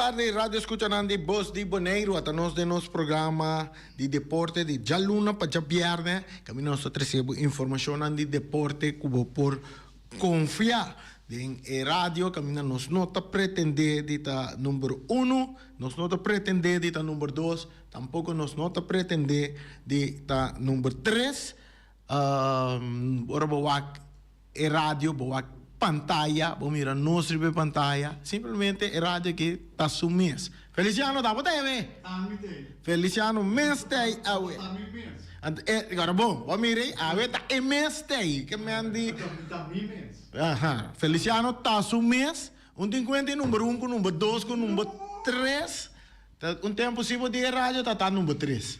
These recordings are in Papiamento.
tardi, radio escuchanan di Bos di Boneiru. Ata nos den nos programa di deporte di djaluna pa djabièrnè. Kaminda nos ta trese bo informashonnan di deporte ku bo por konfia. Den e radio kaminda nos no ta pretendé di ta number uno, nos no ta pretendé di ta number dos, tampoko nos no ta pretendé di ta number tres. Ora bo wak e radio, bo wak pantaya, bo mira nos riba e pantaya. Simplemente e radio aki ta su mes. Feliciano ta bo ta awe? Ami ta ei. Feliciano mes ta ei awe. Ta mi mes. Anto e, ora bon, bo mira ei, awe ta e mes ta ei. Ke men di. Ta mi mes. Aha. Feliciano ta su mes. Un tin kuenta e number un ku number dos ku number tres. Ta un tempu si bo di e radio ta ta number tres.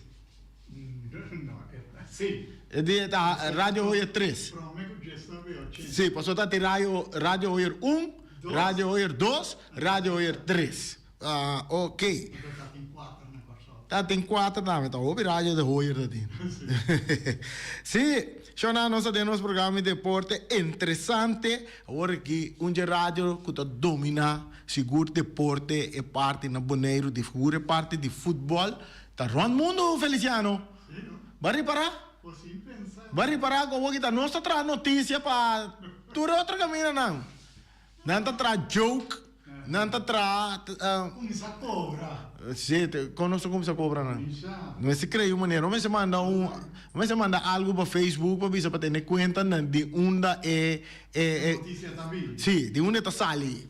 No, e ta si. E di ta Radio Hoyer tres. Prome ku djes ta be ochenta. Si, pasobra ta tin radio Radio Hoyer un, Radio Hoyer dos, Radio Hoyer tres. Ah, ok. Anto ta tin kuater na Kòrsou. Ta tin kuater tambe, ta hopi radio de Hoyer ta tin. Si, shona nos ta den nos programa di deporte interesante. Awor aki un dje radio ku ta dominá sigur deporte e parti na Boneiru, di sigur e parti di futbòl ta rònt mundu, Feliciano. Bo a ripará? Bo a ripará ku awor aki ta nos ta traha notisia pa tur e otro kamindanan. Nan ta traha joke, nan ta traha. Kuminsá kobra. Sí, kon nos ta kuminsá kobra nan? No mester krea un manera, no mester manda un, no mester manda algu pa Facebook pa bisa pa tene kuenta nan di unda e e. Notisia ta bin. Sí, di unda e ta sali.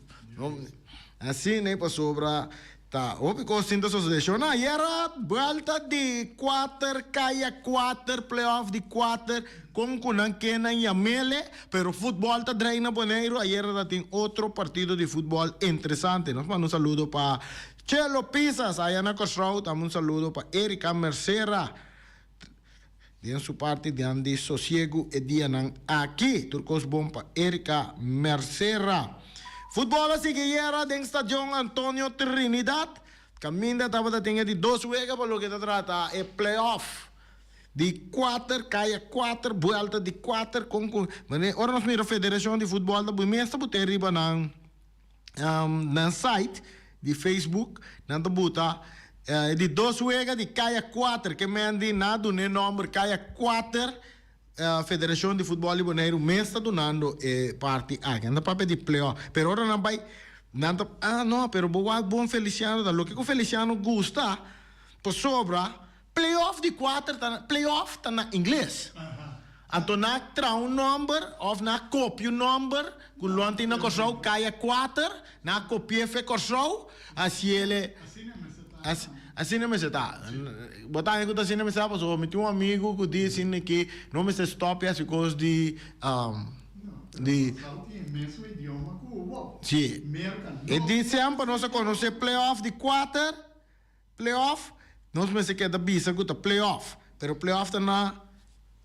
Asina pasobra Ta hopi kos tin ta sosodé. Shona, ayera buelta di kuater kaya kuater, playoff di kuater, kon ku nan ke nan yamele, pero futbòl ta drei na Boneiru. Ayera ta tin otro partido di futbòl interesante. Nos manda un saludo pa Chelo Pisas aya na Kòrsou, tambe un saludo pa Erika Mercera den su parti den di sosiegu e dianan aki. Tur kos bon pa Erika Mercera. Futbòl a sigui ayera den Stadion Antonio Trinidad, kaminda tabata tin e di dos wega pa loke ta trata e play-off di kuater kaya kuater buelta di kuater kon ku manera ora nos mira Federashon di Futbòl ta mes ta bot'é riba nan nan site di Facebook nan ta buta e di dos wega di kaya kuater ke men di nan a duna e nòmber kaya kuater Federashon di Futbòl di Boneiru mes ta dunando e parti aki nan ta papia di playoff pero ora nan bai nan ta ah no pero bo wak bon Feliciano ta loke ku Feliciano gusta pasobra Playoff di kuater ta playoff ta na ingles. Anto nan a traha un nòmber òf nan a kopia un nòmber ku lo an tin na Kòrsou, Kaya Kuater, nan a kopi'é fe Kòrsou, hasiele asina mester ta. Bo ta haña ku ta asina mester ta pasobra mi tin un amigu ku di asina ki no mester stòp hasi kos di di si e di semper nos a konosé playoff di kuater. Playoff, nos mester keda bisa ku ta playoff, pero playoff ta na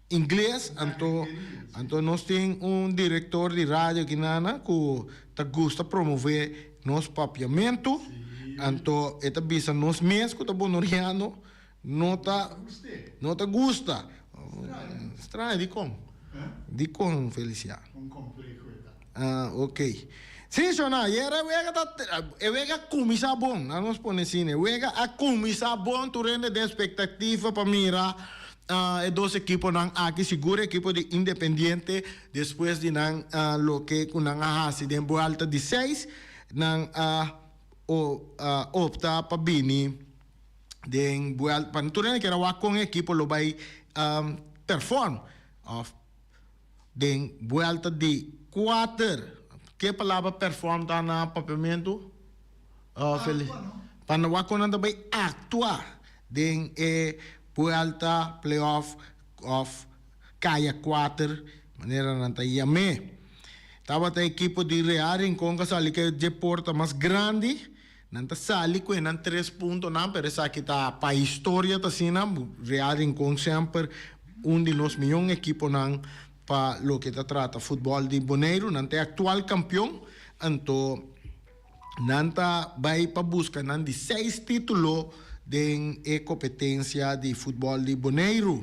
ingles, anto anto nos tin un direktor di radio aki nana ku ta gusta promove nos papiamentu, anto e ta bisa nos mes ku ta bonoriano no ta no ta gusta. Straño, dikon? Dikon Felicia? Ah, ok. Sí, shona, ayer e wega ta, e wega a kuminsá bon, nan nos pone asina, e wega a kuminsá bon, tur hende den espektativa pa mira e dos ekiponan aki, sigur e ekipo di Independiente despues di nan loke ku nan a hasi den buelta di seis, nan a opta pa bini den buelta, pa tur hende kier a wak kon e ekipo lo bai perform òf. Den buelta di kuater. Ke palabra perform ta na papiamentu? Aktua no. Pa nan wak kon nan ta bai aktua den e buelta, playoff of kaya kuater manera nan ta yam'é. Tabata ekipo di Real Rincon ka sali ke dje porta mas grandi. Nan ta sali ku e nan tres puntonan, pero esaki ta pa historia ta asina, Real Rincon semper un di nos mion ekiponan pa loke ta trata futbòl di Boneiru. Nan ta e aktual kampion, anto nan ta bai pa buska nan di seis titulo den e kompetensia di futbòl di Boneiru.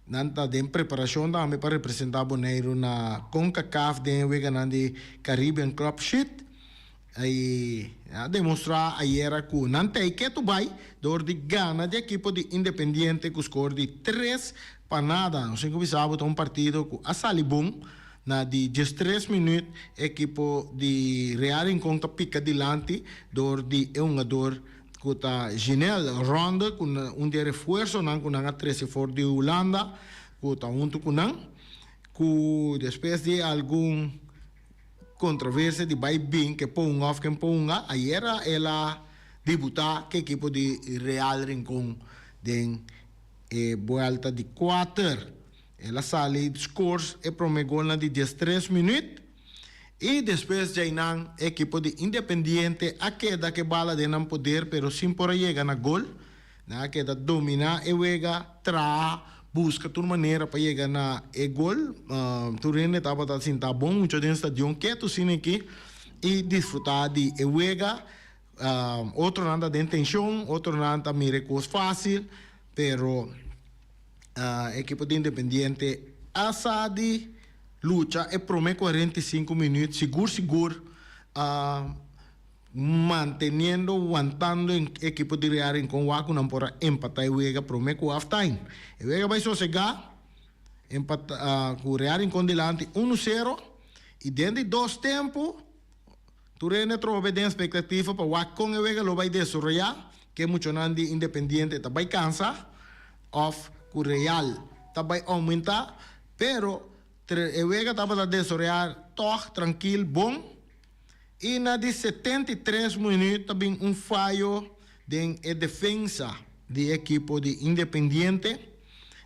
Nan ta den preparashon tambe pa representá Boneiru na Concacaf den e weganan di Caribbean Club Sheet. I a demostrá ayera ku nan ta e ketu bai dor di gana di ekipo di Independiente ku skor di 3 pa nada. Nos tin ku bisa bo ta un partido ku a sali bon. Na di 13 minüt ekipo di Real Rincon ta pika dilanti dor di e hungador ku ta Ginel Ronde, ku un di e refuersonan ku nan a trese for di Hulanda ku ta huntu ku nan, ku despues di algun kontroversia di bai bin ke ponga òf ke ponga, ayera el a debutá ku ekipo di Real Rincon den e buelta di kuater. El a sali score e promé golnan di 13 minüt i despues djainan ekipo di Independiente a keda ku e bala den nan poder, pero sin por a yega na gol. Nan a keda dominá e wega, traha, buska tur manera pa yega na e gol. Tur hende tabata sinta bon mucho den stadion ketu asina aki i disfrutá di e wega. Otronan ta den tenshon, otronan ta mira e kos fásil, pero ekipo di Independiente a sa di lucha e promé 45 minüt sigur sigur, manteniendo, wantando e ekipo di Real Rincon wak ku nan por a empatá e wega promé ku half time. E wega bai sosegá empatá ku Real Rincon dilanti 1-0 i den di dos tempu tur hende trobe den espektativa pa wak kon e wega lo bai desaroyá, ke muchanan di Independiente ta bai kansa òf ku Real ta bai oumentá, pero e wega tabata desaroyá tòg trankil bon. I na di 73 minüt ta bin un fayo den e defensa di ekipo di Independiente.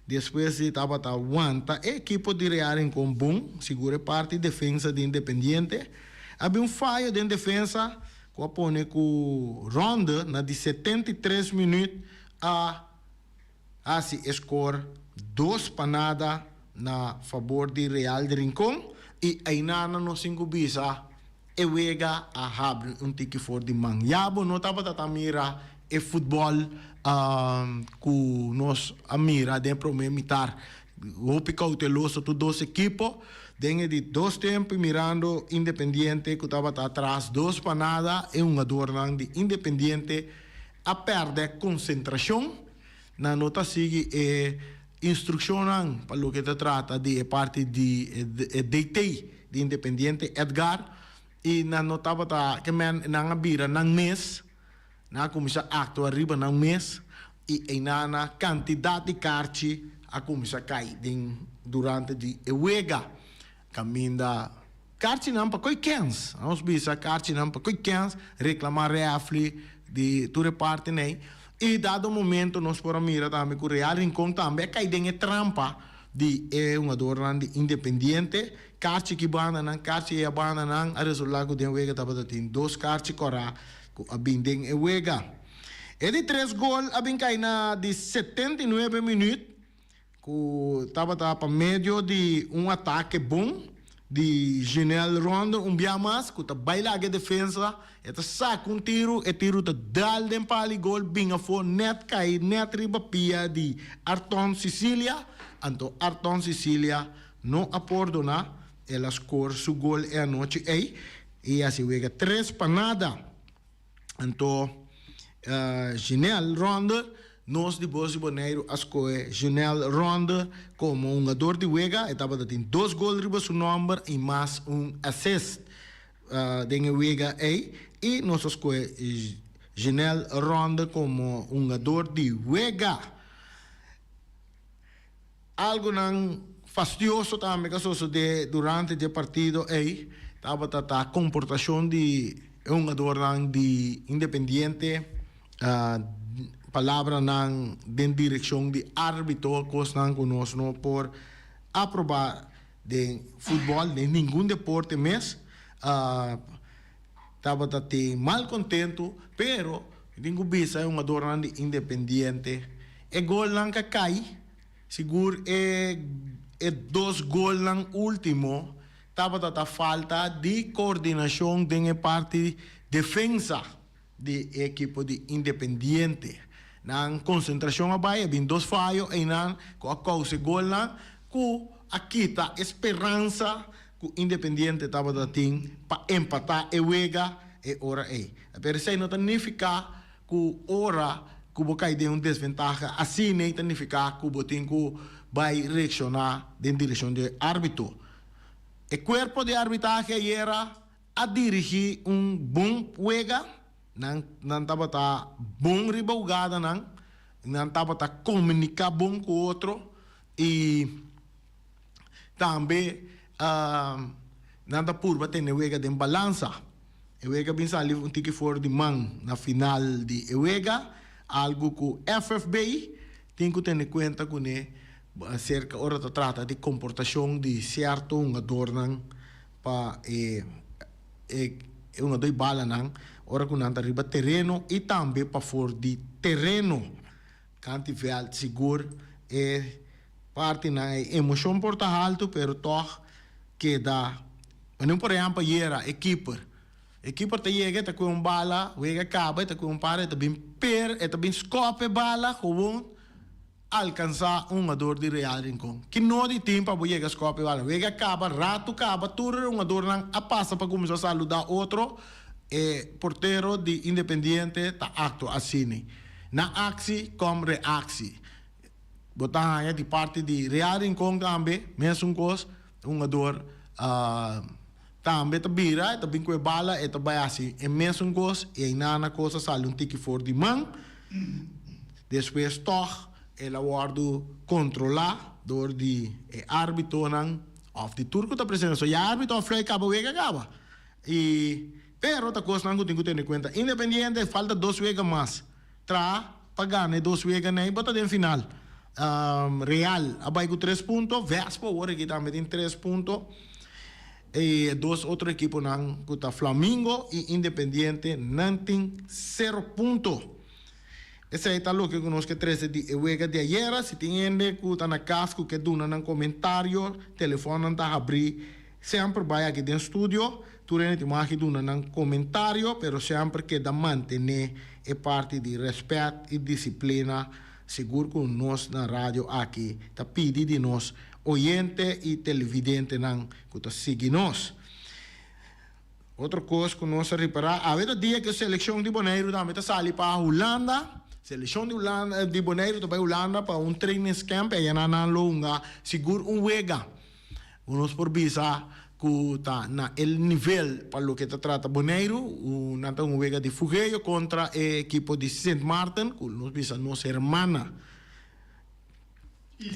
Despues di tabata wanta e ekipo di Real Rincon bon, sigur e parti defensa di Independiente. A bin un fayo den defensa ku a pone ku Ronde na di 73 minüt a hasi e score 2 pa nada na fabor di Real de Rincon i ainana nos tin ku bisa e wega a habri un tiki for di man. Ya bo no tabata ta mira e futbòl ku nos a mira den promé mitar. Hopi kouteloso tur dos ekipo. Den e di dos tempu mirando Independiente ku tabata atras 2 pa nada, e hungadornan di Independiente a pèrdè konsentrashon. Nan no ta sigui e instrukshonnan pa loke ta trata di e parti di e DT di Independiente, Edgar, i nan no tabata ke men nan a bira nan mes, nan a kuminsá aktua riba nan mes i einana kantidat di karchi a kuminsá kai den durante di e wega. Kaminda karchinan pa koi kens, nos bisa karchinan pa koi kens, reklamá rèfli di tur e partinan. I dado momento nos por a mira tambe ku Real Rincon tambe a kai den e trampa di e hungadornan di Independiente. Karchi ki bandanan, karchi e bandanan, a resultá ku den wega tabata tin dos karchi kòrá ku a bin den e wega. E di tres gol a bin kai na di 79 minüt ku tabata pa medio di un atake bon di Ginel Ronde un bia mas ku ta bai laga e defensa, e ta saka un tiru, e tiru ta dal den pali gol bin afó, nèt kai nèt riba pia di Arton Cicilia. Anto Arton Cicilia no a pordoná, el a skor su gol e anochi ei i hasi wega 3 pa nada. Anto Ginel Ronde, nos di Bos di Boneiru a skohe Ginel Ronde komo hungador di wega. E tabata tin dos gol riba su nòmber i mas un assist den e wega ei. I nos a skohe Ginel Ronde komo hungador di wega. Algonan fastioso tambe ku a sosodé durante di e partido ei tabata ta komportashon di e hungadornan di Independiente, palabranan den direkshon di árbitro, kosnan ku nos no por aprobá den futbòl, den ningun deporte mes. Tabata tin malkontentu, pero tin ku bisa e hungadornan di Independiente e golnan ka kai, sigur e e dos golnan último tabata ta falta di koordinashon den e parti defensa di e ekipo di Independiente. Nan konsentrashon a bai, a bin dos fayo einan ku a kousa e golnan ku a kita e speransa ku Independiente tabata tin pa empatá e wega. e ora ei. Pero esei no ta nifiká ku ora ku bo kai den un desventaha asina ei ta nifiká ku bo tin ku bai reakshoná den direkshon di e árbitro. E kuerpo di arbitrahe ayera a dirigí un bon wega, nan nan tabata bon riba hugadanan, nan tabata komuniká bon ku otro i tambe nan ta purba tene wega den balansa. E wega bin sali un tiki for di man na final di e wega, algu ku FFB tin ku tene kuenta kuné aserka ora ta trata di komportashon di sierto hungadornan pa e e hungadó di balanan ora ku nan ta riba tereno i tambe pafor di tereno. Kanti vèlt sigur e partinan e emoshon por ta haltu pero tòg keda manera por ehèmpel ayera e kiper e kiper ta yega e ta kue un bala wega kaba e ta kue un para e ta bin per e ta bin skòp e bala gewoon alkansá un hungador di Real Rincon ki no di tin pa bo yega skòp e bala wega kaba ratu kaba tur e hungadornan a pasa pa kuminsá saludá otro e portero di Independiente ta aktua asini na aksi kòm reaksi. Bo ta haña di parti di Real Rincon tambe mesun kos, e hungador tambe ta bira, e ta bin ku e bala, e ta bai hasi e mesun kos i einan a kos a sali un tiki for di man. Despues tòg el a wòrdu kontrolá dor di e árbitonan òf di tur ku ta presente. So ya árbito a flui kaba wega kaba. I pero ta kosnan ku tin ku tene kuenta. Independiente falta dos wega mas. Traha pa gana e dos weganan ei bo ta den final. Real a bai ku tres punto, Vespo awor aki tambe tin tres punto. E dos otro ekiponan ku ta Flamingo i Independiente nan tin sero punto. Esei ta loke ku nos ke trese di e wega di ayera. Si tin hende ku ta na kas ku ke duna nan komentario, telefonnan ta habrí. Semper bai aki den studio, tur hende tin mag duna nan komentario, pero semper keda mantené e parti di rèspèt i disiplina, sigur ku nos na radio aki ta pidi di nos oyente i televidentenan ku ta sigui nos. Otro kos ku nos a ripará, awe ta dia ku e selekshon di Boneiru tambe ta sali pa Hulanda. Selekshon di Hulanda di Boneiru ta bai Hulanda pa un trainingscamp, ayanan nan lo hunga sigur un wega. Ku nos por bisa ku ta na e nivel pa loke ta trata Boneiru, nan ta un wega di fugeo kontra e ekipo di Sint Maarten, ku nos bisa nos hermana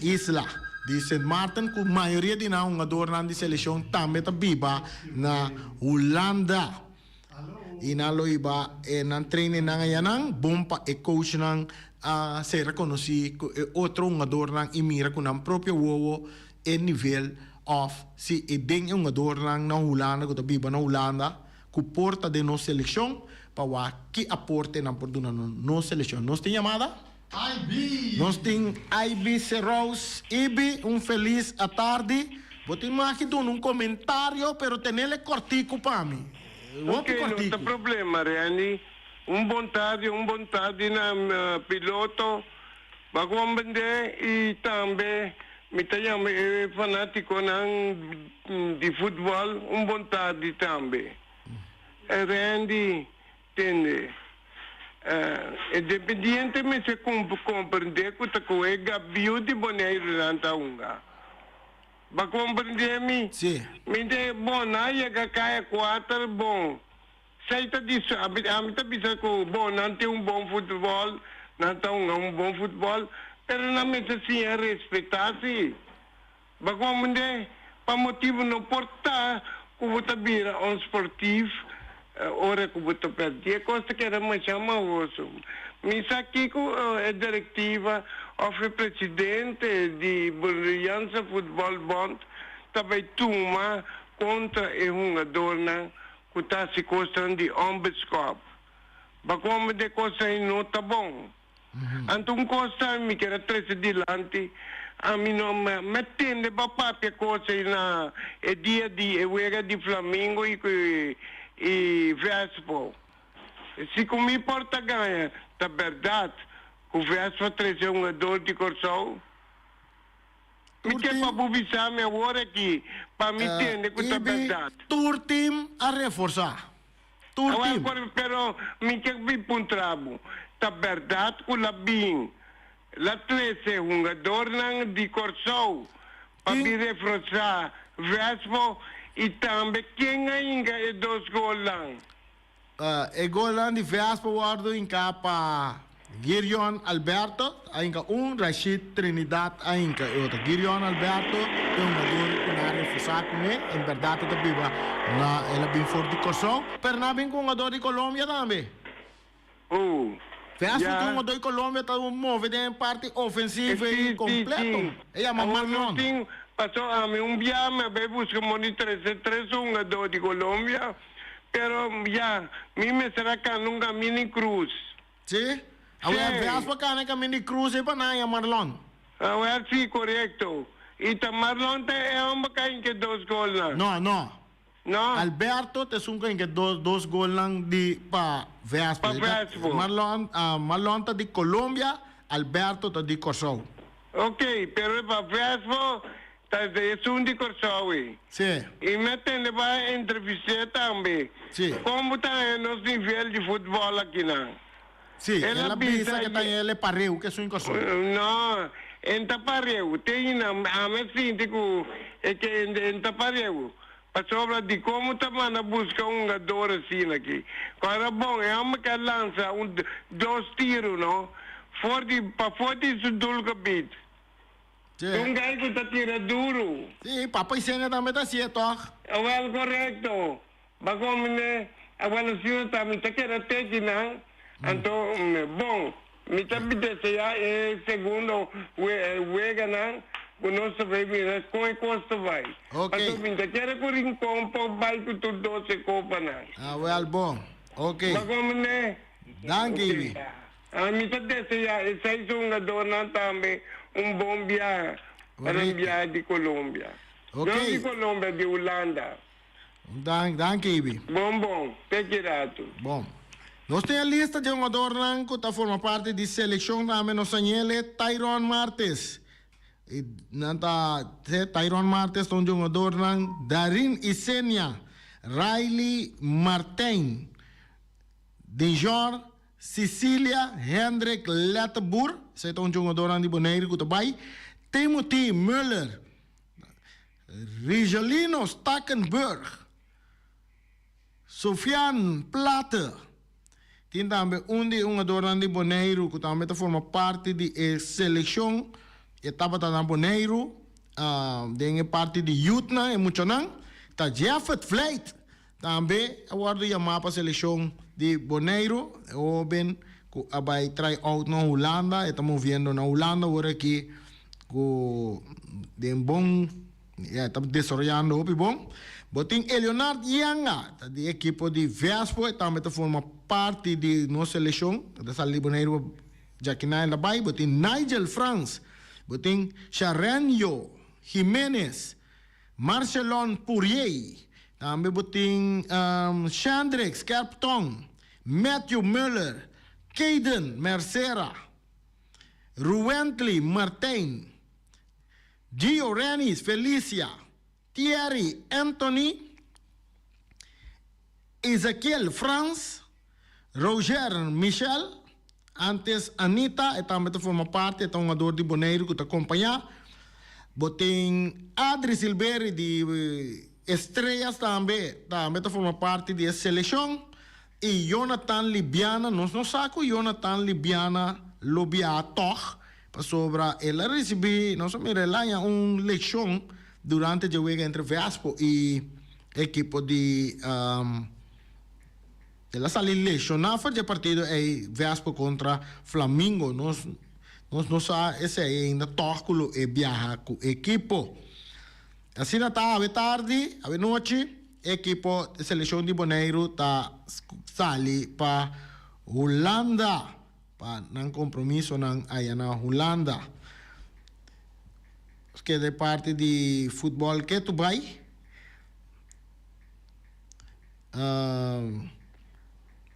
isla di Sint Maarten, ku mayoria di nan hungadornan di selekshon tambe ta biba na Hulanda. I nan lo hiba e nan trainingnan ayanan, bon pa e coachnan a ser reconoci cu e otro hungadornan i mira cu nan propio wowo e nivel of si e den e hungadornan na Hulanda cu ta biba na Hulanda cu por ta den nos seleccion pa wak ki aporte nan por duna na nos seleccion. Nos tin yamada? IB! Nos tin IB Serous. IB, un felis atardi. Bo tin mag di duna un komentario, pero tenele kòrtiku pa mi. Hopi Ok, no ta kòrtiku. problema, Randy. Un bon tardi, un bon tardi na piloto. Bo komprendé i tambe mi ta yama e fanátikonan di futbòl un bon tardi tambe. Randy, Tende. Independiente mester comprende cu ta cu e gabiu di Boneiru nan ta hunga. Ba comprende mi? Si. Mi ta bon, nan a yega caya cuater bon. Esey ta di ami ta bisa cu bon nan tin un bon futbol, nan ta hunga un bon futbol, pero nan mester siña respeta si. Ba komprendé? Pa motibu no por ta ku bo ta bira onsportief ora ku bo ta pèrdí. E kos ta keda masha mahoso. Mi sa kiko e direktiva òf e presidente di Bonerianse Voetbal Bond ta bai tuma kontra e hungadornan ku ta hasi kosnan di onbeskòp. Ba komprendé kosnan ei no ta bon. Anto un kos ta mi kier a trese dilanti, ami no a tende pa papia kos ei na e dia di e wega di Flamingo i i Vespo. Si ku mi por ta gaña, ta bèrdat ku Vespo a trese hungador di Kòrsou? Mi Tur ke team pa bo bisa mi awor aki pa mi tende ku ta Ibi, bèrdat. tur team a reforsá. Tur Awel team. por pero mi ke bin puntra bo, ta berdad ku la bin la trese hungadornan di Kòrsou pa Tin. bin refrosá Vespo i tambe ken a hinka e dos golnan? E golnan di Vespo wòrdu hinká pa Girion Alberto a hinka un, Rashid Trinidad a hinka e otro. Girion Alberto ta e hungador ku nan a refusá kuné, en bèrdat e ta biba na el a bin for di Kòrsou, pero nan a bin ku hungador di Colombia tambe. Oh, Vespo ya. tin hungador di Colombia ta move den e parti ofensivo Sí, ei sí, kompleto. sí. E yama Awor nos Marlon. tin, paso ami un bia mi a bai buska moni trese tres hungador di Colombia, Pero ya, mi mester a cana un caminda di cruz. Sí? Awor Sí. veas pa cana e caminda di cruz ei pa nan ya Marlon. Awor sí, corecto. Y ta Marlon ta e homber cu a hinca e dos golnan? No, no. No? Alberto ta esun cu a hinca e dos, dos golnan di pa Vespo. Pa Vespo. Marlon, Marlon ta di Colombia, Alberto ta di Corsou. Ok, pero pa Vespo Ta esun di Kòrsou ei. Sí. I mi a tende bo a entrevist'é tambe. Sí. Kon bo ta haña nos nivel di futbòl akinan? Sí, El el a a bisa bisa ke ta ye. el e pareu ke esun Kòrsou. No, e n ta pareu. Te hina ami a sinti ku e ke e n ta pareu. Pasobra dikon bo ta manda buska un hungador asina aki? Ku ora bon, e hòmber ke a lansa un dos tiru, no, for di pafó di su doelgebied. Sí. Un gai cu ta tira duro. Sí, papa Isenia tambe ta hacié, toch? Awel, corecto. Ba comine, awel asina ta, mi ta keda teki nan, anto, bon, mi ta desea e segundo weganan cu nos ta bay mira con e cos ta bay. Ok. Pasobra mi ta kere cu Rincon por bay cu tur doce copanan. Awel, bon. Ok. Ba comine. Danki, Ibi. Mi ta desea e seis hungadornan tambe un bon biaha pa nan biaha di Colombia. No di Colombia, di Hulanda. Danki, Ibi. Bon bon, te ki ratu. Bon. Nos tin e lista di hungadornan ku ta forma parti di selekshon tambe. Nos ta ñele Tyrone Martes. Nan ta Tyrone Martes ta un di hungadornan. Darin Isenia, Riley Martijn, Dijor Cecilia Hendrik Letteboer, esei ta un djongadornan di Boneiru ku ta bai, Timothy Muller, Rigelino Stakkenburg, Sofian Platte. Tin tambe un di e hungadornan di Boneiru ku tambe ta forma parti di e selekshon, e tabata na Boneiru den e parti di youthnan, e muchanan, ta Jeffert Vlijt. Tambe a wòrdu yamá pa selekshon di Boneiru. E hóben ku a bai try out na Hulanda, e ta moviendo na Hulanda awor aki ku den bon, ya e ta desaroyando hopi bon. Bo tin Eleonard Yanga, ta di ekipo di Vespo, e tambe ta forma parti di nos selekshon, e ta sali di Boneiru djakinan el a bai. Bo tin Nigel Frans, bo tin Sharenjo Jimenez. Marcelon Pourier, tambe bo tin Shandrick Skerpton, Matthew Muller, Kayden Mercera, Ruwently Martijn, Gio Rennies Felicia, Thierry Anthony, Ezekiel Frans, Roger Michel, antes Anita, e tambe ta forma parti, e ta hungador di Boneiru ku ta kompañá. Bo tin Adri Silberi di Estrellas tambe, tambe ta forma parti di e selekshon. I Jonathan Libiana, nos no sa ku Jonathan Libiana lo biaha tòg, pasobra el a risibí, nos a mira el a haña un lekshon durante dje wega entre Vespo i ekipo di. El a sali lesioná for dje partido ei Vespo kontra Flamingo. Nos nos no sa esei ainda tòg ku lo e biaha ku ekipo. Asina ta awe tardi, awe nochi, e ekipo e selekshon di Boneiru ta sali pa Hulanda pa nan kompromisonan aya na Hulanda. Nos keda e parti di futbòl ketu bai.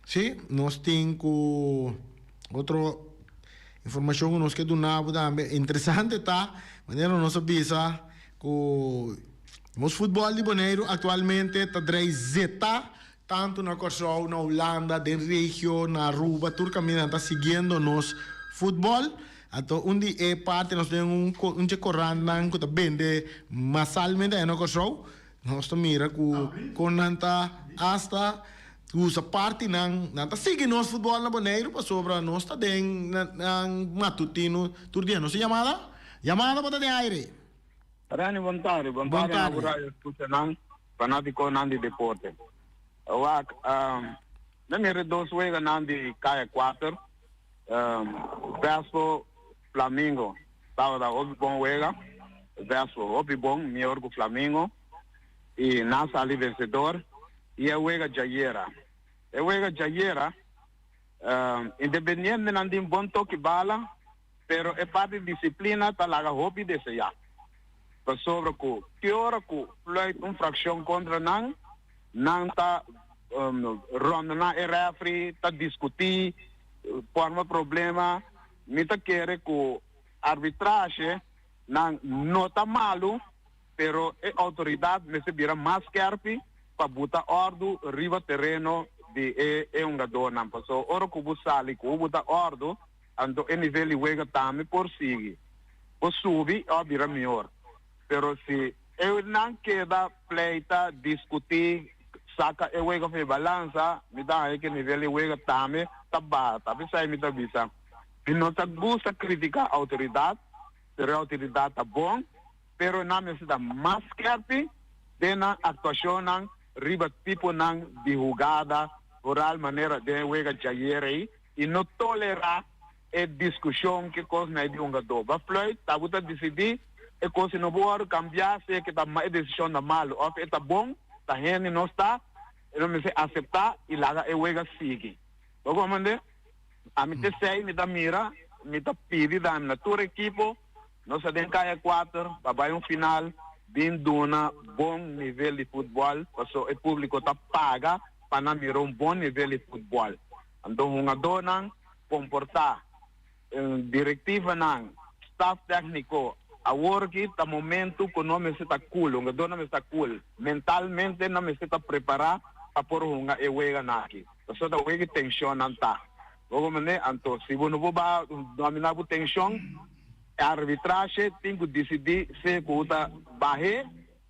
Sí, nos tin ku otro informashon ku nos ke duna bo tambe. Interesante ta manera nos a bisa ku nos futbòl di Boneiru aktualmente ta drei zeta. Tantu na Kòrsou, na Hulanda, den regio, na Aruba, tur kaminda nan ta siguiendo nos futbòl. Anto un di e parti nos tin un un dje korantnan ku ta bende masalmente aya na Kòrsou. Nos ta mira ku kon nan ta asta usa partinan, nan ta sigui nos futbòl na Boneiru pasobra nos ta den nan matutino tur dia. Nos tin yamada? Yamada bo ta den aire. Reni bon tardi, bon tardi na bo radio escuchanan, fanaticonan di deporte. Wak, mi mira dos weganan di Kaya Cuater, Vespo Flamingo tabata hopi bon wega, Vespo hopi bon, mihor cu Flamingo, y nan sali vencedor, y e wega djayera, e wega djayera, Independiente nan tin bon toki bala, pero e parti disiplina ta laga hopi deseá. Pasobra ku ki ora ku fluit un frakshon kontra nan, nan ta rondoná e rèfri, ta diskutí, forma problema. Mi ta kere ku arbitrashe nan no ta malu, pero e outoridat mester bira mas skèrpi pa buta òrdu riba tereno di e e hungadónan. Pasobra ora ku bo sali ku bo buta òrdu, anto e nivel di wega tambe por sigui, por subi òf bira mihor. Pero si e nan keda pleita, diskutí, saka e wega for e balansa, mi ta haña ku e nivel di wega tambe ta baha. Ta p'esei mi ta bisa, mi no ta gusta kritiká outoridat, pero e outoridat ta bon. Pero nan mester ta mas skerpi den nan aktuashonnan riba tiponan di hugada vooral manera den e wega djayer ei i no tolerá e diskushon ke kos na e di hungadó. Ba fluit ta bo ta disidí e kos i no bo wòrdu kambiá sea ke ta e desishon ta malu òf e ta bon ta hende nos ta e no mester aseptá i laga e wega sigui. Bo komprendé? Ami t'esei mi ta mira, mi ta pidi dam na tur ekipo. Nos a den Kaya Kuater pa bai un final bin duna bon nivel di futbòl paso e públiko ta paga pa nan mira un bon nivel di futbòl. Anto hungadónan komportá, direktivanan, staf tèkniko, awor ki ta momentu ku no mester ta kul, hungadónan mester ta kul, mentalmente nan mester ta prepará pa por hunga e weganan aki paso ta wega tenshon nan ta. Bo comprende? Anto, si bo no por ba domina bo tension, e arbitrahe tin cu dicidi sea cu bo ta bahe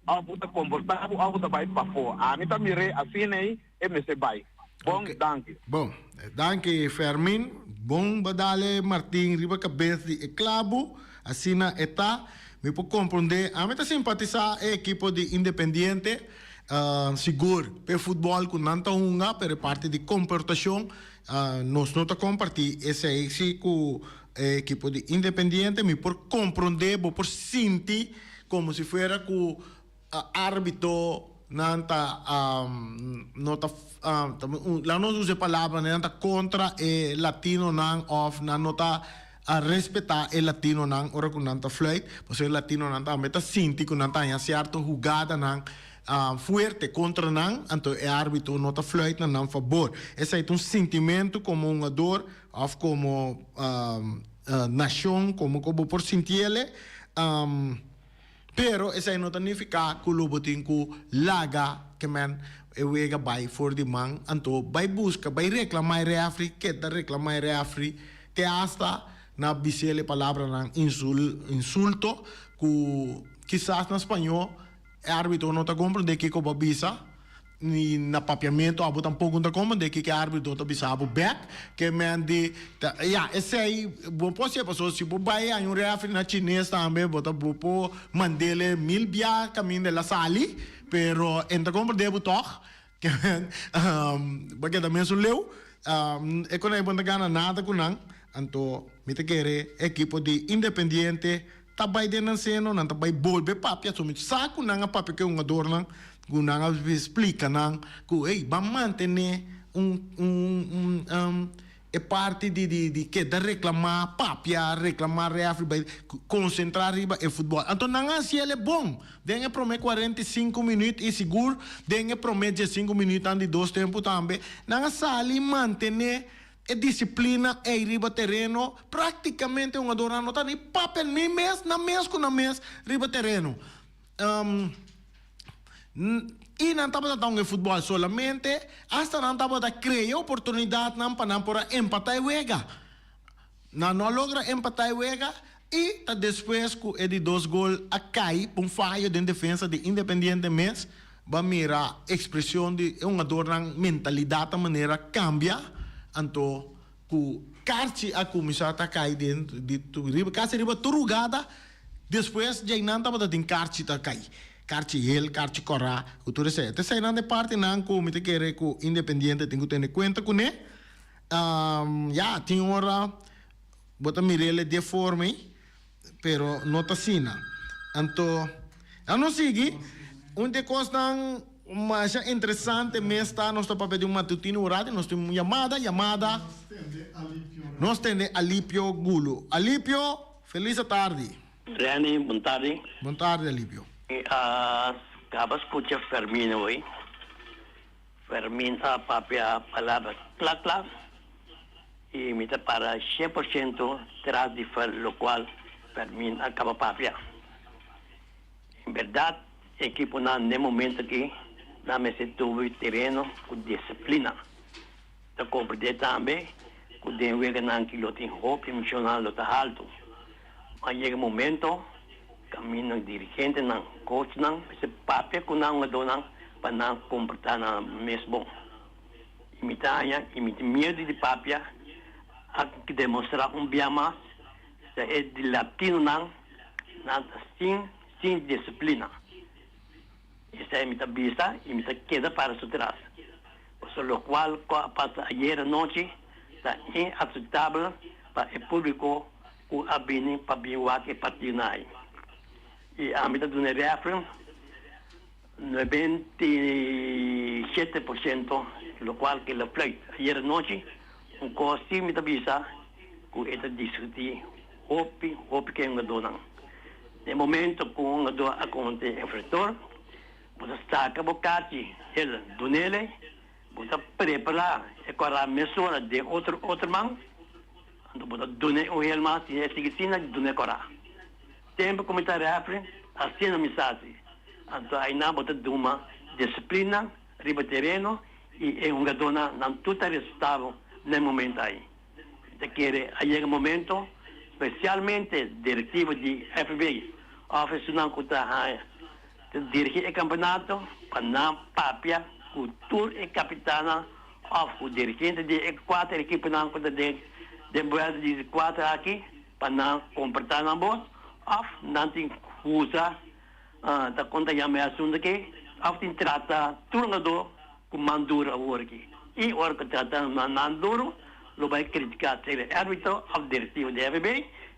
of bo ta comporta bo of bo ta bay pafo. Ami ta mir'é asina ei, e mester bay. Bon, danki. Bon, danki Fermin. Bon bo dale Martin riba cabes di e clabo. Asina e ta. Mi por comprende. Ami ta simpatisa e ekipo di Independiente. Sigur p'e futbol cu nan ta hunga, pero e parti di comportacion Nos no ta comparti esey si cu e ekipo di Independiente. Mi por comprende, bo por sinti como si fuera cu arbito nan ta no ta laga nos usa e palabra nan ta contra e latinonan of nan no ta respeta e latinonan ora cu nan ta fluit, pasobra e latinonan tambe ta sinti cu nan ta haña cierto hugadanan fuerte contra nan, anto e arbitro no ta fluit na nan fabor. Esai ta un sintimento como hungador of como nacion, como cu bo por sintiele, pero esai no ta nifica cu lo bo tin cu laga ke men e wega bai for di man, anto bai busca, bai reclama e refri, keda reclama e refri te hasta na bisele palabranan insulto cu kisas na spaño E arbitro no ta comprende kico bo a bisa, ni na papiamento abo tampoco no ta comprende kico e arbitro ta bisa abo bek, ke men di ta ya esey bo por hacié pasobra si bo bay haña un refri na chines tambe bo ta bo por mandele mil bia caminda el a sali, pero e no ta comprende bo toch, ke men bo a keda mesun leu, e con ey bo no ta gana nada cu nan, anto mi ta kere e ekipo di Independiente Ta bai den nan seno, nan ta bai bolbe papia. So mi sa ku nan a papia ku e hungadornan, ku nan a splika nan ku hey, ban mantené un un un e parti di di di keda reklamá, papia, reklamá rèfri, bai konsentrá riba e futbòl. Anto nan a hasi el e bon den e promé 45 minüt i sigur den e promé 15 minütnan di dos tempu tambe. Nan a sali mantené E disiplina ei riba tereno, práktikamente hungadornan no ta ni papia ni mes nan mes ku nan mes riba tereno. I nan tabata ta hunga e futbòl solamente, asta nan tabata krea oportunidatnan pa nan por a empatá e wega. Nan no a logra empatá e wega i ta despues ku e di dos gol a kai pa un fayo den defensa di Independiente mes, bo a mira ekspreshon di e hungadornan mentalidat ta manera kambia, anto ku karchi a kuminsá ta kai den di riba kasi riba tur hugada. Despues djeinan tabata tin karchi ta kai, karchi hel, karchi kòrá, ku tur esei. Ta eseinan ta e partinan ku mi ta kere ku Independiente tin ku tene kuenta kuné. Ya, tin ora bo ta mir'el di e forma ei, pero no ta asina. Anto, a nos sigui. Un di e kosnan masha interesante mes ta nos ta papia di un matutino un rato, nos tin un yamada, yamada. Nos tende Alipio Gulu. Alipio! Feliz atardi. Renny, bon tardi. Bon tardi Alipio. Mi a caba scucha Fermin hoy. Fermin a papia palabra cla cla y mi ta para 100% tras di locual Fermin a caba papia. En berdad equiponan n'e momento aki nan mester tubi tereno cu disciplina. Ta comprende tambe cu den weganan ki lo tin hopi emocional lo ta halto. Ma yega momento caminda dirigentenan, coachnan mester papia cu nan hugadornan pa nan comporta nan mes bon. Y mi ta haña y mi tin miedo di papia a demostra un bia mas sa e di latinonan nan ta sin sin disciplina. Esei mi ta bisa y mi ta keda para su tras. Pasobra locual cu a pasa ayer anochi ta inaceptabel pa e publico cu a bini pa bin wak e partidonan ayi. Y ami ta duna e referee 97% locual cu el a fluit ayer anochi. Un cos si mi ta bisa cu e ta discuti hopi hopi cu e hungadornan. Den momento cu un hungador a conte infractor, bo ta saca bo kachi el dunele, bo ta prepara e cora mesora den otro otro man, anto bo ta dune un hel mas y e sigui asina dune cora. Tempo cu mi ta referee, asina mi sa haci. Anto ayna bo ta duma disciplina riba tereno y e hungadornan nan tur ta resultado na e momento ayi. Mi ta kere a yega momento, specialmente directivo di FB of esunnan cu ta haña ta dirigi e campeonato pa nan papia cu tur e capitannan of cu dirigente di e cuater equiponan cu ta den den buelta di cuater aki pa nan comporta nan bos of nan tin usa ta con ta yama e asunto aki of tin trata tur hungador cu man duro awor aki y ora cu trata man duro lo bay critica sea e arbitro of directivo di FB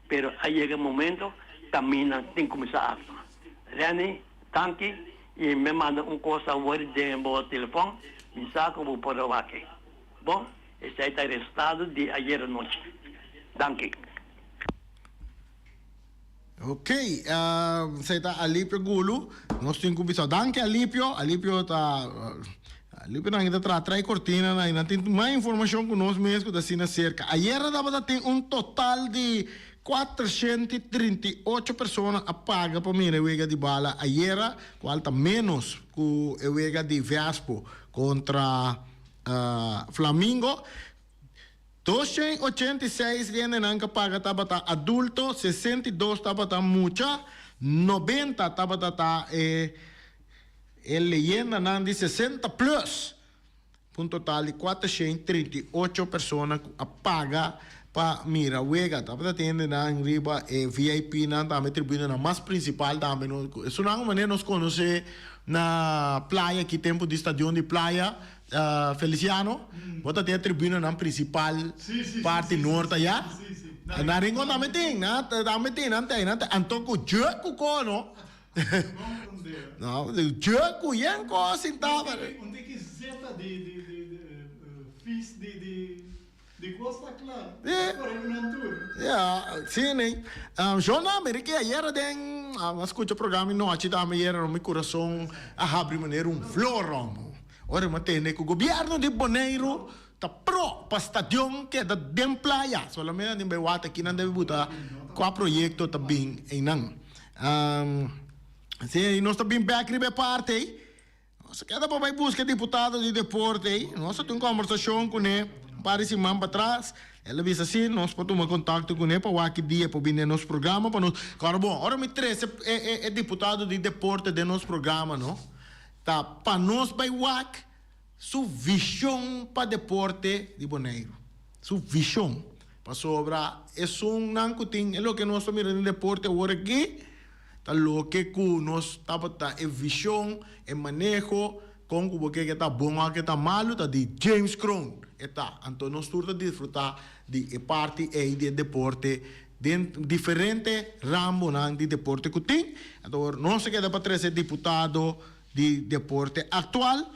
pero a yega momento caminda tin cuminsa actua. Renny, danki y mi a manda un cos awor den bo telefon, mi sa cu bo por a wak e. Bon, esey ta e resultado di ayer anochi. Danki. Ok, esey ta Alipio Gulu. Nos tin cu bisa danki Alipio. Alipio ta Alipio nan ta traha trai cortina nan y nan tin mas informacion cu nos mes cu ta asina cerca. Ayer tabata tin un total di 438 persona a paga pa mira e wega di bala ayera, cual ta menos cu e wega di Vespo contra Flamingo. 286 hendenan cu a paga tabata adulto, 62 tabata mucha, 90 tabata ta e e leyendanan di 60 plus. Un total di 438 persona cu a paga pa mira wega. Tabata tin hendenan riba e VIP nan tambe, tribunanan mas principal tambe. Esunnan manera nos conoce na playa ki tempo di stadion di playa Feliciano, bo ta tin e tribunanan principal parti noord aya. Na Rincon tambe tin, nan tambe tin, nan ta, nan ta. Anto cu jeu cu cono. No, jeu cu yen cos sinta. Un tiki zeta di di di vis di di di cos ta cla. Corre cu nan tur. Ja, si nee. Jona, mi riki ayera den a scucha programa nochi tambe ayera mi curason a habri manera un flor romo. Ora mi a tende cu gobierno di Boneiru ta pro pa stadion keda den playa. Solamente nan tin bay wak aki nan debe buta cua proyecto ta bin eynan. Si, nos ta bin bek riba e parti ey. Nos a keda pa bai buska e diputado di deporte ei. Nos a tin un kombersashon kuné un par di siman patras. El a bisa si nos por tuma kontakto kuné pa wak ki dia por bini den nos programa pa nos. Kòrda bon, ora mi trese e diputado di deporte den nos programa no, ta pa nos bai wak su vishon pa deporte di Boneiru. Su vishon. Pasobra esunnan ku tin e loke nos ta mira den deporte awor aki ta loke ku nos tabata e vishon, e maneho, kon ku bo ke ke ta bon òf ke ta malu ta di James Kroon e ta. Anto nos tur ta disfrutá di e parti ei di e deporte den diferente rambonan di deporte ku tin. Anto nos a keda pa trese diputado di deporte aktual.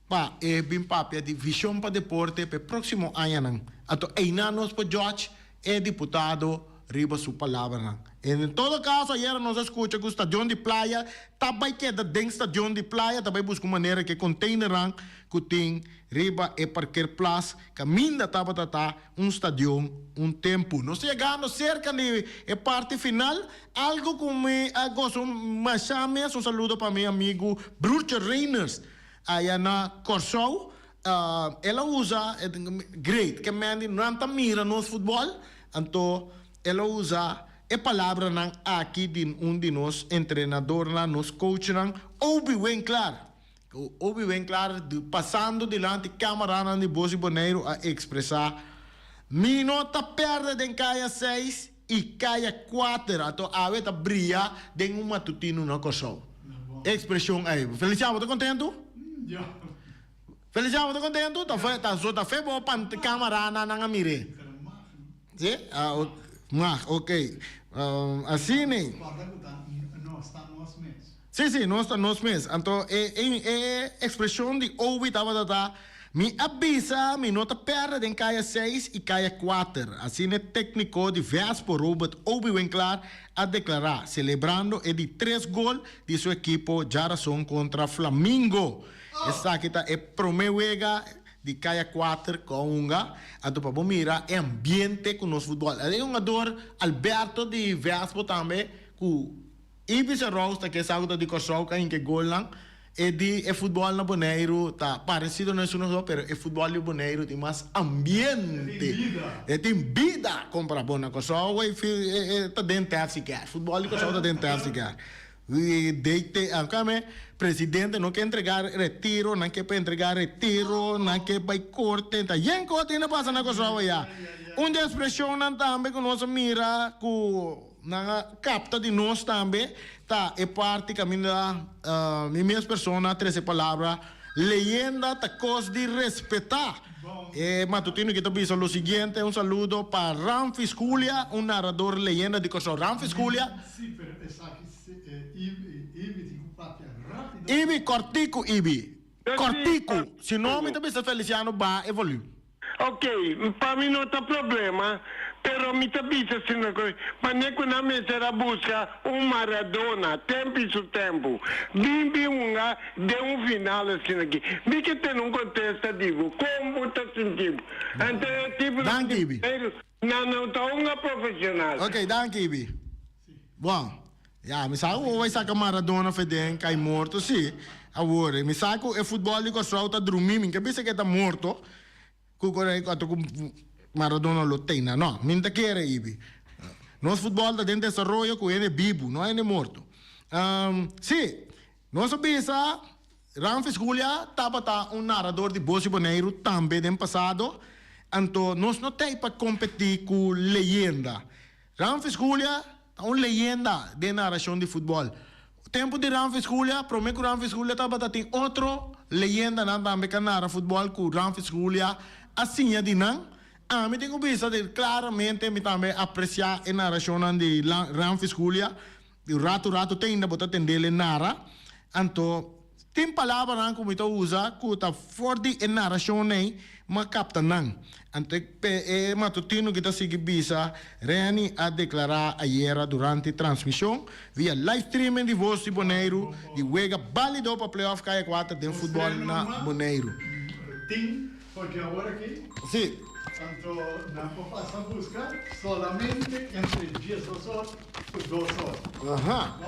Pa e bin papia di vision pa deporte p'e proximo añanan. Anto einan nos por judge e diputado riba su palabranan. En todo caso ayera nos a scucha cu stadion di Playa ta bay keda den stadion di Playa, ta bay busca un manera cu e containernan cu tin riba e parkeerplaats caminda tabata ta un stadion un tempo. Nos ta yegando cerca di e parti final. Algo cu mi a goza masha mes, un saludo pa mi amigo Broertje Reiners. Aya na Kòrsou el a usa great ke men di nan ta mira nos futbòl anto el a usa e palabranan aki di un di nos entrenadornan nos coachnan Obi Winklaar Obi Winklaar pasando dilanti kameranan di Bos di Boneiru a ekspresá mi no ta pèrdè den kaya seis i kaya kuater anto awe ta bria den un matutino na Kòrsou. Ekspreshon ei. Feliciano, bo ta kontentu? Ja. Feliciano, bo ta kontentu? Ta fe, ta so ta fe bo pan kamera nan nan a mir'é. Si? Ah, ok. Mag, ok. Asina ei. Kòrda ku ta nos ta nos mes. Sí, sí, nos ta nos mes. Anto e e ekspreshon di Obi tabata ta, Mi a bisa mi no ta pèrdè den kaya seis i kaya kuater, asina e tékniko di Vespo, Robert Obi Winklaar, a deklará, selebrando e di tres gol di su ekipo djarason kontra Flamingo. Esaki ta e promé wega di kaya kuater ku a hunga, anto pa bo mira e ambiente ku nos futbòl. E hungador Alberto di Vespo tambe ku. Ibis Roos ta ke sa ku ta di Kòrsou ka hinka e golnan. E di e futbòl na Boneiru ta paresido na esun nos pero e futbòl di Boneiru tin mas ambiente. E tin bida kompará. Bon na Kòrsou e ta den tèf sikier. Futbòl di Kòrsou ta den tèf sikier. DT kame presidente no ke entregá retiro, nan ke pa entregá retiro, nan ke bai korte. Ta yen kos tin a pasa na Kòrsou ayá. Un di e ekspreshonnan tambe ku nos a mira ku. Nan a capta di nos tambe ta e parti caminda mi mes persona a trece palabra leyenda ta cos di respeta. E matutino aki ta bisa lo siguiente, un saludo pa Ramfis Julia, un narrador leyenda di Corsou. Ramfis Julia. Si, pero esaki Ibi tin cu papia rapido. Ibi, cortico Ibi. Cortico. Si no mi ta bisa Feliciano baha e volume. Ok, pa mi no ta problema, pero mi ta bisa asina cu mane cu nan mester a busca un Maradona tempo y su tempo bin bin hunga den un final asina aki. Mi ke tene un contesta di bo, con bo ta sinti bo? Anto e tipo Danki, Ibi. Nan no ta hunga profesional. Ok, danki Ibi. Bon, ya, mi sa ku bo bai saka Maradona feden kai morto, si. Awor, mi sa ku e futbòl di Kòrsou ta drumí, mi ke bisa ku e ta morto, ku anto ku Maradona lo tei na. No, mi no ta kere, Ibi. Nos futbòl ta den desaroyo ku hende bibu, no hende morto. Si, nos a bisa Ramfis Julia tabata un narador di Bos di Boneiru tambe den pasado, anto nos no tei pa kompetí ku leyenda. Ramfis Julia ta un leyenda den narashon di futbòl. Tempu di Ramfis Julia, promé ku Ramfis Julia tabata tin otro leyendanan tambe ku a nara futbòl ku Ramfis Julia a siña di nan. Ami tin ku bisa di klaramente mi tambe apresiá e narashonnan di Ramfis Julia. Di ratu ratu te ainda bo ta tendel e nara. Anto tin palabranan ku mi ta usa ku ta for di e narashon ei m'a kapta nan. Anto e matutino ki ta sigui bisa, Renny a deklará ayera durante transmishon via live streaming di Voz di Boneiru di wega bálido pa playoff kaya kuater den futbòl na Boneiru. Tin for di awor aki. Sí. Anto nan por pasa buska solamente entre diesdos or ku dos or. Aha. No?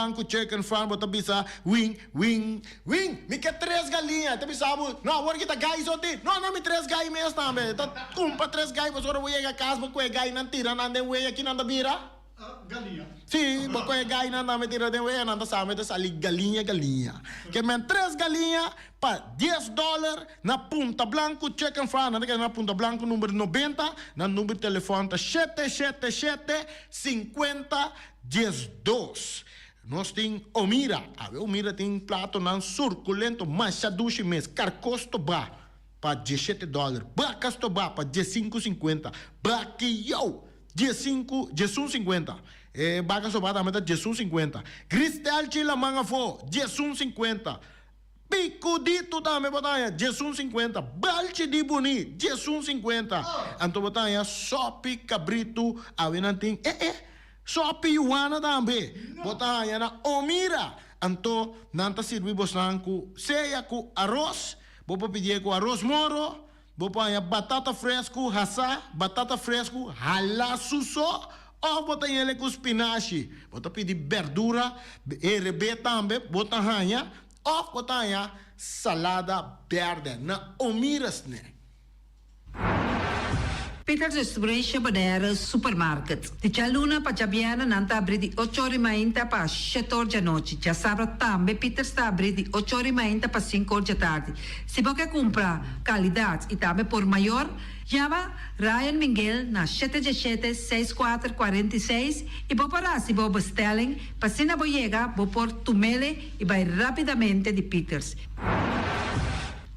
Blanco Chicken Farm bo ta bisa win, win, win, mi ke tres galiña. E ta bisa bo, no awor ki ta gai so tin. No, no mi tres gai mes tambe. E ta kumpa tres gai pasobra bo yega kas bo kue gainan tira nan den wea kinan ta bira? Galiña. Sí, bo kohe gainan tambe tira den wea, nan ta sa mi ta sali galiña galiña. Ke men tres galiña pa dies dòler na Punta Blanco Chicken Farm. Nan ta keda na Punta Blanco number nobenta. Nan number di telefòn ta shete shete shete sinkuenta diesdos. Nos tin Omira. Awe Omira tin platonan surkulento masha dushi mes. Karkos tobá pa dieshete dòler. Bakas tobá pa diesinku sinkuenta. Bakiyou! Diesinku, diesun sinkuenta. E baka sobá tambe ta diesun sinkuenta. Gristelchi laman afó, diesun sinkuenta. Pikudito tambe bo ta haña, diesun sinkuenta. Balchi di buní, diesun sinkuenta. Anto bo ta haña sòpi kabritu, awe nan tin, eh eh, sòpi yuana tambe. Bo ta haña na Omira. Anto nan ta sirbi bosnan ku sea ku aros, bo por pidié ku aros moro, Bo por haña batata fresku hasá, batata fresku halá su so òf bo ta yele ku spinashi. Bo ta pidi bèrdura herebé tambe bo ta haña òf bo ta haña salada bèrdè na Omira Snack. Peters Distribution Bonaire Supermarket. Di djaluna pa djabièrnè nan ta abrí di ocho ora i mainta pa shete or djanochi. Djasabra tambe Peters ta abrí di ocho ora i mainta pa sinku or djatardi. Si bo ke kumpra kalidat i tambe por mayor, yama Ryan Minguel na shete djeshete, seis kuater, 46 i bo por hasi bo bestelling pa asina bo yega bo por tumele i bai rápidamente di Peters.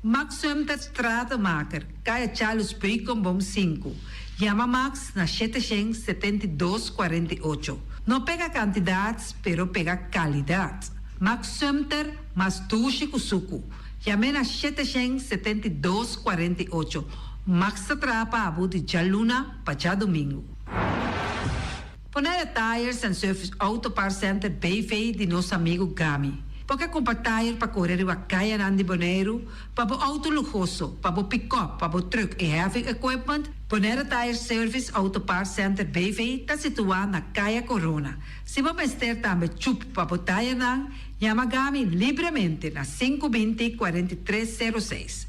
Max Sumter Stratenmaker, Kaya Charles Beukenboom sinku. Yama Max na 772 48. No pega kantidat, pero pega kalidat. Max Sumter mas dushi ku suku. Yam'é na 772 48. Max ta traha pa bo di djaluna pa djadumingu. Bonaire Tires and Service Auto Parts Center BV di nos amigu Gami. Bo ke kumpra tire pa kore riba kayanan di Boneiru, pa bo outo luhoso, pa bo pikòp, pa bo trùk i heavy equipment? Bonaire Tire Service Auto Parts Center BV ta situá na Kaya Korona. Si bo mester tambe chup pa bo tirenan, yama Gami libremente na 520 43 06.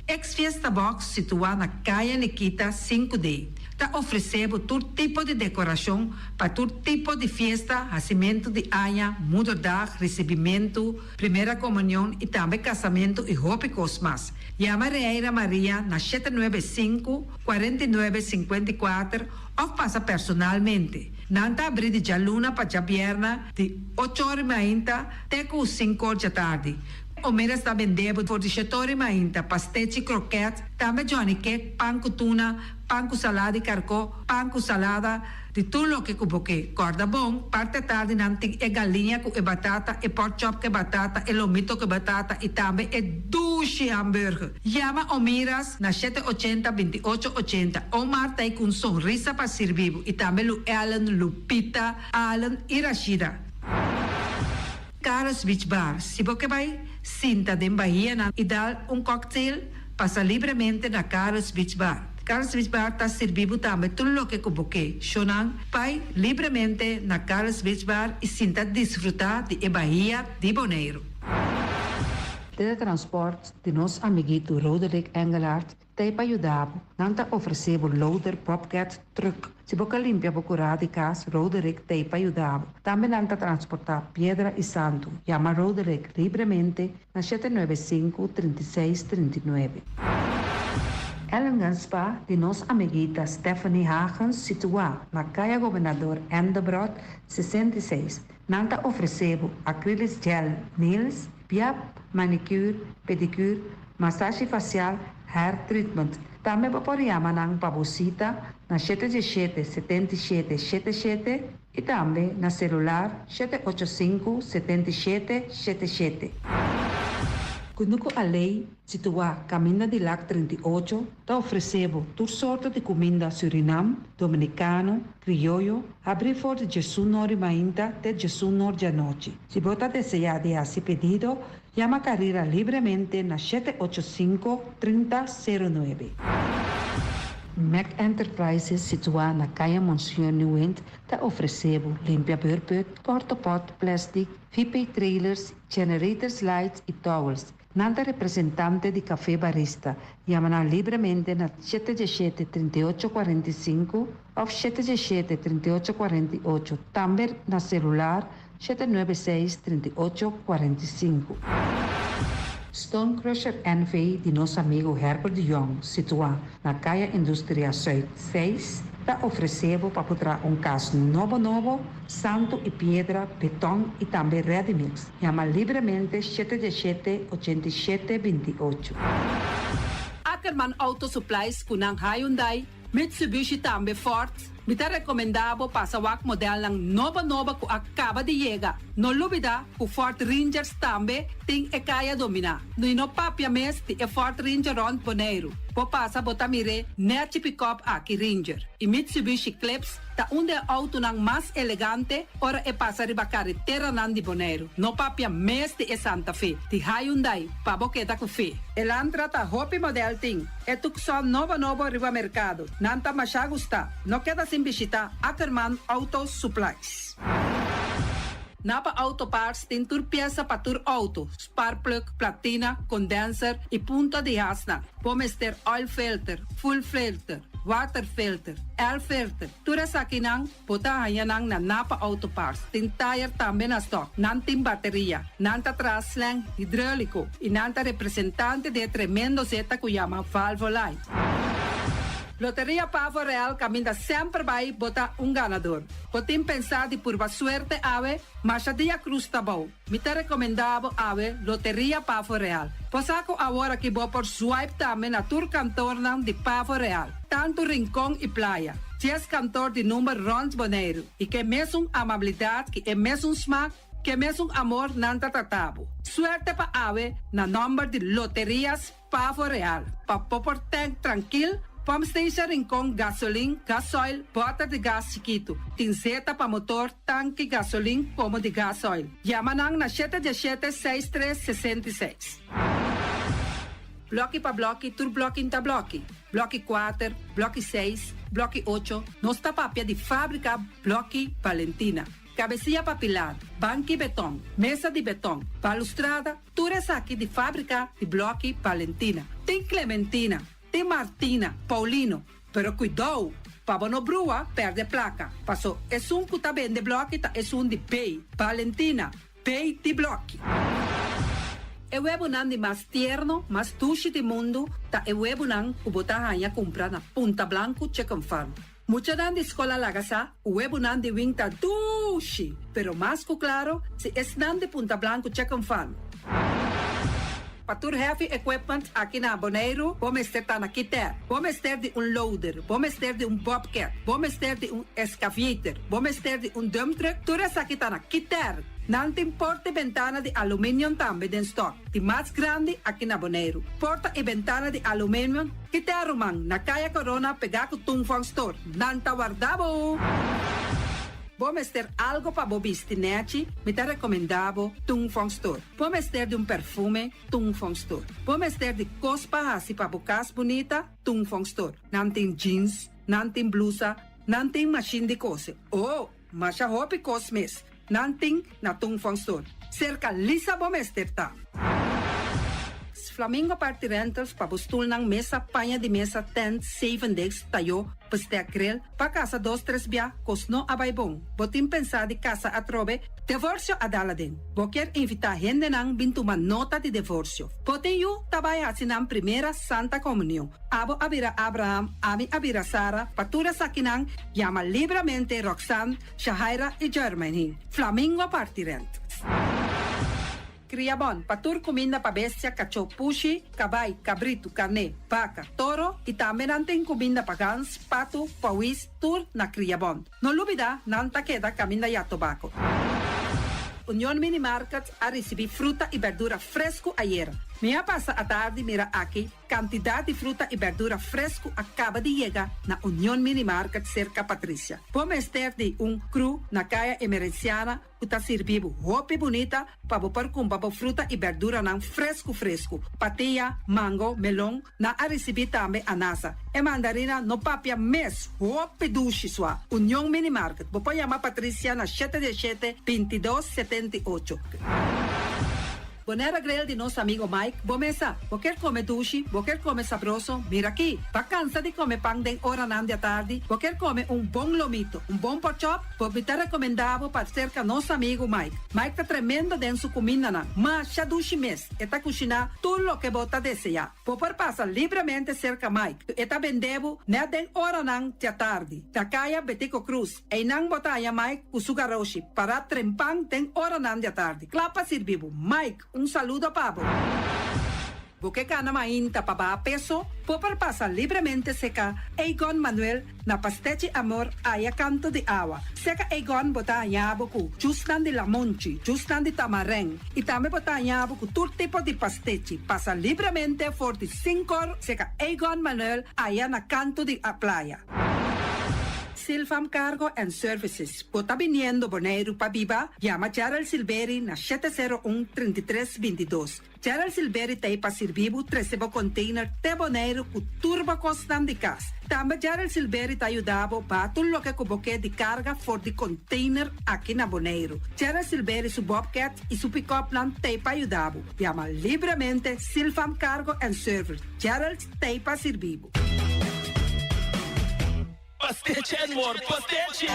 Ex Fiesta Box situá na Kaya Nikita 5D ta ofresé bo tur tipo di dekorashon pa tur tipo di fiesta, hasimentu di aña, moederdag, risibimentu, primera komunion i tambe kasamentu i hopi kos mas. Yama Reira Maria na 795 49 54 òf pasa personalmente. Nan ta abrí di djaluna pa djabièrnè di ocho or i mainta te ku sinku or djatardi. Omera sta bende bo for di shetori mainta, pastechi, kroket, tambe johnny cake, pan ku tuna, pan ku salada di karkó, pan ku salada, di tur loke ku bo ke. Kòrda bon, parti atardi nan tin e galiña ku e batata, e pork chop ku e batata, e lomito ku e batata i tambe e dushi hamburger. Yama Omiras na 780 28 80. Omar ta ei ku un sonrisa pa sirbi bo i tambe Lu Ellen, Lupita, Allen i Rashida. Carlos Beach Bar, Si bo ke bai sinta den bahianan i dal un cocktail, pasa libremente na Carlos Beach Bar. Carlos Beach Bar ta sirbi bo tambe tur loke ku bo ke. Shownan, bai libremente na Carlos Beach Bar i sinta disfrutá di e bahia di Boneiru. Teletransport di nos amiguito Roderick Engelhardt Ta e pa yuda bo. Nan ta ofresé bo loader, bobcat, truck. Si bo ka limpia bo kurá di kas, Roderick ta e pa yuda bo. Tambe nan ta transportá piedra i santu. Yama Roderick libremente na 795 36 39. Ellingham Spa di nos amiguita Stephanie Hagens situá na Kaya Gobernador Endebrot 66. Nan ta ofresé bo acrylic gel nails, piap, manicure, pedicure, masashi fasial, hair treatment. Tambe bo por yama nan pa bo sita na 717 77 77 i tambe na selular 785 77 77. Kunuku Alei, situá Kaminda di Lac 38, ta ofresé bo tur sorto di kuminda Surinam, Dominikano, Krioyo, habrí for di 11 or di mainta te 11 or di anochi. Si bo ta deseá di hasi pedido, yama Carira libremente na 785 3009. Mac Enterprises, situá na Kaya Monsieur Nieuwind, ta ofresé bo limpia beurput, porta-pot, plastic, VP trailers, generators lights i towels. Nan ta representante di Café Barista. Yama nan libremente na 717 38 45 òf 717 38 48. Tambe na selular 796 38 45. Stone Crusher NV di nos amigu Herbert de Jong, situá na Kaya Industria Zuid 6, ta ofresé bo pa traha un kas nobo nobo, santu i piedra, beton i tambe ready mix. Yama libremente 717 87 28. Ackerman Auto Supplies ku nan Hyundai, Mitsubishi tambe Ford. Mi ta rekomendá bo pasa wak modelnan nobo nobo ku a kaba di yega. No lubidá ku Ford Rangers tambe tin e kaya dominá. No no papia mes di e Ford Ranger rònt Boneiru. Bo pasa bo ta mir'é nèchi pick-up aki Ranger. I Mitsubishi Eclipse ta un di e outonan mas elegante ora e pasa riba kareteranan di Boneiru. No papia mes di e Santa Fe, di Hyundai, pa bo keda ku fe. Elantra ta hopi model tin. E Tucson nobo nobo riba merkado. Nan ta masha gusta. No keda sin bishitá Ackerman Auto Supplies. Napa Auto Parts tin tur piesa pa tur auto, sparkplug, platina, condenser y punta di hasnan. Bo mester oil filter, fuel filter, water filter, air filter, tur esakinan bo ta haña nan na Napa Auto Parts. Tin tire tambe na stock. Nan tin bateria. Nan ta traha slang hidráulico y nan ta representante di e tremendo zeta cu yama Valvoline. Loteria Pavo Real caminda semper bay bo ta un ganador. Bo tin pensá di purba suerte awe? Masha dia cruz ta bou. Mi ta recomendá bo awe Loteria Pavo Real. Bo sa cu awor aki bo por swipe tambe na tur kantornan di Pavo Real, tantu Rincon y Playa. Dies kantor di number rond Boneiru y ke mesun amabilidad ki e mesun smaak, ke mesun amor nan ta trata bo. Suerte pa awe na nomber di Loterias Pavo Real, pa bo por tank trankil, pump station Rincon, gasolin, gasoil, bòter di gas chikitu. Tin zeta pa motor, tanki gasolin komo di gasoil. Yama nan na shete diesshete seis tres 66. Blòki pa blòki, tur blòki n'ta blòki. Blòki kuater, blòki seis, blòki ocho, nos ta papia di fábrika Blòki Valentina. Kabesia pa pilar, banki beton, mesa di beton, balustrada, tur esaki di fábrika di Blòki Valentina. Tin Clementina, tin Martina, Paulino, pero kuidou pa bo no brua pèrdè plaka, paso esun ku ta bende blòki ta esun di B, Valentina, B di blòki. E webunan di mas tierno, mas dushi di mundu ta e webunan ku bo ta haña kumpra na Punta Blanku Chicken Farm. Muchanan di skol a laga sa ku webunan di wing ta dushi, pero mas ku klaro si esnan di Punta Blanku Chicken Farm. Pa tur heavy equipment aki na Boneiru bo mester ta na Kiter. Bo mester di un loader, bo mester di un bobcat, bo mester di un excavator, bo mester di un dump truck, tur esaki ta na Kiter. Nan tin porta y bentana di aluminium tambe den stock, di mas grandi aki na Boneiru. Porta y bentana di aluminium Kiter ruman, na Kaya Corona pegá ku Tung Fong Store. Nan ta warda bo! Bo mester algo pa bo bisti nèchi? Mi ta rekomendá bo Tung Fong Store. Bo mester di un perfume? Tung Fong Store. Bo mester di kos pa hasi pa bo kas bunita? Tung Fong Store. Nan tin jeans, nan tin blusa, nan tin mashin di kose. Oh! Masha hopi kos mes nan tin na Tung Fong Store. Serka Lisa bo mester ta. Flamingo Party Rentals pa bo stulnan, mesa, paña di mesa, tent, zeven degs, tayó, bestek, grill, pa kasa dos tres bia, kos no a bai bon. Bo tin pensá di kasa atrobe? Devorsio a dal aden. Bo kier invitá hendenan bin tuma nota di devorsio. Bo tin yu ta bai hasi nan primera Santa Komunion. Abo a bira Abraham, ami a bira Sara, pa tur esakinan yama libramente Roxanne, Shahaira i Jermaine. Flamingo parti rent. Kria bon, pa tur kuminda pa bestia, kachó, pushi, kabai, kabritu, karné, baka, toro i tambe nan tin kuminda pa gans, patu, pawis, tur na Kria Bon. No lubida, nan ta keda kaminda ya tobako. Union Mini Market a risibí fruta i berdura fresku ayera. Mi a pasa atardi mira aki Kantidat di fruta i bèrdura fresku a kaba di yega na Union Mini Market serka Patricia. Bo mester di un kru na Kaya Emerenciana ku ta sirbi bo hopi bunita pa bo por kumpra bo fruta i bèrduranan fresku fresku. Patia, mango, melon, nan a risibí tambe anasa. E mandarina no papia mes, hopi dushi sua. Union Mini Market, bo por yama Patricia na shete diesshete, 22, 78. Bonaire Grill di nos amigo Mike, bo mesa. Bo kier come dushi, bo kier come sabroso, mira aki. Bo a cansa di come pan den oranan di atardi, bo kier come un bon lomito, un bon porkchop, bo mi ta recomenda bo pa cerca nos amigo Mike. Mike ta tremendo den su cumindanan, masha dushi mes, e ta cushina tur loke bo ta desea. Bo por pasa libremente cerca Mike, e ta bende bo net den oranan di atardi, na caya Betico Croes. Einan bo ta haña Mike ku su garoshi pará trempan den oranan di atardi, kla pa sirbi bo. Mike, un saludo pa bo. Bo ke gana mainta pa baha peso? Bo por pasa libremente seka Egon Manuel na Pastechi Amor aya kanto di awa. Seka Egon bo ta haña bo ku jusnan di lamonchi, jusnan di tamarèn i tambe bo ta haña bo ku tur tipo di pastechi. Pasa libremente for di sinkor seka Egon Manuel aya na kanto di playa. Silvam Cargo and Services. Bo ta biniendo Boneiru pa biba? Yama Gerald Silveri na 701 33 22. Gerald Silveri t'ei pa sirbi bo trese bo container te Boneiru ku tur bo kosnan di kas. Tambe Gerald Silveri ta yuda bo baha tur loke ku bo ke di karga for di container aki na Boneiru. Gerald Silveri su Bobcat i su pick-upnan t'ei pa yuda bo. Yama libremente Silvam Cargo and Service. Gerald t'ei pa sirbi bo. Pastechi and more, pastechi!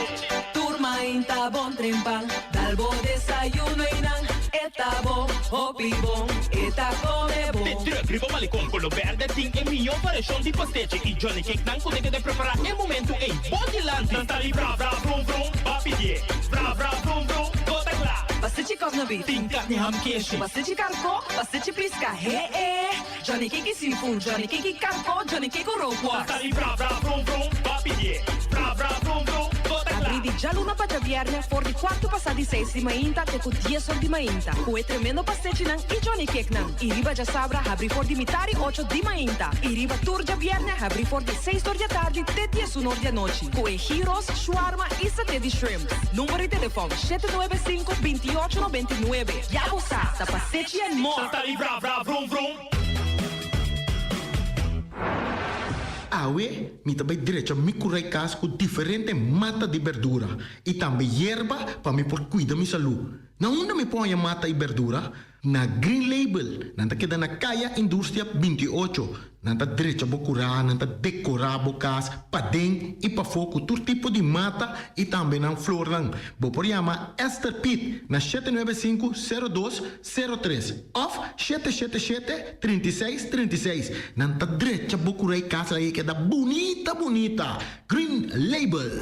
Tur mainta bon trempan, dal bo desayuno y nan e ta bon, hopi bon, e ta come bon. De truck riba malecon color berde tin e miyo variacion di pastechi y Johnny Cake nan cu ta keda prepara e momento ey bo dilanti. Nan ta di bra bra brum brum, ba pidie, bra bra brum brum, bo ta cla. Pastechi kòf na beef. Tin carni ham keshi. Pastechi karko, pastechi pisca, he e. Johnny Cake seafood, Johnny Cake karko, Johnny Cake rookworst. Nan ta di bra bra brum brum, ba pidie, bra bra brum brum, bo ta cla. Abrí di djaluna pa djabièrnè for di kuartu pasá di seis di mainta te ku dies or di mainta ku e tremendo pastechinan i Johnny Cakenan. I riba djasabra habrí for di mitar i ocho di mainta i riba tur djabièrnè habrí for di seis or di atardi te diesun or di anochi ku e gyros, shawarma i saté di shrimp. Number di telefòn, 795 28 99. Ya bo sa, ta pastechi and more! Nan ta di bra bra brum brum. Awe mi ta bai drecha mi kurai kas ku diferente mata di berdura i tambe yerba pa mi por kuida mi salú. Na unda mi por haña mata i berdura? Na Green Label. Nan ta keda na Kaya Industria 28. Nan ta drecha bo kurá, nan ta dekorá bo kas paden i pafó ku tur tipo di mata i tambe nan flornan. Bo por yama Esther Piet na 795 02 03 òf 777 36 36. Nan ta drecha bo kurá i kas ei keda bunita bunita. Green Label.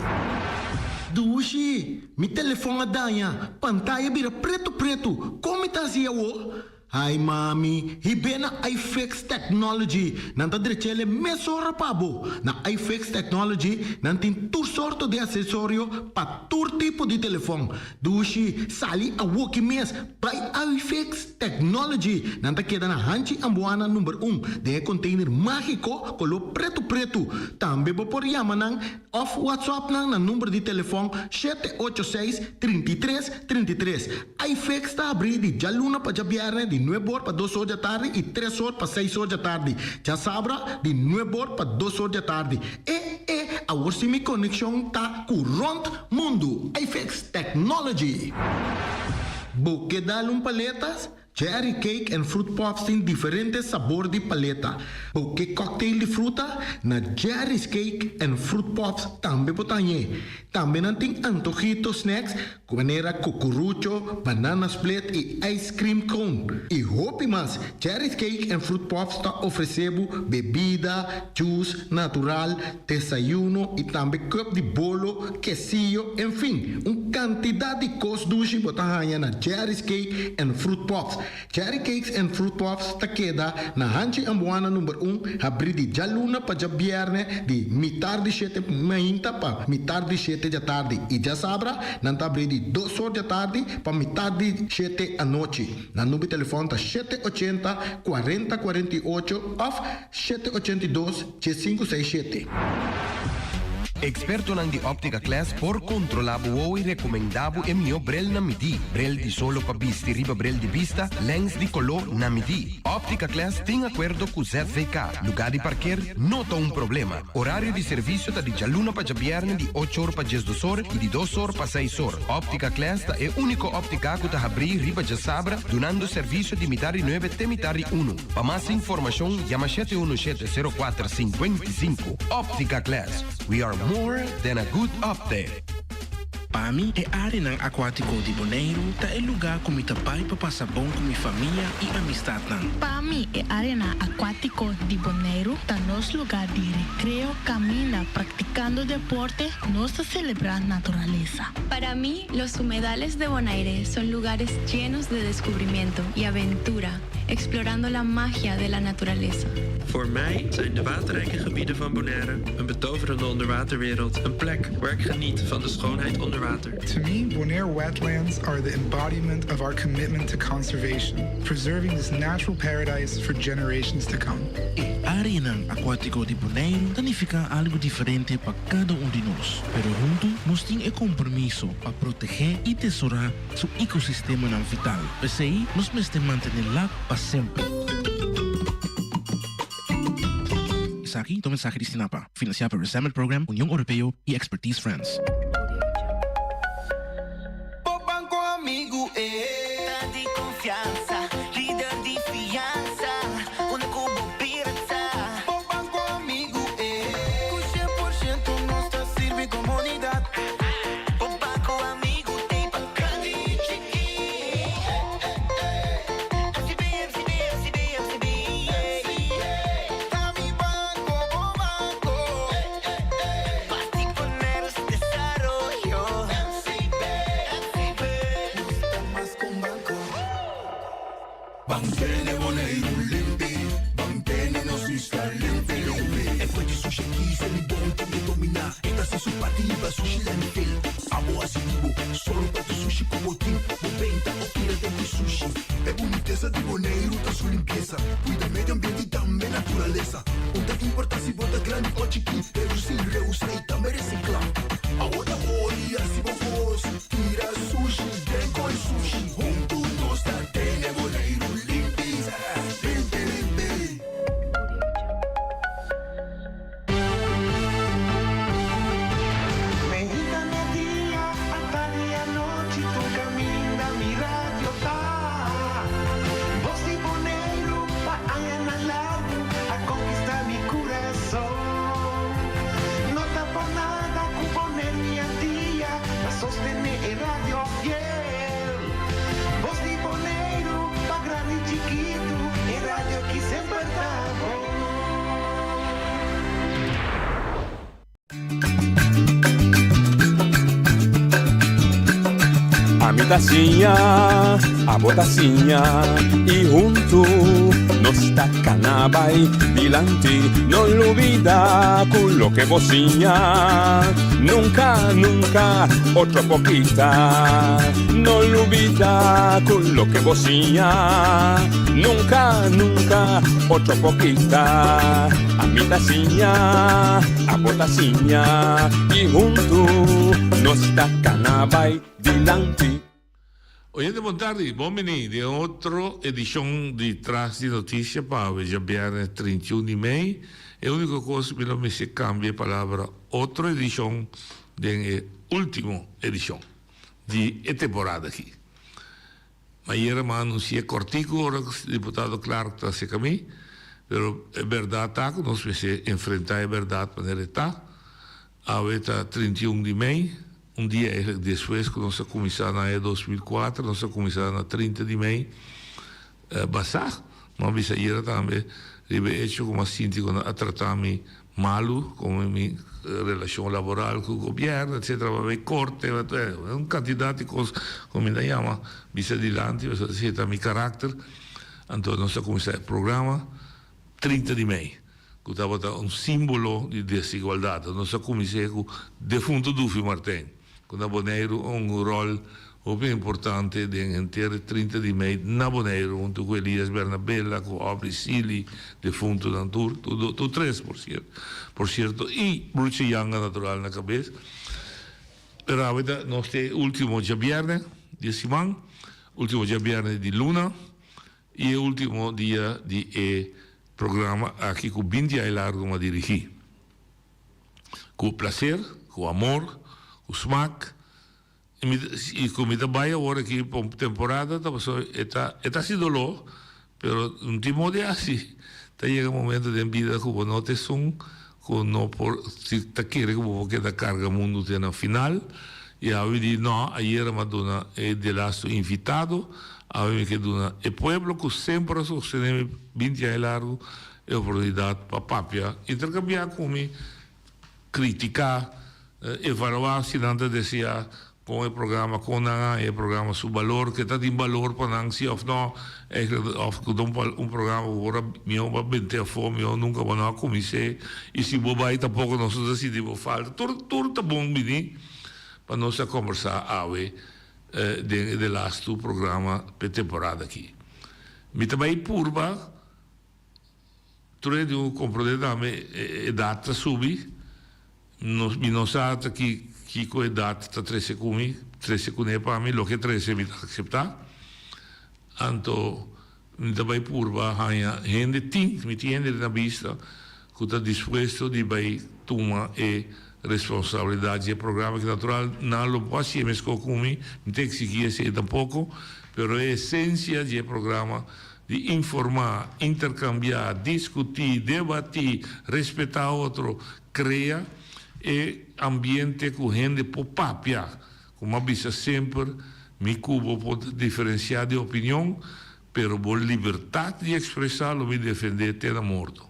Dushi, mi telefòn a daña, pantaya bira pretu pretu, kon mi ta hasi awor? Ai mami, hib'é na iFix Technology, nan ta drech'el e mesora pa bo. Na iFix Technology nan tin tur sorto di asesorio pa tur tipo di telefòn. Dushi, sali awoki mes, bai iFix Technology! Nan ta keda na Hanchi Ambuana number un, den e container mágiko koló pretu pretu. Tambe bo por yama nan òf WhatsApp nan na number di telefòn 786 33 33. iFix ta habrí di djaluna pa djabièrnè di nuebe or pa dos or djatardi i tres or pa seis or djatardi. Djasabra di nuebe or pa dos or djatardi. E e awor si mi konekshon ta ku rònt mundu. iFix Technology. Bo ke dal un paletas? Cherry Cake and Fruit Pops tin diferente sabor di paleta. Bo ke cocktail di fruta? Na Jerry's Cake and Fruit Pops tambe bo ta hañ'é. Tambe nan tin antojito snacks manera cucurucho, banana split y ice cream cone. Y hopi mas! Jerry's Cake and Fruit Pops ta ofrece bo bebida, juice natural, desayuno y tambe cup di bolo, quesillo, en fin, un cantidad di cos dushi bo ta haña na Jerry's Cake and Fruit Pops. Jerry Cakes and Fruit Pops ta keda na Hanchi Ambuana number un, habrí di djaluna pa djabièrnè di mitar di shete mainta pa mitar di shete djatardi y djasabra nan ta habrí di dos or djatardi pa mitar di shete anochi. Nan number di telefòn ta 780 40 48 òf 782 1567. Ekspertonan di Optica Class por kontrolá bo wowo i rekomendá bo e mihó brel na midí. Brel di solo pa bisti riba brel di bista, lèns di koló na midí. Optica Class tin akuerdo ku ZVK. Lugá di parker no ta un problema. Orario di servisio ta di djaluna pa djabièrnè di ocho or pa diesdos or i di dos or pa seis or. Optica Class ta e úniko óptika ku ta habrí riba djasabra dunando servisio di mitar di nuebe te mitar di unu. Pa mas informashon yama shete unu shete sero kuater 55. Optica Class, we are more than a good optic. Pa mi, e áreanan akuátiko di Boneiru ta e lugá ku mi ta bai pa pasa bon ku mi famia i amistatnan. Pa mi, e áreanan akuátiko di Boneiru ta nos lugá di rekreo kaminda praktikando deporte nos ta selebrá naturalesa. Para mí, los humedales de Bonaire son lugares llenos de descubrimiento y aventura, explorando la magia de la naturaleza. Voor mij zijn de waterrijke gebieden van Bonaire een betoverende onderwaterwereld, een plek waar ik geniet van de schoonheid onder water. To me, Bonaire wetlands are the embodiment of our commitment to conservation, preserving this natural paradise for generations to come. E Areanan akuátiko di Boneiru ta nifiká algu diferente pa kada un di nos, pero huntu nos tin e kompromiso pa protegé i tesorá su ekosistemanan vital. P'esei nos mester mantené Lac pa semper. Esaki ta un mensahe di Stinapa, finansiá pa Resemble Program, Union Oropeo i Expertise France. Bo banco amigu e ta di confiansa, lider di fiansa, unda cu bo bira ta. Bo banco amigu e cu 100% nos ta sirbi comunidad. Bo banco amigu t'ey pa grandi y chiki. MCB, MCB, MCB, MCB, yeah. Ta mi banco, bo banco. Basti poner su desaroyo. MCB, MCB. Nos ta mas cu un banco. Ban tene Boneiru limpi, ban tene nos isla limpi limpi. E fuente sushi aki se mi bon tin ke dominá. E ta hasi su parti riba sushi landfill. Abo hasi di bo, sòru pa tur sushi ku bo tin. Bo benta o tira den di sushi. E bunitesa di Boneiru ta su limpiesa. Kuida medio ambiente i tambe naturalesa. Un ta importá si bo ta grandi o chikí, redusí, reusá i tambe resiklá. Awor ta ori hasi bo kos, tira sushi den koi sushi. Huntu nos ta tene Boneiru limpi, limpi limpi. Meinta media, atardi anochi tur caminda mi radio ta. Bos di Boneiru pa añanan largu a conquista mi curason. No ta por nada cu Boneiru i Antia ta sostene e radio fiel. Bos di Boneiru pa grandi i chikitu e radio ki semper ta bon. Ami ta siña, abo ta siña y huntu nos ta cana bay dilanti. No lubida cu loke bo siña nunca, nunca otro por kita. No lubida cu loke bo siña nunca, nunca otro por kita. Ami ta siña, abo ta siña y huntu nos ta cana bay dilanti. Oyente bon tardi, bon bini den otro edicion di Tras di Noticia pa awe djabièrnè 31 di mei. E unico cos mi lo mester cambia e palabra otro edicion den e ultimo edicion di e temporada aki. Ayera mi a anuncia cortico ora cu diputado Clark ta acerca mi, pero e berdad ta cu nos mester enfrenta e berdad manera e ta. Awe ta 31 di mei, un dia eigenlijk despues cu nos a cuminsa na aña 2004, nos a cuminsa na 30 di mei basa. Mi a bisa ayera tambe riba e hecho cu mi a sinti cu nan a trata mi malu como mi relacion laboral cu gobierno etcetera pa bay corte un cantidad di cos cu mi ta yama bisa dilanti pasobra esey ta mi caracter anto nos a cuminsa e programa 30 di mei cu tabata un simbolo di desigualdad nos a cuminsa cu defunto Dufi Martijn cu na Boneiru un rol Hopi importante den henter e 30 di mei na Boneiru huntu ku Elias Bernabela, ku Aubrey Sealy, defuntonan tur, tur tur tres por sierto, por sierto i Bruce Janga natural na kabes. Pero awe ta nos ta e ultimo djabièrnè di e siman, ultimo djabièrnè di luna i e ultimo dia di e programa aki ku binti aña largu mi a dirigí. Ku plaser, ku amor, ku smak. I ku mi ta bai awor aki pa un temporada ta pasobra e ta e ta hasi doló pero no tin modo di hasi. Ta yega un momento den bida ku bo no ta esun ku no por si ta kere ku bo por keda karga mundu te na final i awe di no ayera mi a duna e delasto invitado awe mi ke duna e pueblo ku semper a sostene mi binti aña largu e oportunidat pa papia interkambiá ku mi. Critica, evaluá si nan ta desea con e programa, con nan a haña e programa su balor, ke ta tin balor pa nan si of no, eigenlijk of ku ta un programa ku ora mihó bo a bent'é afó, mihó nunka bo no a kumins'é i si bo bai tampoko nos no ta sinti bo falta. Tur tur ta bon bini pa nos a kombersá awe den e delastu programa p'e temporada aki. Mi ta bai purba. Tur hende ku komprondé tambe e edat ta subi. No, mi no sa ta ki kiko edat ta trese ku mi, trese kuné pa mi, loke trese mi ta akseptá. Anto mi ta bai purba haña hende, tin, mi tin hende na bista ku ta dispuesto di bai tuma e responsabilidat di e programa, ki natural nan lo por hasié meskos ku mi, mi ta eksigí esei tampoko, pero e esensia di e programa di informá, interkambiá, diskutí, debatí, respetá otro, krea e ambiente ku hende por papia. Komo a bisa semper, mi ku bo por ta diferensiá di opinion, pero bo libertat di ekspresá lo mi defendé te na morto.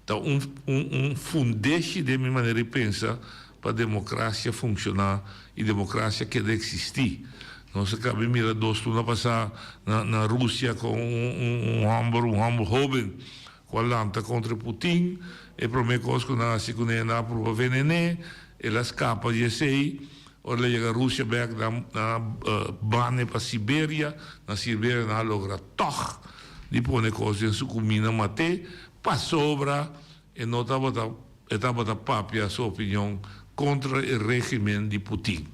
Ta un un un fundeshi den mi manera di pensa pa demokrasia funshoná i demokrasia keda eksistí. Nos a kaba di mira dos luna pasá na na Rusia kon un un un hòmber un hòmber hóben ku a lanta kontra Putin. E promé kos ku nan a hasi kuné nan a pruba venen'é, el a skapa di esei. Ora el a yega Rusia bèk nan nan a ban'é pa Siberia. Na Siberia nan a logra tòg di pone kos den su kuminda mat'é pasobra e no tabata e tabata papia su opinion kontra e régimen di Putin.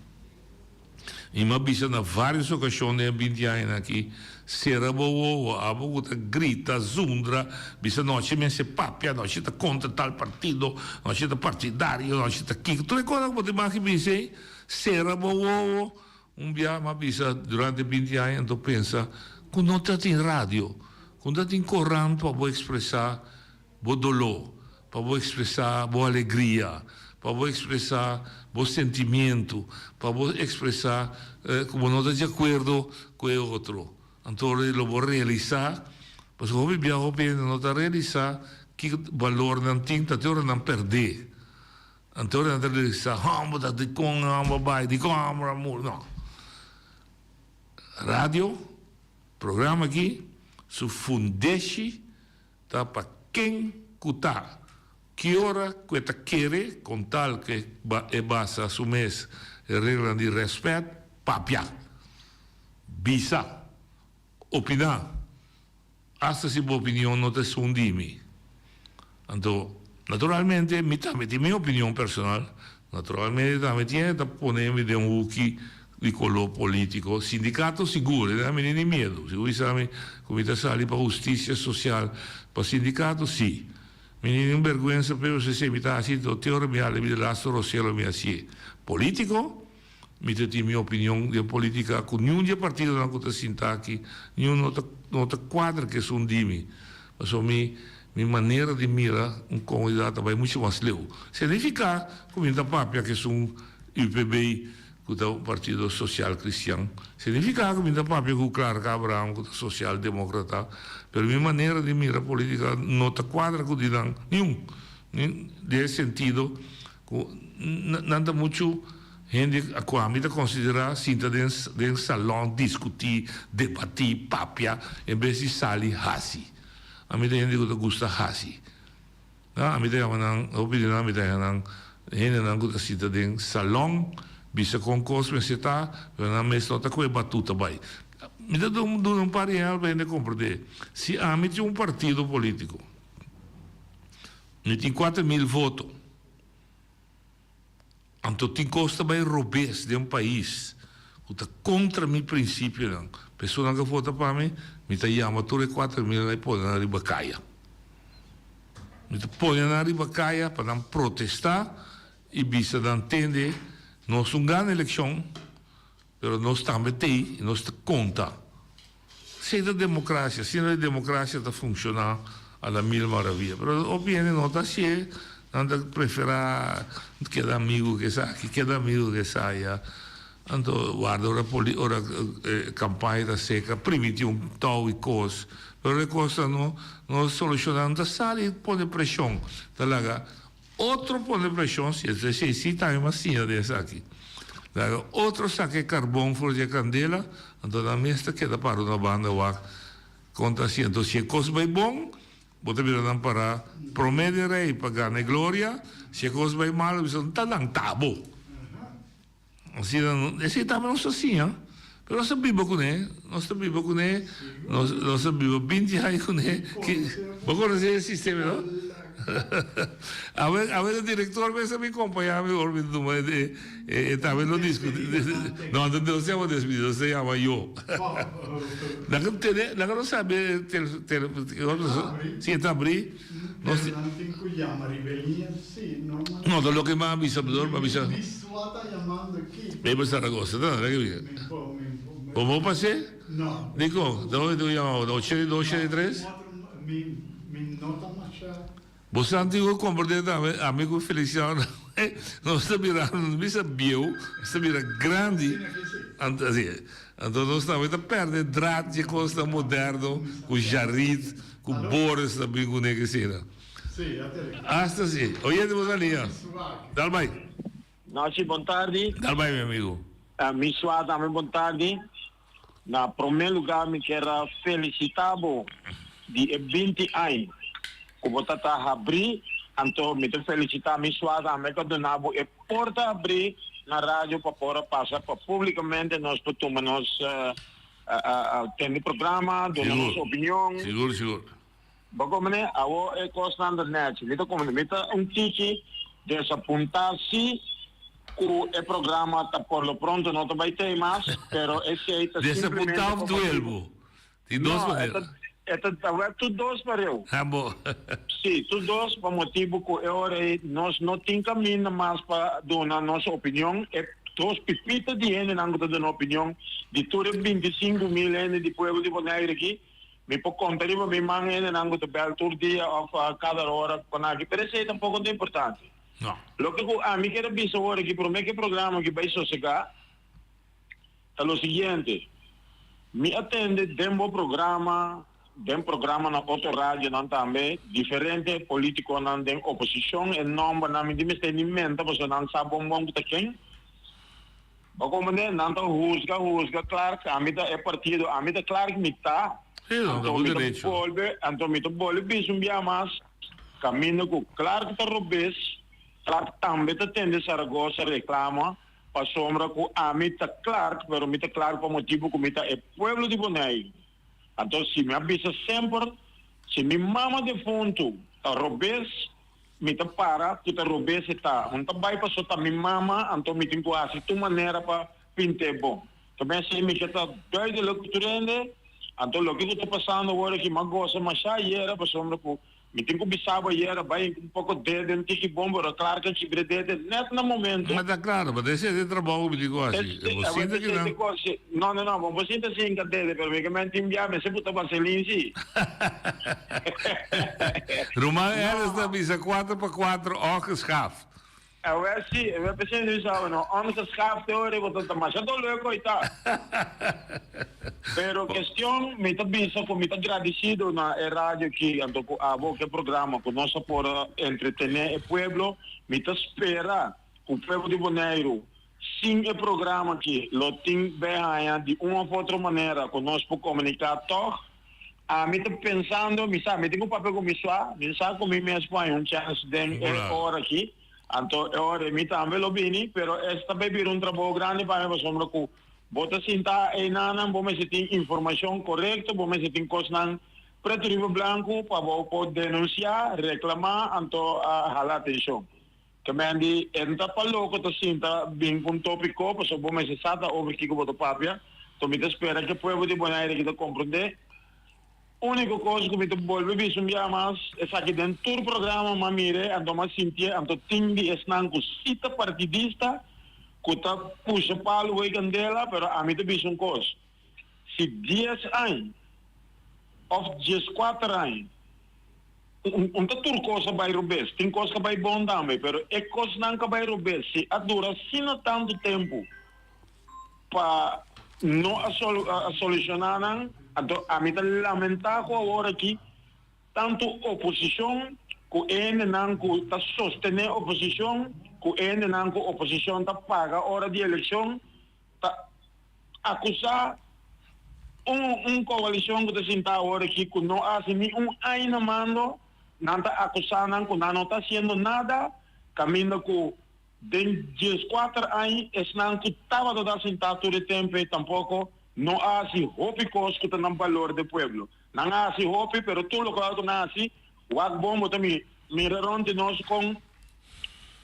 Mi a bisa na vários okashon den e binti añanan aki, sera bo wowo, abo ku ta grita, zundra, bisa nochi mester papia, nochi ta kontra tal partido, nochi ta partidario, nochi ta kiko, tur e kosnan ku bo ta imagi bisa ei, sera bo wowo. Un bia mi a bisa durante binti aña anto pensa ku no ta tin radio, ku no ta tin korant pa bo ekspresá bo doló, pa bo ekspresá bo alegria, pa bo ekspresá bo sentimientu, pa bo ekspresá ku bo no ta di akuerdo ku e otro. Anto lo bo realisá, pasobra hopi bia hopi hende no ta realisá kiko balor nan tin, ta te ora nan pèrdé. Anto nan ta bisa, Hòmber ta dikon hòmber bai, dikon hòmber a muri. No. Radio, programa aki, su fundeshi ta pa ken ku ta, ki ora ku e ta kere, kon tal ku e basa su mes e reglanan di rèspèt, papia, bisa, opiná. Asta si bo opinion no ta esun di mi. Anto, naturalmente, mi tambe tin mi opinion personal. Naturalmente tambe tin hende ta pone mi den un huki di koló polítiko. Sindikato sigur, e mi ni miedu. Si bo bisa mi ku mi ta sali pa hustisia sosial pa sindikato, si. Mi ni un bèrgwensa p'e, pasobra esei mi ta hasi, te ora mi hala mi di lastu roselo mi hasié. Polítiko? Mi ta tin mi opinion den politica cu niun di e partidonan cu ta sinta aki, niun no ta no ta cuadra cu esun di mi. Pasobra mi mi manera di mira un comunidad ta bay mucho mas leu. Significa cu mi ta papia cu esun UPB cu ta un partido social cristian. Significa cu mi ta papia cu Clark Abraham cu ta social democrata. Pero mi manera di mira politica no ta cuadra cu di nan, niun. Den e sentido Ku nan ta muchu hende ku ami ta konsiderá sinta den den salon diskutí, debatí, papia en bes di sali hasi. Ami ta hende ku ta gusta hasi. Ami ta yama nan, hopi di nan mi ta yama nan hendenan ku ta sinta den salon bisa kon kos mester ta, pero nan mes no ta ku e batuta bai. Mi ta duna un par di ehèmpel pa hende komprendé. Si ami tin un partido polítiko. Mi tin 4000 voto. Anto tin kos ta bai robes den un pais ku ta kontra mi prinsipionan. Personanan ku a vota pa mi, mi ta yama tur e 4000 nan i pone nan riba kaya. Mi ta pone nan riba kaya pa nan protestá i bisa nan tende nos un gana elekshon. Pero nos tambe t'ei i nos ta konta. Esei ta demokrasia, asina e demokrasia ta funshoná a la mil maravia. Pero hopi hende no ta hasié, nan ta preferá keda amigu ku esaki, keda amigu ku esaya. Anto warda ora poli ora e kampaña ta seka, primiti un tou i kos. Pero e kosnan no no solushoná, no ta sali pone preshon, ta laga. Otro pone preshon si esei si tambe mas siña den esaki. Laga otro saka e karbon for di e kandela, anto nan mes ta keda para una banda wak kon ta hasi. Anto si e kos bai bon, bo ta mira nan para prome den rei pa gana e gloria, si e kos bai malo, bo bisa ta nan ta bo. Asina, esei tambe nos ta siña. Pero nos ta biba kuné, nos ta biba kuné, nos nos ta biba binti aña kuné. Bo konosé e sistema, no? Awe awe e direktor mes a bin kompañá mi ora mi ta tuma e e tambe lo diskutí. No, no se yama despedida, nos ta yama yo. Nan a tene, nan a no sabi tel tel si e ta abrí. Nos Pero nan tin cu yama riba e liña si, normal. No, ta loke mi a bisa, mi a bisa. Mi swa ta yamando aki. Mabel Zaragoza, ta na, mi po, mi po. Bo bo pas'é? No. Dikon? Dónde tin ku yama bo? 82, 83? Mi, mi no ta masha. Bo sa tin ku komprendé tambe, ami ku Feliciano nos ta bira, no bisa bieu, nos ta bira grandi. Anto, si, anto nos tambe ta pèrdè draad dje kosnan moderno ku Jarid. Ku Boris ta bin kuné Cristina. Asta si. Oyente bo ta liña. Dal bai. Nochi bon tardi. Dal bai mi amigo. Mi swa tambe bon tardi. Na prome lugar mi kier a felicita bo di e binti añ ku bo ta ta habri anto mi ta felicita mi swa tambe ku a duna bo e porta habri na radio pa por a pasa pa publicamente nos por tuma nos Tende programa, duna nos opinion. Sigur, sigur. Bo komprende? Awo e kosnan ta nèchi. Mi ta komprende. Mi ta un tiki desapuntá si ku e programa ta por lo pronto no ta bai tei mas, pero esei ta simplemente. Desapuntá òf duel bo? Tin dos manera. No, e ta ta wèt tur dos pareu. Ha bo. Si, tur dos pa motibu ku e ora ei nos no tin kaminda mas pa duna nos opinion. E Dos pipita di hendenan ku ta duna opinion di tur e 25.000 hende di pueblo di Bonaire aki, mi por konta riba mi man hendenan ku ta bèl tur dia òf kada ora kon aki, pero esei tampoko no ta importante. No. Loke ku ami kier a bisa awor aki promé ku e programa aki bai sosegá ta lo siguiente, mi a tende den bo programa, Den programa na otro radionan tambe diferente politiconan den oposicion e nombernan mi di mester ni menta pasobra nan sa bon bon cu ta ken. Bo comprende? Nan ta huzga huzga Clark ami ta e partido ami ta Clark mi ta Sí, nan ta anto bo mi ta derecho. bolbe anto mi ta bolbe bisa un bia mas caminda cu Clark ta robes Clark tambe ta tende Zaragoza reclama pasobra cu ami ta Clark pero mi ta Clark pa motibo cu mi ta e pueblo di Bonaire. Anto si mi a bisa semper, si mi mama defuntu ta robes, mi ta para ku ta robes e ta. Un ta bai paso ta mi mama, anto mi tin ku hasi tur manera pa pint'é bon. Ta ben esei mi ke ta duidelijk ku tur hende. Anto loke ku ta pasando awor aki mi a gosa masha ayera pasobra ku Mi tin ku bisa bo ayera bai un poko dede un tiki bon pero klar ke kibre dede net na momento. Ma ta klaro, ma ta esei ta e trabou ku mi tin ku hasi. E bo sinta ki nan. No no no, bo por sinta sin ka dede pero mi ke men tin bia mester puta vaseline si. Ruman Ernest ta bisa kuater pa kuater ongeschaft. Awel si, e webpc nu sa no ongeschaft hoor, bo ta masha dolor koita. Pero kestion mi ta bisa ku mi ta gradisido na e radio aki anto ku abo ku e programa ku nos a por entretene e pueblo. Mi ta spera ku pueblo di Boneiru sin e programa aki lo tin bay haña di un of otro manera ku nos por komunika tog. Ami ta pensando, mi sa, mi tin ku papia ku mi sua, mi sa ku mi mes por haña un chèns den e ora aki. Anto e ora ei mi tambe lo bini, pero es ta bay bira un trabou grandi pa mi pasobra ku bo ta sinta einanan, bo mester tin informashon korekto, bo mester tin kosnan pretu riba blanku pa bo por denunsiá, reklamá, anto hala atenshon. Ke men di e no ta pa loko ta sinta bin ku un topiko pasobra bo mester sa ta over kiko bo ta papia. Anto mi ta spera ku e pueblo di Bonaire aki ta komprendé. Úniko kos ku mi ta bolbe bisa un bia mas, esaki den tur programa m'a mir'é, anto m'a sintié, anto tin di esnan ku sí ta partidista, ku ta pusha palu wei kandela, pero ami ta bisa un kos, si dies añ òf dieskuater añ, un ta tur kos a bai robes, tin kos ku a bai bon tambe, pero e kosnan ku a bai robes, si a dura asina tantu tempu, pa no a soluciona nan, anto ami ta lamenta cu awor aki tanto oposicion cu e hendenan cu ta sostene oposicion cu e hendenan cu oposicion ta paga ora di eleccion ta acusa un un coalicion cu ta sinta awor aki cu no a haci ni un aña na mando, nan ta acusa nan cu nan no ta haciendo nada caminda cu Den 14 aña esnan ku tabata ta sintá tur e tempu ei tampoko. no a hasi hopi kos ku ta na balor di pueblo. Nan a hasi hopi pero tur lokual ku nan a hasi wak bon bo ta mi mira rònt di nos kon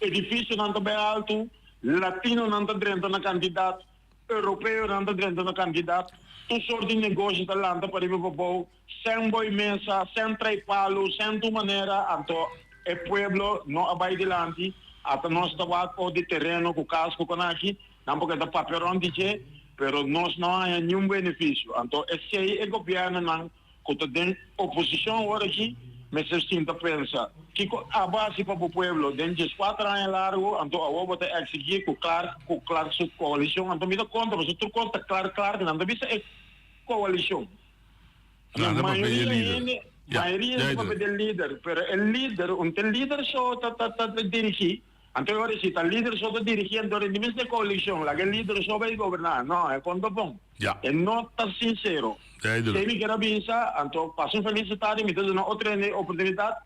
edifisionan ta bai altu, latinonan ta drenta na kantidat, europeonan ta drenta na kantidat, tur sort di negoshi ta lanta pariba pabou, sen boi mesa, sen trai palu, sen tur manera, anto e pueblo no a bai dilanti, ata nos ta wak o di tereno ku kas ku konaki, nan por keda papia rònt di dje, pero nos no a haña niun benefisio. Anto esei e gobièrnunan ku ta den oposishon awor aki mester sinta pensa, kiko abo hasi pa bo pueblo den dieskuater aña largu, anto awor bo ta eksigí ku Clark ku Clark su koalishon, anto mi ta konta pasobra tur kos ta Clark Clark, nan ta bisa e koalishon. Nan ta papia di e Mayoria lider. hende, Ya, mayoria ya hende papia di e lider, pero e lider, un ta e lider so ta ta ta dirigí. Anto e ora si ta lider so ta dirigí anto di mester coalicion laga e lider so bay goberná no e con ta bon Ya. e no ta sincero Duidelijk. Esey mi kier a bisa anto pasa un feliz tarde mi ta duna otro hende oportunidad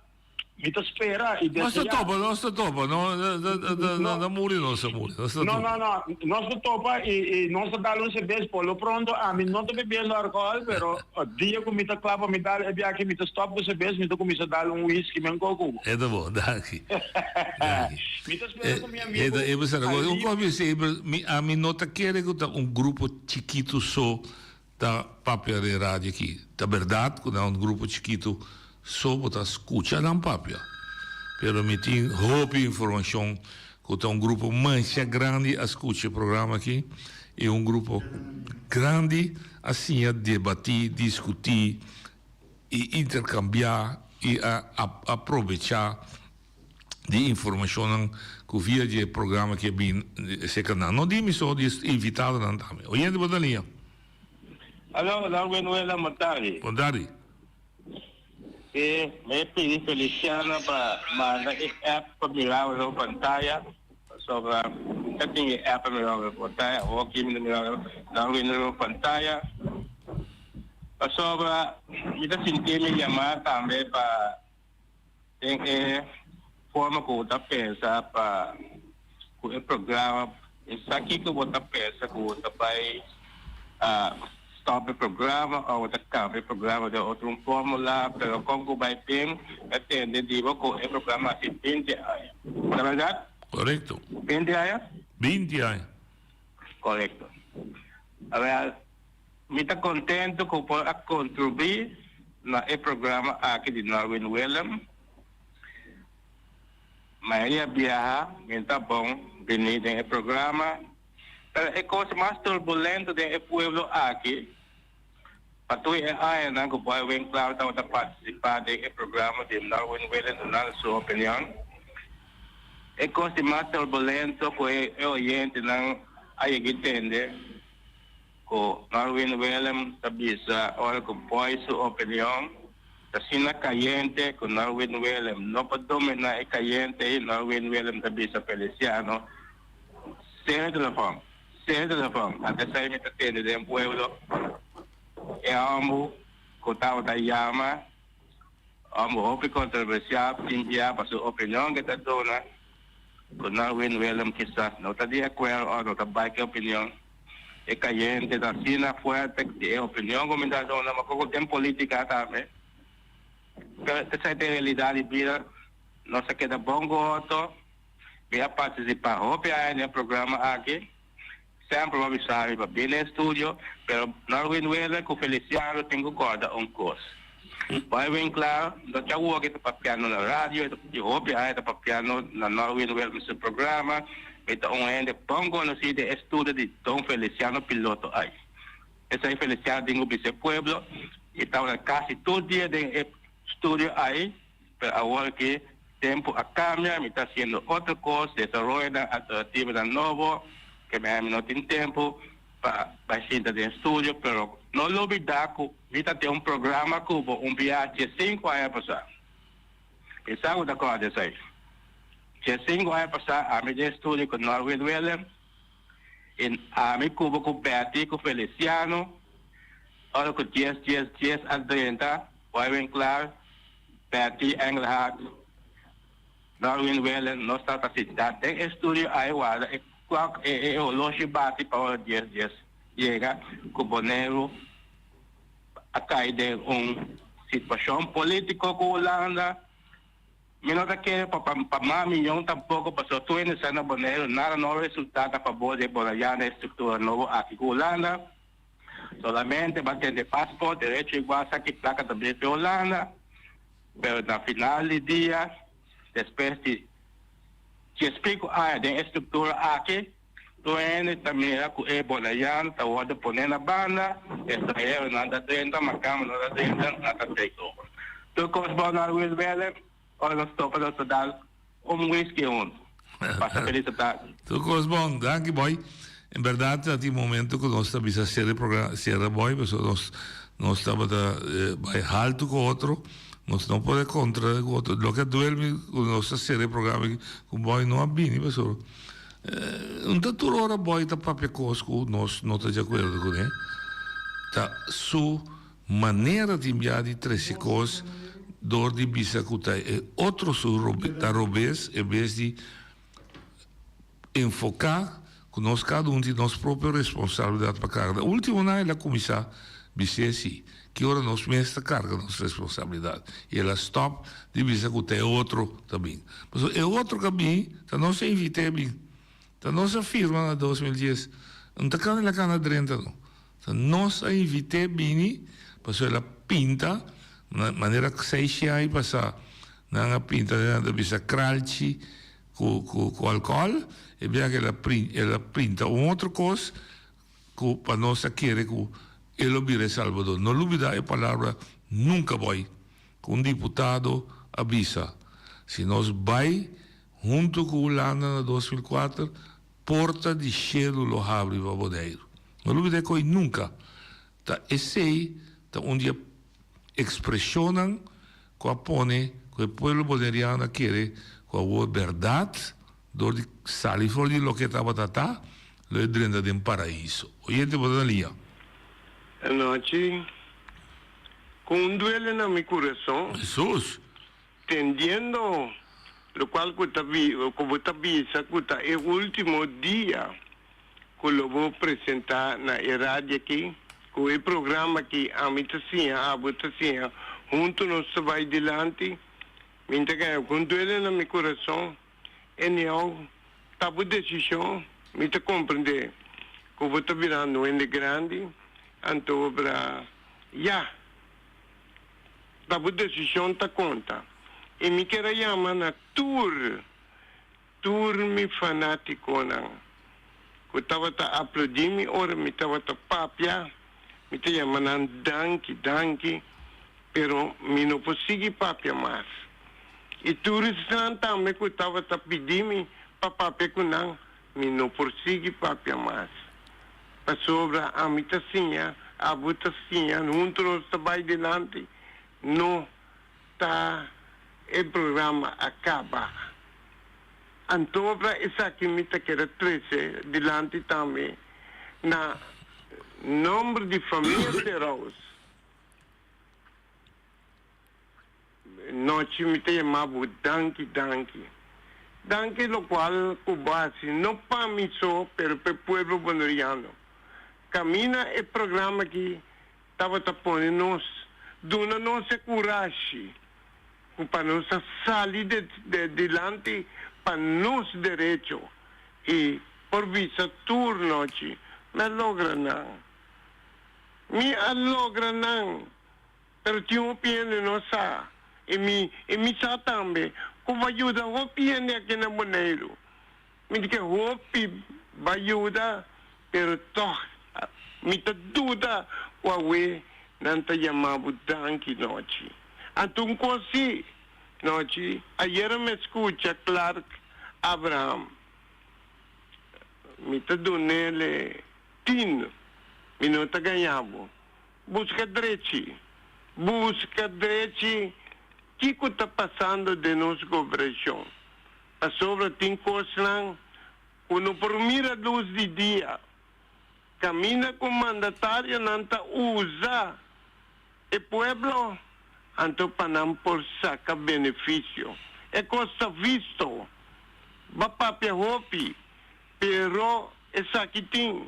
mi ta spera y Nos ta desea topa, nos ta topa, no, no, no, no, no, no muri nos ta muri, nos ta No, topa. no, no, nos ta topa y, y nos ta dal un cerveza por lo pronto ami no ta bebiendo alcohol pero dia cu mi ta cla pa mi dal e biaha mi ta stop cu cerveza mi ta cuminsa dal un whisky men coco. E ta bon, danki. Danki. Mi ta spera cu mi amigo E ta, e ta, un Alí. cos mi si, mi, ami no ta kere cu ta un grupo chikito so ta papia den radio aki. Ta berdad cu na un grupo chikito so bo ta scucha nan papia, pero mi tin hopi informacion cu ta un grupo masha grandi a scucha e programa aki y un grupo grandi a siña debati, discuti y intercambia y a a probecha di informacionnan cu via di e programa aki a bin cerca nan. No di mi so, di e invitadonan tambe. Oyente bo ta liña. Alo, Darwin Wela, bon tardi. Bon tardi. Sí, mi a pidi Feliciano pa manda e app pa mira riba pantaya, pasobra mi ta tin e app pa mira riba pantaya, awor aki mi ta mira Darwin riba pantaya, pasobra mi ta sinti mi yama tambe pa Den e forma ku bo ta pensa pa ku e programa, mi sa kiko bo ta pensa ku bo ta bai stop e programa òf bo ta kambia e programa den otro un fórmula, pero kon ku bai bin ta tende di bo ku e programa hasi binti aña. Ta bèrdat? Korekto. Binti aña? Binti aña. Korekto. Awèl. Mi ta contento cu por a contribui na e programa aki di Norwin Willem. Mayoria biaha mi ta bon bini den e programa, pero e cos mas turbulento den e pueblo aki, pa tur e añanan cu Boy Winklaar tabata participa den e programa di Norwin Willem dunando su opinion, e cos di mas turbulento cu e oyentenan a yega tende, Ku Norwin Willem ta bisa ora ku Boy su opinion ta asina kayente ku Norwin Willem no por dominá e kayente ei, Norwin Willem ta bisa Feliciano, Sera e telefòn, sera e telefòn. Anto esei mi ta tende den pueblo e hòmber ku tabata yama hòmber hopi kontroversial tin bia pa su opinion ke ta duna ku Norwin Willem kisas no ta di akuerdo òf no ta bai ku e opinion. E kayente ta asina fuerte di e opinion ku mi ta duna, ma koko den politika tambe. Pero esei ta e realidat di bida. Nos a keda bon ku otro. Mi a partisipá hopi aña den e programa aki. Semper bo a bisa mi pa bini e studio, pero Norwin Wheeler ku Feliciano tin ku kòrda un kos. Boy Winklaar no ta awor ke ta papiando na radio, e hopi aña ta papiando na Norwin Williams su programa. E ta un hende bon konosí den e studio di Don Feliciano Piloto ai. Esei Feliciano tin ku bisa e pueblo, e tabata kasi tur dia den e studio ai, pero awor ke tempu a kambia, mi ta hasiendo otro kos, desaroyonan alternativonan nobo, ke mi no tin tempu. Pa bai sinta den studio pero no lubida cu mi ta tin un programa cu bo un bia diescinco aña pasa. Mi sa cu ta corda esey. Diescinco aña pasa ami den studio cu Norwin Willem y ami cu bo cu Betty cu Feliciano ora cu dies dies dies a drenta Boy Winklaar, Betty Engelhardt, Norwin Willem nos tabata sinta den e studio ay warda e klok e e holoshi bati pa ora dies dies. yega ku Boneiru a kai den un situashon polítiko ku Hulanda. Mi no ta kere pa pa mas miyon tampoko pasobra tur hende sa na Boneiru nada no resultá ta fabor di e bonaiano e struktura nobo aki ku Hulanda. Solamente bo a tende paspoort, derecho igual sa ki plaka ta bini di Hulanda, pero na final di dia despues di diespico aña den e struktura aki tur hende ta mira ku e bonaiano ta wordo pone na banda, estranheronan ta drenta, makambernan ta drenta, nan ta take over. Tur kos bo na Luis Welle, ora nos topa nos ta dal un whisky hunto. Pasa felis tardi. Tur kos bon, danki boy. En berdad ta tin momento ku nos ta bisa sera e programa, sera boy, pasobra nos nos tabata bai haltu ku otro, nos no por a kontra ku otro. Loke a duel mi ku nos ta sera e programa aki ku boy no a bini pasobra un ta tur ora boy ta papia kos ku nos no ta di akuerdo kuné. Ta su Manera tin bia di trece cos door di bisa cu ta e otro su ta robes en bes di enfoca cu nos cada un tin nos propio responsabilidad pa carga. Ultimo nan el a cuminsa bis'e si ki ora nos mes ta carga nos responsabilidad y el a stop di bisa cu ta e otro ta bin. Pasobra e otro ca bin ta nos a invit'e bin. Ta nos a firma na 2010. No ta cana el a cana drenta no. Ta nos a invit'é bini pasobra el a pinta manera seis aña pasá nan a pinta nan ta bisa kralchi ku ku ku alkohòl e bia ku el a el a pinta un otro kos ku pa nos a kere ku e lo bira e salbador. No lubidá e palabra nunka bòi ku un diputado a bisa si nos bai huntu ku Hulanda na 2004 Porta di shelu lo habri pa Boneiru. No lubida e koe nunka. Ta esei ta un di e ekspreshonnan ku a pone ku e pueblo boneriano a kere ku awor bèrdat dor di sali for di loke tabata ta, lo e drenta den paraiso. Oyente bo ta na liña. Anochi, ku un duele na mi kurason. Hesus! Tendiendo locual cu ta cu bo ta bisa cu ta e ultimo dia cu lo bo presenta na e radio aki, cu e programa aki ami ta siña, abo ta siña, hunto nos ta bay dilanti, mi ta gaña cu un duele na mi curason. Anyhow, ta bo decision, mi ta comprende cu bo ta birando hende grandi, anto bra ya. Ta bo desishon ta konta. I mi kier a yama na tur, tur mi fanátikonan ku tabata aplodí mi ora mi tabata papia, mi ta yama nan danki, danki, pero mi no por sigui papia mas. I tur esnan tambe ku tabata pidi mi pa papia ku nan, Mi no por sigui papia mas, pasobra ami ta siña, abo ta siña, huntu nos ta bai dilanti. No ta e programa a caba. Antobra esaki mi ta keda trece dilanti tambe na nomber di famia Seraus. Nochi mi ta yama bo danki danki. Danki locual cu bo haci no pa mi so pero pa e pueblo boneriano. Camina e programa aki tabata pone nos duna nos e curashi cu pa nos a sali de dilanti pa nos derecho y por bisa tur nochi mi a logra nan. Mi a logra nan. Pero tin hopi hende no sa, i mi, i mi sa tambe, ku bo a yuda hopi hende aki na Boneiru. Mi di ke hopi bo a yuda, pero tòg mi ta duda ku awe nan ta yama bo danki nochi. Anto un kos si, nochi, ayera mi a skucha Clark Abraham, mi ta dun'el tin, mi no ta gaña bo. Buska drechi. Buska drechi kiko ta pasando den nos goberashon. Pasobra tin kosnan ku no por mira lus di dia. Kaminda ku mandatarionan ta usa e pueblo anto pa nan por saka benefisio. E kos ta visto. Ba papia hopi, pero esaki tin.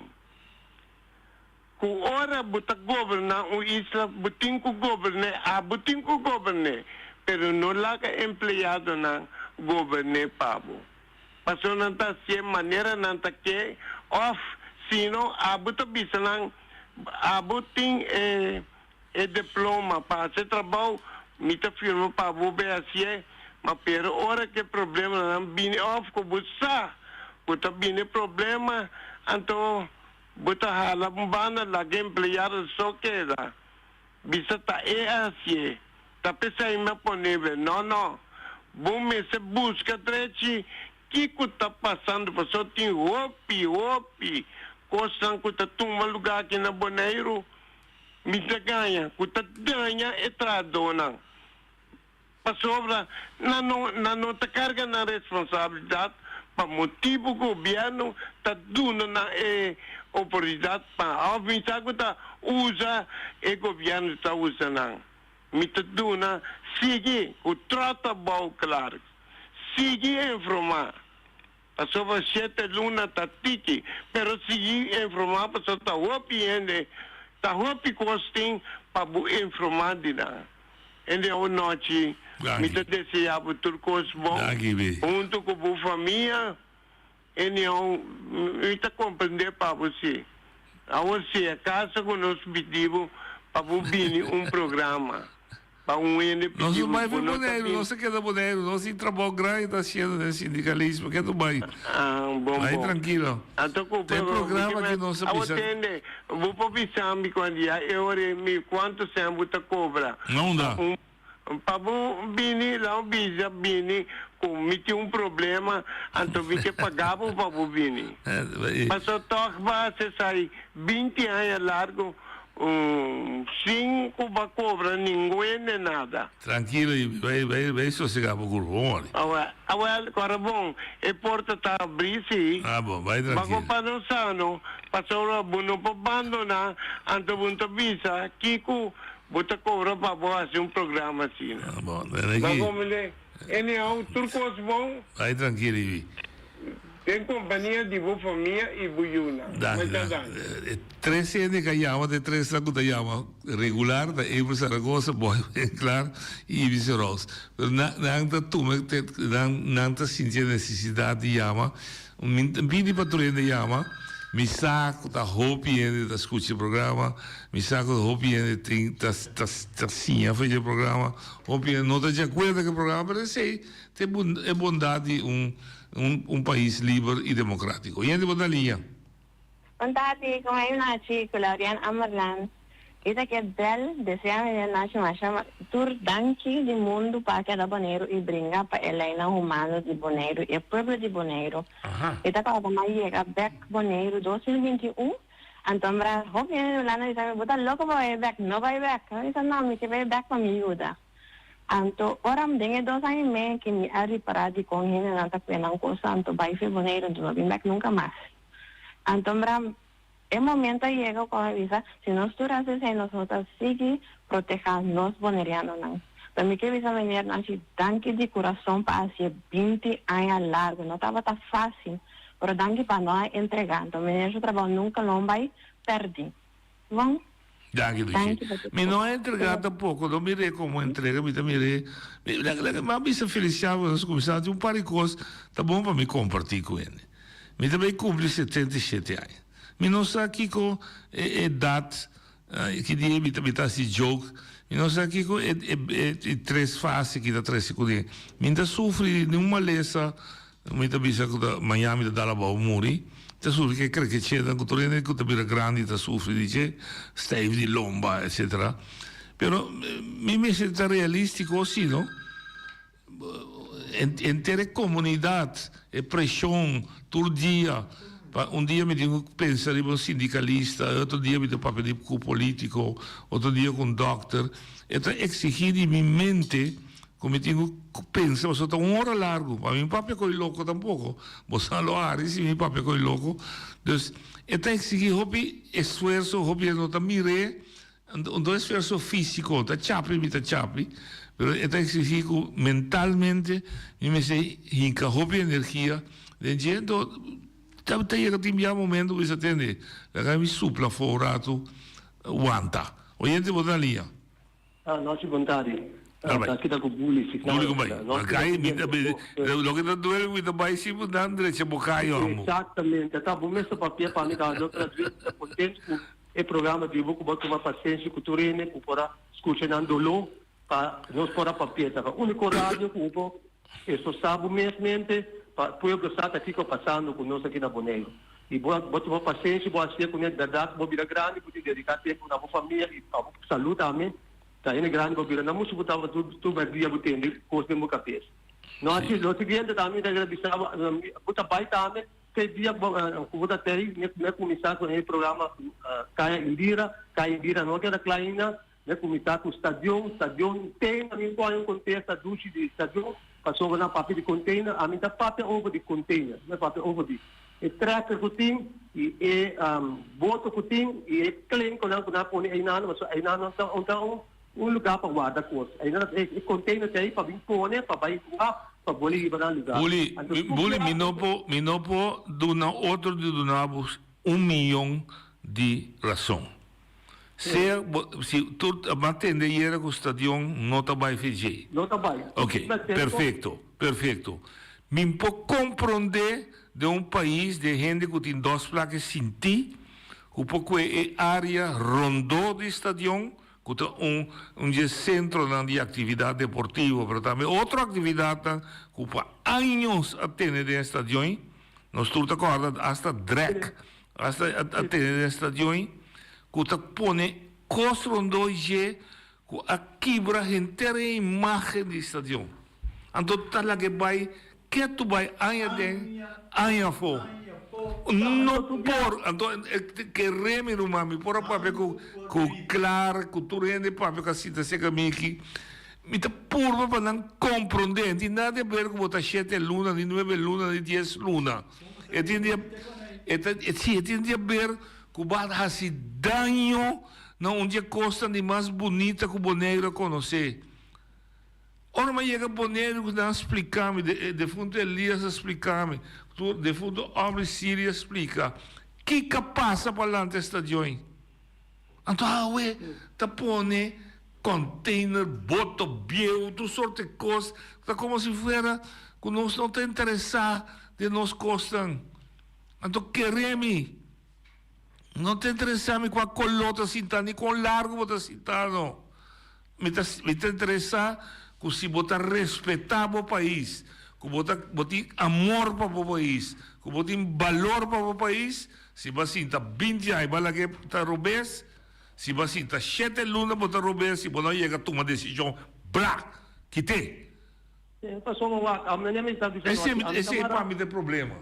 Ku ora bo ta goberná un isla bo tin ku gobern'é, abo tin ku gobern'é, pero no laga empleadonan gobern'é pa bo. Pasobra nan ta hasié manera nan ta ke òf sino abo ta bisa nan abo tin e e diploma pa hasi e trabou, mi ta firma pa bo bay hasié, ma pero ora ku e problemanan bini òf ku bo sa ku ta bini problema anto Bo ta hala un banda laga empleado so keda bisa ta e hacié, ta p'esei mi a ponebe. No, no. Bo mester busca drechi kico ta pasando pasobra tin hopi, hopi cosnan cu ta tuma lugar aki na Boneiru. Mi ta gaña cu ta daña e trahadornan. Pasobra nan no nan no ta carga nan responsabilidad pa motibo gobierno ta duna nan e oportunidad pa of mi sa cu ta usa e gobierno ta usa nan. Mi ta duna sigui cu trota bou Clark. Sigui informa. Pasobra shete luna ta tiki, pero sigui informa pasobra ta hopi hende, ta hopi cos tin pa bo informa di nan. Hende awe nochi mi ta desea bo tur cos bon hunto cu bo famia. Anyhow, mi ta comprende pa bo si. Awor si acaso cu nos pidi bo pa bo bini un programa. Pa un hende Nos pidi no bai bo for no ta Boneiru, bin. nos a keda Boneiru, nos tin trabou grandi ta haciendo den sindicalismo, ke tu bai? Ah, bon Bai bon. trankilo. Anto ku Te programa ki nos a Awo bisa. tende, bo por bisa mi kuan dia e ora e mi kuantu sen bo ta kobra Na unda? pa un pa bo bini la un bisa bini ku mi tin un problema anto mi ke paga bo pa bo bini. Paso tòg bo a hasi esai 20 aña largo Sin cu ba cobra ningun hende nada. Trankilo y bay bay bay sosega bo curpa bon wòrdi. Awel, awel, cora bon, e porta ta abri si. Ah bon, bay Baco trankilo. pa no sano, pasobra bo no por bandona, anto bo no ta bisa kico bo ta cobra pa bo haci un programa asina. Ah bon, den aki. Baco mende, anyhow, tur cos bon. Bay trankilo Ibi. Den kompania di bo famia i bo yunan. Danki, Masha danki. danki. E tres hende ka yama ta e tresnan ku ta yama regular, ta Abel Zaragoza, Boy Winklaar i Ibis Roos. Pero nan, nan ta tuma e nan, nan ta sinti e nesesidat di yama. Mi ta pidi pa tur hende yama. Mi sa ku ta hopi hende ta skucha e programa. Mi sa ku hopi hende tin ta ta ta siña for dje programa. Hopi hende no ta di akuerdo ku e programa, pero esei ta e bondat di un Un un pais liber y democratico. Yende bo ta liña. Bon tardi, con hay Nachi cu Laurian Ammerlaan. I ta ke bel desea meneer Nachi masha tur danki di mundu pa keda Boneiru i bringa pa e leinan humano di Boneiru i e pueblo di Boneiru. I ta kòrda m'a yega bek Boneiru 2021 anto mra hopi hende di Hulanda bisa mi bo ta loko pa bai bek, no bai bek. Mi bisa no mi ke bai bek pa mi yuda. Anto ora den e dos aña i mei ki mi a ripará dikon hendenan ta kue nan kos anto bai fe Boneiru anto no bin bèk nunka mas. Anto mira e momento a yega ku a bisa si nos tur hasi esei nos no ta sigui protehá nos bonerianonan. Pero mi ke bisa meneer Nancy danki di kurason pa hasié 20 aña largu. No tabata fásil pero danki pa no a entregá. Anto meneer su trabou nunka lo bai pèrdí. Bon. Danki Luchi. Mi no a entrega tampoco, no mir'é como entrega, mi ta mir'é, mi laga laga mi a bisa Feliciano nos cuminsa tin un par di cos ta bon pa mi comparti cu hende. Mi ta bay cumpli 77 aña. Mi no sa kico e edad, ki dia mi ta mi ta haci joke, mi no sa kico e e e tres fase ki ta trece cune. Mi no ta sufri di ningun malesa Mi ta bisa ku ta maña mi ta dal abou muri. Ta sufri ku e krekechenan ku tur hende ku ta bira grandi ta sufri di dje, stijf di lomba etcetera. Pero mi mester ta realístiko si no. Henter e komunidat, e preshon tur dia, pa un dia mi tin ku pensa riba un sindikalista, e otro dia mi ta papia di ku polítiko, otro dia ku un dòkter. E ta eksigí di mi mente. Ku mi tin ku pensa pasobra ta un ora largu. Pa mi papia ko'i loko tampoko. Bo sa lo hari si mi papia ko'i loko. Dus e ta eksigí hopi esfuerso, hopi hende no ta mir'é. Un esfuerso físiko, ta chapi mi ta chapi, pero e ta eksigí ku mentalmente mi mester hinka hopi energia den dje. Anto. Ta yega tin bia momento ku bisa tende, laga mi supla afó un ratu, wanta. Oyente bo ta na liña. Ah, nochi bon tardi. Bye. Ta kita ku Buli, si Buli ku bai. Kai, mi ta, loke ta duele ku mi ta bai si nan drecha bo kai amo. Exactamente. Ta bo mes ta papia pa mi ta loke ta duele, mi ta contento ku e programa di bo ku bo a tuma pasenshi ku tur hende ku por a scucha nan doló pa nos por a papia. Ta unico radio ku bo Eso sa bo mes mente pa pueblo sa ta kiko pasando ku nos aki na Boneiru. I bo bo tuma pasenshi bo hacié kuné bèrdat bo bira grandi bo tin dediká tempu na bo famia i pa bo salú tambe ta hende grandi bo bira na muchu bo tabata tur tur bèrdia bo tende kos den bo kabes. No haci lo siguiente tambe mi ta kere bisa bo bo ta bai tambe te dia ku bo ta tei mi a kuminsá ku e programa Kaya Indira Kaya Indira no a keda kla ainda. Mi a kuminsá ku stadion, stadion te na mi pone un kontesta dushi di stadion, pasobra nan papia di container, ami ta papia over di container, mi a papia over di e trekker ku tin i e boto ku tin i e klenkonan ku nan a pone einan, pasobra einan no ta ta un lugá pa warda kos, einan e container ta ei pa bin pone pa bai wak pa boli riba nan lugá. Buli, Buli, mi no por, mi no por duna otro di duna bo un miyon di rason. Sea bo si tur a tende ayera ku stadion no ta bai VJ. No ta bai. Ok, perfecto, perfecto. Mi por comprende den un pais den hende ku tin dos plaka sinti ku por kue e area rondó di stadion ku ta un un dje sentronan di actividad deportivo pero tambe otro actividadnan ku pa años a tene den e stadion. Nos tur ta corda hasta drag Hasta a tene den stadion ku ta pone kos rondó dje ku a kibra henter e imágen di stadion. Anto ta laga e bai ketu bai aña den aña afó. No por! Anto kere mi ruman, mi por a papia ku ku Clara, ku tur hende papia ku a sinta serka mi aki. Mi ta purba pa nan komprondé. Tin nada di aber ku bo ta shete luna, ni nuebe luna, ni dies luna. E tin di e ta si e tin di haber ku bo a hasi daño na un di e kosnan di mas bunita ku Boneiru a konosé. Ora mi a yega Boneiru ku nan a splika mi, e defuntu Elias a splika mi, tur defuntu Omri Siri a splika kiko a pasa pa lanta e stadion. Anto awe ta pone container, boto bieu, tur sorte cos, ta como si fuera cu nos no ta interesa den nos cosnan. Anto kere mi, no ta interesa mi cua color ta sinta ni con largo bo ta sinta no. Mi ta mi ta interesa cu si bo ta respeta bo pais, cu bo ta bo tin amor pa bo pais, cu bo tin balor pa bo pais, Si bo a sinta binti aña bo a laga e ta robes, si bo a sinta shete luna bo ta robes si bo no a yega tuma desishon bla kit'é. Pasobra wak, ami no ta bisa Esei esei pa mi ta e problema.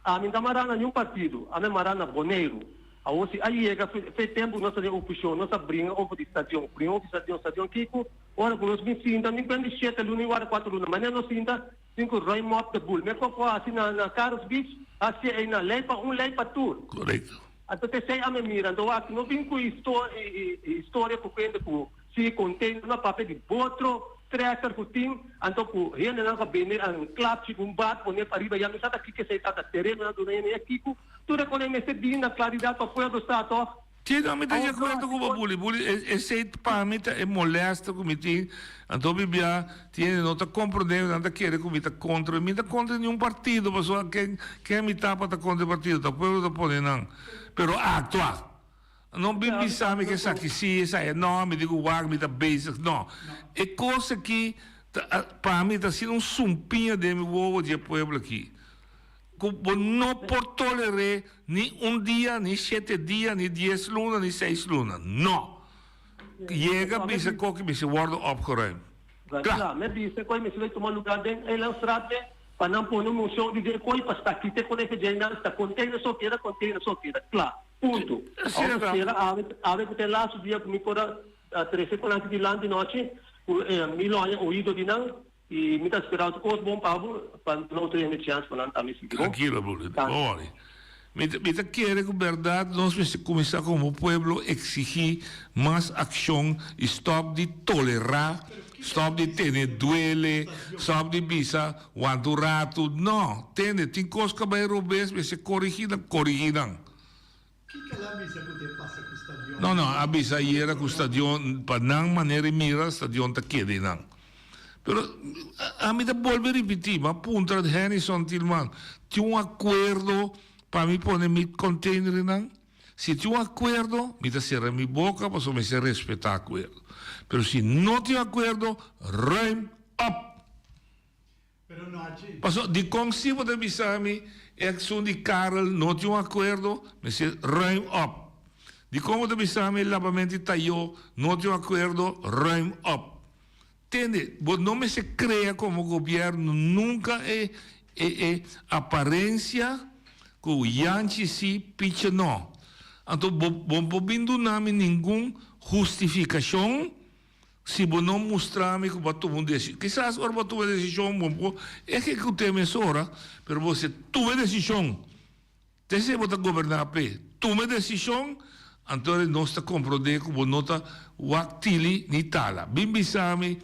Ami ta mará na niun partido, ami a mará na Boneiru. Awor si a yega fe tempu nos ta den oposishon, nos a bringa over di stadion, bringa over di stadion, stadion kiko? Ora ku nos bin sinta, mi prende shete luna i warda kuater luna, manera nos sinta Tin cu ruim op de boel. Mekor cu haci na na Carus Beach, haci ey na ley pa un ley pa tur. Correcto. Anto t'esey a me mira. Anto wak no bin cu historia cu cuenta cu si container no papia di botro trekker cu tin, anto cu hendenan cu a bende un klapchi cu un bat pone pariba ya mi sa ta kico esey ta ta terenonan duna hende ya kico. Tur e cosnan mester bin na claridad pa pueblo sa toch. Sí, no, mi ta di acuerdo cu bo, Buli. Buli, esey pa mi ta e molesta cu mi tin. Anto mi bia tin hende no ta comprende, nan ta kere cu mi ta contra. Mi ta contra niun partido, pasobra ken, ken mi ta pa ta contra e partido? Ta pueblo ta pone nan. Pero actua. No bin bisa mi cu esaki si, esaki no, mi di cu wak, mi ta bezig. No. E cos aki ta, pa mi ta asina un sumpiña den mi wowo di e pueblo aki. Ku bo no por toler'é ni un dia, ni shete dia, ni dies luna, ni seis luna. No! Yega bisa koki mester wòrdu opgeruim. Kla! Kla, mi a bisa koe mester bai tuma lugá den Eilandstraat me pa nan pone un moshon di dje koe pa sta kite kon e djeinan sta container so keda container so keda. Kla! Punto. Asina Awor ta. sera awe awe ku ta e lastu dia ku mi por a trese kon aki dilanti nochi ku mi lo haña oido di nan. I mi ta spera otro kos bon pa bo, pa no otro hende chèns pa nan tambe sigui bo. Trankilo broeder, don't worry. Mi ta mi ta kere ku bèrdat nos mester kuminsá komo pueblo eksigí mas akshon i stòp di tolerá. Stòp di tene duele, stòp di bisa wanta un ratu. No, tende, tin kos ku a bai robes, mester korigí nan, korigí nan. Kiko el a bisa ku te pasa ku stadion? No, no, a bisa ayera ku stadion, pa nan manera di mira, stadion ta keda einan. Pero ami ta bolbe ripití, mi a puntra Hennyson Tilman, tin un akuerdo pa mi pone mi container einan? Si tin un akuerdo, mi ta sera mi boka pasobra mester respetá akuerdo. Pero si no tin akuerdo, ruim op! Pasobra dikon si bo ta bisa mi e akshon di Karel no tin un akuerdo, mester ruim op. Dikon bo ta bisa mi e labamento di tayó no tin un akuerdo, ruim op. Tende, bo no mester krea komo gobièrnu nunka e e e aparensia ku Yanchi si, Picha no. Anto bo bo por bin duna mi ningun hustifikashon si bo no mustra mi ku bo a tuma un desishon. Kisas ora bo a tuma e desishon bo por ehekut'é mesora, pero bo mester tuma e desishon. T'esei bo ta goberná p'e. Tuma e desishon, anto ora nos ta komprondé ku bo no ta wak tili ni tala. Bin bisa mi,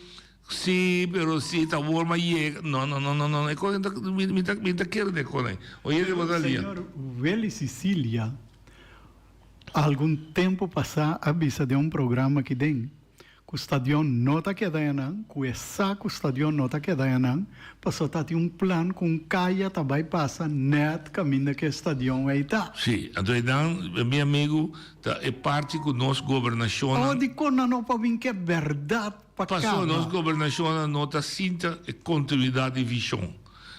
Sí, pero si ta awor m'a yega. No, no, no, no, no, e kos mi mi ta mi ta kere den e kos ei. Oye di bo ta lia. Señor Willy Cicilia algun tempu pasá a bisa den un programa aki den Ku stadion no ta keda enan, ku e sa ku stadion no ta keda enan, pasobra ta tin un plan ku un kaya ta bai pasa nèt kaminda ku e stadion ei ta. Sí, anto einan, mi amigu, ta e parti ku nos gobernashonnan. Oh, dikon nan no por bin ku e bèrdat pa Pasobra kaba? nos gobernashonnan no ta sinta e kontinuidat di vishon.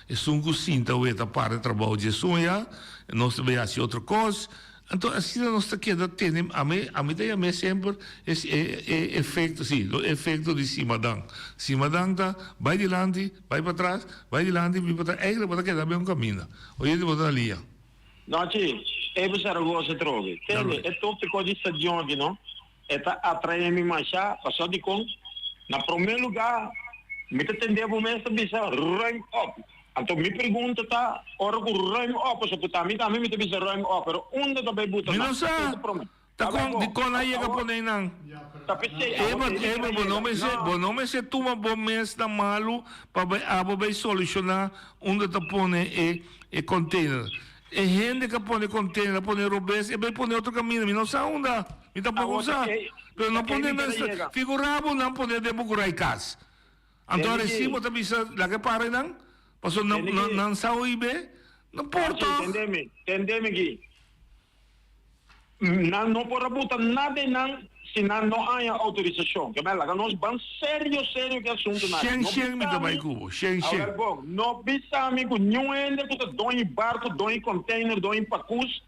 Esun ku sinta weta para e trabou dje esun ya, nos ta bai hasi otro kos. Anto asina nos ta keda tene, ami ami ta yam'é semper e e efecto, si, lo efecto di simadan. Simadan ta bai dilanti, bai patras, bai dilanti, bin patras, eigenlijk bo ta keda ben un caminda. Oyente bo ta na liña. Nochi, Ebe Zaragoza atrobe. Tende, e tópiko di stadion aki no, e ta atraé mi mashá, pasobra dikon? Na promé lugá, mi ta tendé bo mes ta bisa ruim op. Anto mi pregunta ta, ora ku ruim op, pasobra ku ta mi tambe mi ta bisa ruim op, pero unda ta bai buta Mi nan? no sa. Esei ta promé. Ta Ta bai kon, bon. dikon a yega Awor, pone nan? ta p'esei, awor Ebert, ei mi Ebert, kere bo no yega. mester, No. bo no mester tuma bo mes na malu pa bai abo bai solushoná unda ta pone e e container. E hende ku a pone container a pone robes, e bai pone otro kaminda, mi no sa unda, mi tampoco Awor ta sa. ei, Pero no ta ei pone mi nan, kere yega. figurá bo nan pone den bo kurai kas. Anto Tende ki, recibo ta bisa laga e para einan, pasobra nan tende nan ki. nan sa oibe, no por Pachi, tòg. tende mi, tende mi ki. Nan no por a buta nada einan si nan no haña outorisashon. Ke men laga nos ban serio serio ku e asuntunan aki. Shen No shen mi bisa ta bai mi, ku bo, shen shen. awor bon, no bisa mi ku niun hende ku ta doñi barku, doñi container, doñi pakus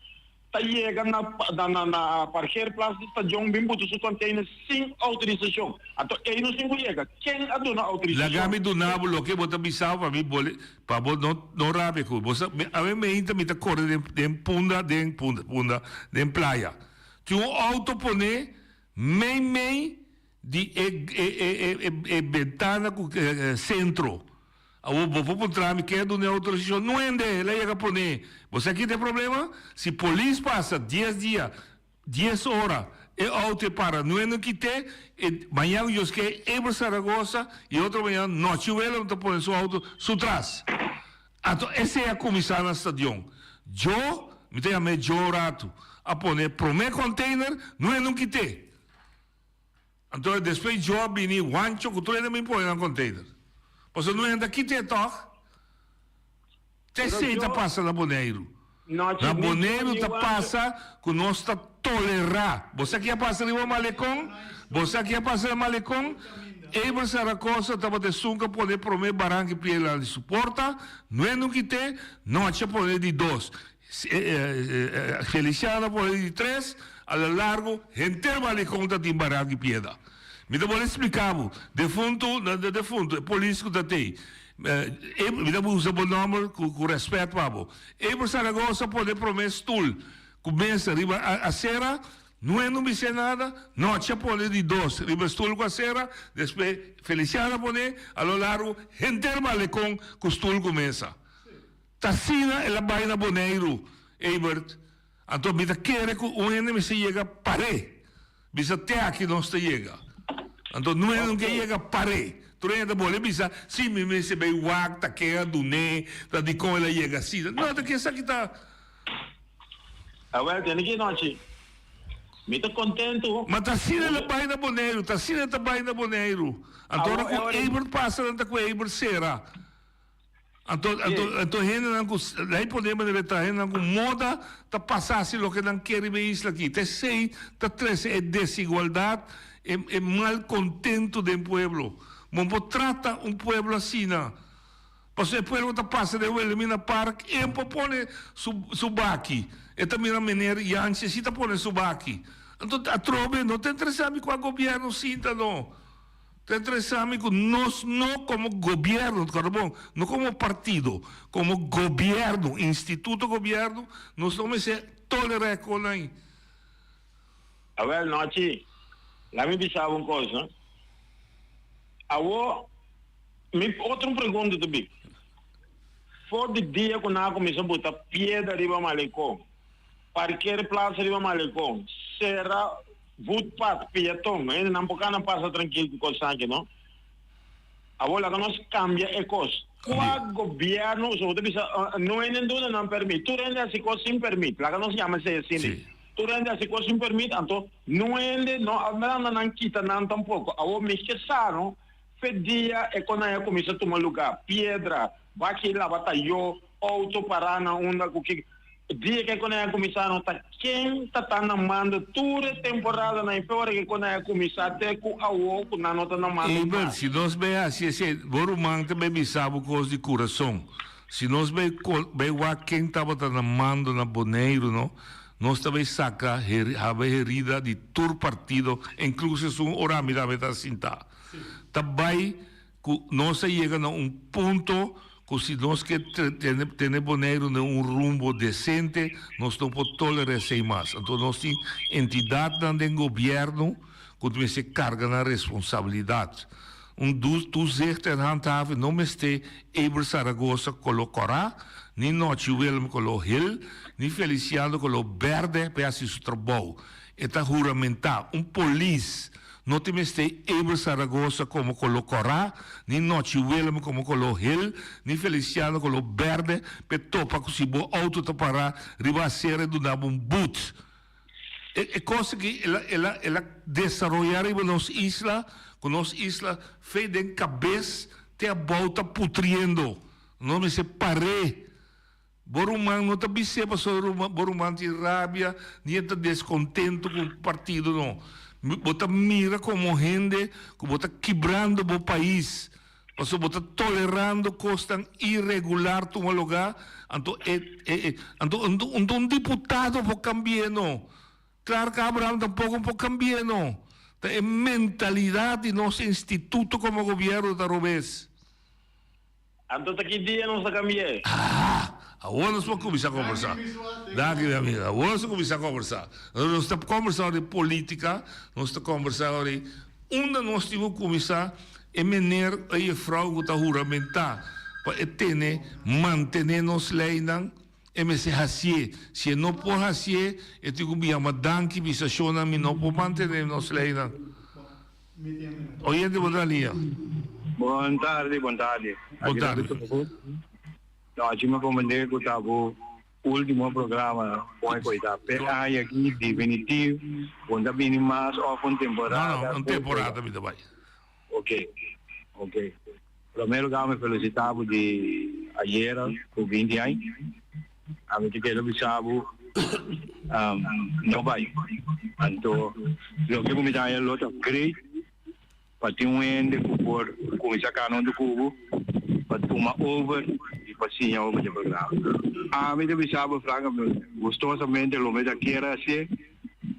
ta yega na na na parkeerplaats di stadion bin buta su container sin outorisashon. Anto ei nos tin ku yega. Ken a duna Laga outorisashon? mi duna bo loke bo ta bisa bo pa mi bole pa bo no no rabia ku bo. Bo sa awe meinta mi ta kore den den punda den punda punda den playa. Tin un outo pone mei mei di e e e e e bentana ku sentro. Awor bo por puntra mi ken a duna e outorisashon? No hende, el a yega pone. Bo sa ki ta e problema? Si polis pasa dies dia Dies ora, e auto e para nueno kite, e mañan yos ke Eber Saragoza y otro mañan Nochi Willem ta pone su auto su tras. Anto esey a cuminsa na stadion. Joe, mi ta yam'e Joe ratu, a pone e prome container nueno kite. Anto despues Joe a bini Juancho cu tur hende a bin pone nan container. Pasobra nueno ta kite tog. T'esei ta pasa na Boneiru. Na Boneiru ta pasa ku nos ta tolerá. Bo sa ki a pasa riba Malekon? Bo sa ki a pasa na Malekon? Eber Saracosa tabata esun ku a pone promé baranki piedra di su porta, Nuenu kit'é, Nochi a pone di dos, Feliciano a pone di tres, a lo largo henter Malekon ta tin baranki piedra. Mi ta bole splika bo, defuntu, defuntu, e polis ku ta tei. Mi ta usa bo nomber cu respet pa bo. Eber Zaragoza pone prome stoel cu mesa riba acera, Noe no bis'é nada, Nochi a pone di dos riba stoel cu acera, despues Feliciano a pone, a lo largo henter malecon cu stoel cu mesa. Ta asina el a bay na Boneiru, Ebert. Anto mi ta kere cu un hende mester yega par'é. Bisa te aki nos ta yega. Anto no hende no ke yega par'é. Tur hende ta bole bisa, si mi mester bay wak ta ken a dun'é, ta dikon el a yega asina. No, ta ke esaki ta. Awel, tene ki nochi. Mi ta kontentu. Ma ta asina el a bai na Boneiru, ta asina el ta bai na Boneiru. Anto ora ku Eber pasa nan ta ku Eber sera. Anto, anto, anto hendenan ku, lei pone manera e ta, hendenan ku moda ta pasa hasi loke nan ke riba e isla aki. Ta esei ta trese e desigualdat, e, e malkontentu den pueblo. Bo no por trata un pueblo asina. Pasobra e pueblo ta pasa den Wilhelmina Park, e por pone su, su baki. E ta mira meneer Jantje si ta pone su baki. Anto atrobe no ta interesá mi kua gobièrnu sinta no. Ta interesá mi ku nos no komo gobièrnu, kòrda bon, no komo partido, komo gobièrnu, instituto gobièrnu, nos no mester tolerá e kosnan ei. Awel, Nochi, laga mi bisa bo un kos, no. Awor, mi otro pregunta ta bin, For di dia ku nan a kuminsá buta piedra riba Malecon, parkeerplaats riba Malecon, sera voetpad, piaton, hendenan por kana pasa trankil ku kos aki, no? Awor laga nos kambia e kos. Kua gobièrnu, so bo ta bisa, no hende duna nan pèrmit, tur hende hasi kos sin pèrmit, laga nos yama esei asina. Tur hende hasi kos sin pèrmit, anto no hende no a manda nan kita nan tampoko. Awor mi ke sa no, fe dia e konai a kuminsá tuma lugá, piedra, baki laba tayó, outo pará na unda ku ki dia ke konai a kuminsá no ta ken ta ta na mando tur e temporadanan i fe ora ke konai a kuminsá te ku awor ku nan no ta na mando Abel, mas. si nos bay haci esey, bo ruman ta bay bisa bo cos di curason. Si nos bay bay wak ken tabata na mando na Boneiru no, nos ta bay saca haba herida di tur partido, incluso esun ora ami tambe ta sinta. Ta bay cu nos a yega na un punto cu si nos ke tene Boneiru den un rumbo decente, nos no por tolera esey mas. Anto nos tin entidadnan den gobierno cu mester carga nan responsabilidad. Un toezicht en handhaving no mester Eber Zaragoza color cora, ni Nochi Willem color geel, ni Feliciano color berde pa e haci su trabou. E ta huramenta. Un polis no tin mester Eber Zaragoza como color cora, ni Nochi Willem como color geel, ni Feliciano color berde pa e topa cu si bo auto ta para riba acera e duna bo un boet. E e kos aki el a el a el a desaroyá riba nos isla, ku nos isla fe den kabes te abou ta putriendo. Nos mester par'é. Bo ruman no ta bis'é pasobra ruman bo ruman tin rabia ni e ta deskontentu ku partido no. Bo ta mira komo hende ku bo ta kibrando bo pais. Pasobra bo ta tolerando kosnan iregular tuma lugá, anto e e anto anto un diputado por kambi'é no. Clark Abraham tampoko por kambi'é no. Ta e mentalidat di nos instituto komo gobièrnu ta robes. Anto ta ki dia nos ta kambi'é? Ah! Awor nos por kuminsá kombersá. Danki mi amigo. Awor nos ta kuminsá kombersá. Nos ta kombersá ora di polítika, nos ta kombersá ora di unda nos tin ku kuminsá E meneer o jefrouw ku ta huramentá pa e tene, mantené nos leinan, e mester hasié. Si e no por hasié, e tin ku yama danki, bisa shonnan mi no por mantené nos leinan. Oyente bo ta lia. Bon tardi, bon tardi. Bon tardi. No, achi mi a comprende cu ta bo ultimo programa bon e coita. P'e aña aki definitiv bo no ta bini mas of un temporada. No, no, un temporada mi ta bay. Ok, ok. Prome lugar mi felicita bo di ayera cu 20 aña. Ami ta kere bisa bo no bay. Anto loke cu mi ta haña lo ta great pa tin un hende cu por cuminsa cana hunto cu bo pa tuma over y pa siña over di programa. Ami ta bisa bo francamente, gustosamente lo mi ta kier hacié.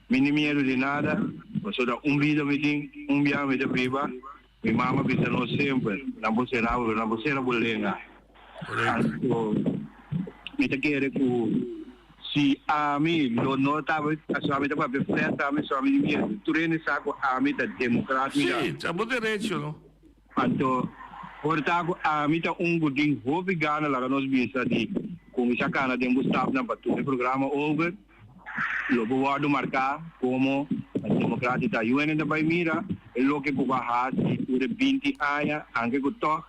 Mi ni miedu di nada, pasobra un bida mi tin, un biaha mi ta biba. Mi mama bisa nos semper, nan por sera bo, pero nan por sera bo lenga. Anto mi ta kere ku si ami lo no tabata, pasobra ami ta papia flat tambe, so ami di miedu. Tur hende sa ku ami ta demokrat mi ta. Sí, ta bo derecho, no? Anto por ta ku ami ta un ku tin hopi gana, laga nos bisa, di kuminsá kana den bo stapnan pa tuma e programa over. Lo por wòrdu marká komo democracia ta. Yu hende ta bai mira. E loke ku bo a hasi tur e binti aña, anke ku tòg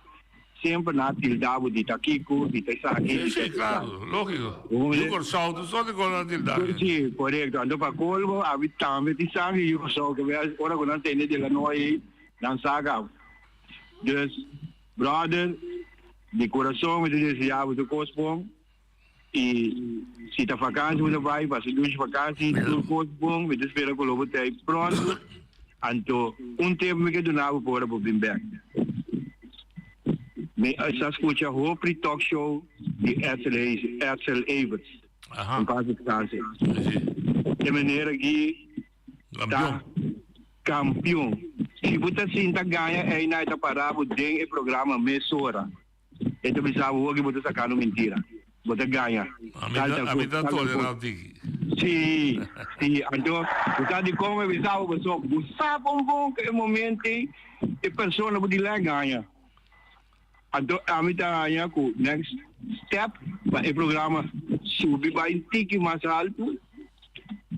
semper nan a tilda bo di ta kiko, di ta esaki, Sí, di ta sí, esaki. claro, lógico. Bo Yu comprende? Kòrsou, tur sorte kos nan a tilda mi. Sí, korekto. Anto pa kolmo, abi tambe tin sangre di Yu Kòrsou, ke bes ora ku nan tende Delanoy ei, nan saka. Dus, brother, di kurason mi ta desea bo tur kos bon. I si ta vakansi bo ta bai, pasa dushi vakansi, tur kos bon, mi ta spera ku lo bo ta ei pronto. Anto un tempu mi ke duna bo pa ora bo bin bek. Mi a sa skucha hopi talk show di Edsel Hayes, Edsel Everts. En pas deskanse. E meneer aki ta kampion. Si bo ta sinta gaña ei na e ta para bo den e programa mesora. E ta bisa bo hopi bo ta sacando mentira. Bo ta gaña. A mi Tal ta, tal a mi cos, ta tal tal tolera cos. tiki. Sí, sí. Anto, bo sa dicon mi bisa bo paso bo sa bon bon cu e momento ei e persona bo di la gaña. Anto ami ta haña cu next step pa e programa subi bai tiki mas alto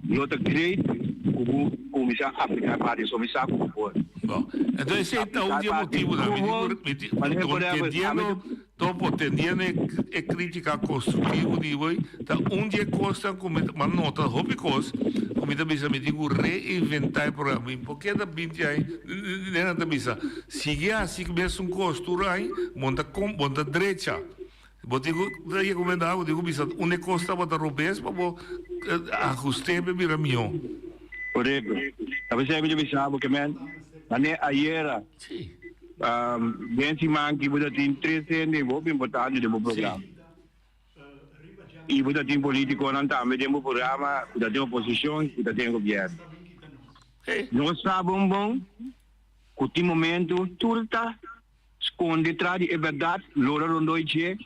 lo ta great cu bo cuminsa aplica e parti so mi sa cu bo por. Bon, entonces esey ta un di e motibonan. Mi tin cu, mi tin, entendiendo, Topo, tendiendo e, e critica constructivo di bo, ta un di e cosnan cu mi, m'a nota hopi cos cu mi ta bisa mi tin cu reinventa e programa. Mi por keda binti aña, Nena ta bisa, sigui haci mesun cos tur aña, bo no ta, bo no ta drecha. Bo tin ku rekomendá, bo tin ku bisa unda e kos tabata robes pa bo ahust'é pa e bira mihó. Korekto. Ta p'esei mi ta bisa bo ke men, manera ayera, den siman aki bo ta tin tres hende hopi importante den bo programa. I bo ta tin politikonan tambe den bo programa ku ta den oposishon i ku ta den gobièrnu. Nos sa bon bon ku tin momento tur ta Sconde tras di e berdad, lora rondó i dje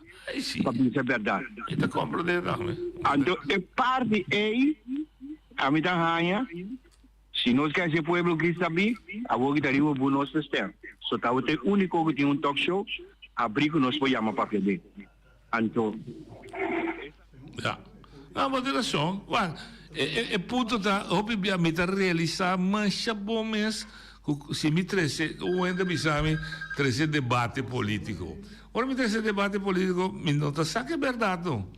pa bisa e berdad. Mi ta comprende tambe. Anto e parti ei ami ta haña, si nos ke hasi e pueblo ki sabí, awor ki ta riba bu nos ta stem. So tabata e úniko ku tin un talk show abrí ku nos por yama papia den. Anto. Ja. No, bo tin rason. Wak, e, e, e punto ta, hopi bia mi ta realisá masha bon mes ku si mi trese, un hende a bisa mi, trese debate polítiko. Ora mi trese debate polítiko, mi no ta sa ku e bèrdat no.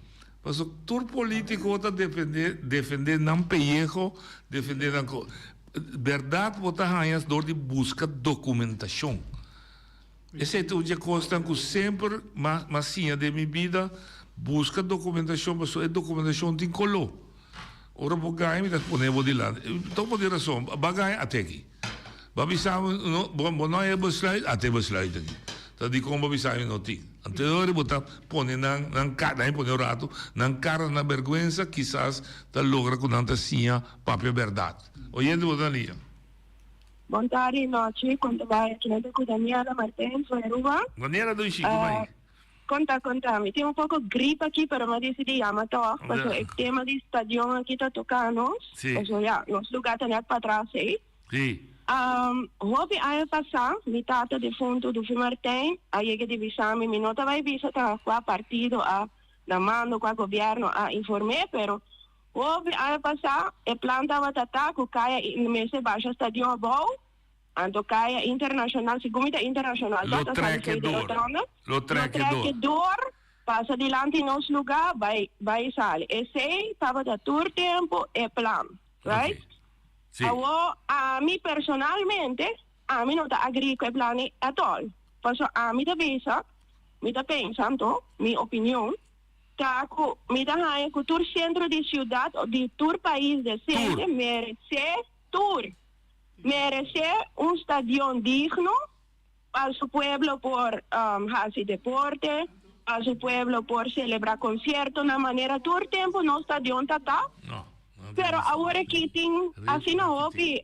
Pasobra tur polítiko ta defendé, defendé nan peyeho, defendé nan ko. Bèrdat bo ta haña dor di buska dokumentashon. Esei ta un dje kosnan ku semper m'a siña den mi bida, buska dokumentashon pasobra e dokumentashon tin koló. Ora bo gaña mi ta pone bo dilanti. Toch bo tin rason, ba gaña ate aki. Ba bisa mi no, bo no a e besluit, ate e besluit aki. Ta dikon bo bisa mi no tin. Anto e ora bo ta pone nan, nan kara, nan pone un ratu, nan kara na bèrgwensa kisas ta logra ku nan ta siña papia bèrdat. Oyente bo ta liña. Bon tardi nochi, con ta bai aki nan ta cu Daniela Martens for Aruba. Daniela Dushi, cu bai? Conta, conta, mi tin un poco griep aki pero mi a dicidi yama toch, paso e tema di stadion aki ta toca nos, paso ya, nos lugar ta net patras ey. Si. Hopi aña pasa, mi tata defunto Dufi Martijn a yega di bisa mi, mi no ta bai bisa ta cua partido a na mando, cua gobierno a informe, pero Hopi aña pasá e plan tabata ta ku kaya mester basha stadion abou, anto kaya internashonal, segun mi ta internashonal Lo ta, ta sali trek fo'i e de door. rotonde, Lo lo trek e trek door. e door, pasa dilanti nos lugá, bai bai sali. Esei tabata tur tempu e plan, right? Sí. Awor ami personalmente, ami no ta agrí ku e plan ei at all. Pasobra ami ta bisa, mi ta pensa anto, mi opinion, Ta ku mi ta haña ku tur sentro di siudat o di tur pais desente meresé tur meresé un stadion digno pa su pueblo por hasi deporte, pa su pueblo por selebrá konsiertonan manera tur tempu nos stadion ta ta. Pero awor aki tin asina hopi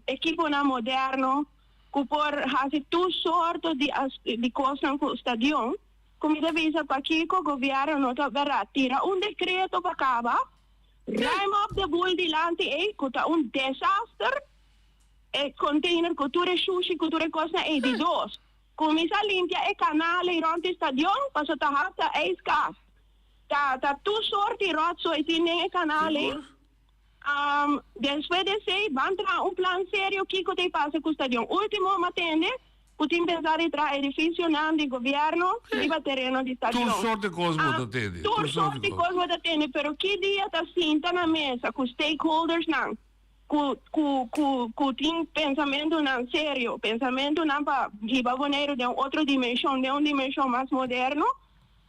ekiponan moderno ku por hasi tur sorto di di kosnan ku stadion. Ku mi ta bisa pakiko gobièrnu no ta bèrdat tira un dekreto pa kaba ruim op de boel dilanti ei ku ta un desaster e container ku tur e shushi ku tur e kosnan ei di dos kuminsá limpia e kanal ei rònt e stadion paso ta hasta ijskast ta ta tur sorti ròtzooi tin den e kanal ei. Um, despues di esei, ban traha un plan serio kiko ta pasa ku stadion. Ultimo m'a tende ku tin pensa di traha edifisionan di gobièrnu riba tereno di stadion. Tur sort di kos bo ta tende. Tur sort di kos bo ta tende, pero ki dia ta sinta na mesa ku stakeholdersnan ku ku ku ku tin pensamentunan serio, pensamentunan pa hiba Boneiru den un otro dimenshon, den un dimenshon mas moderno?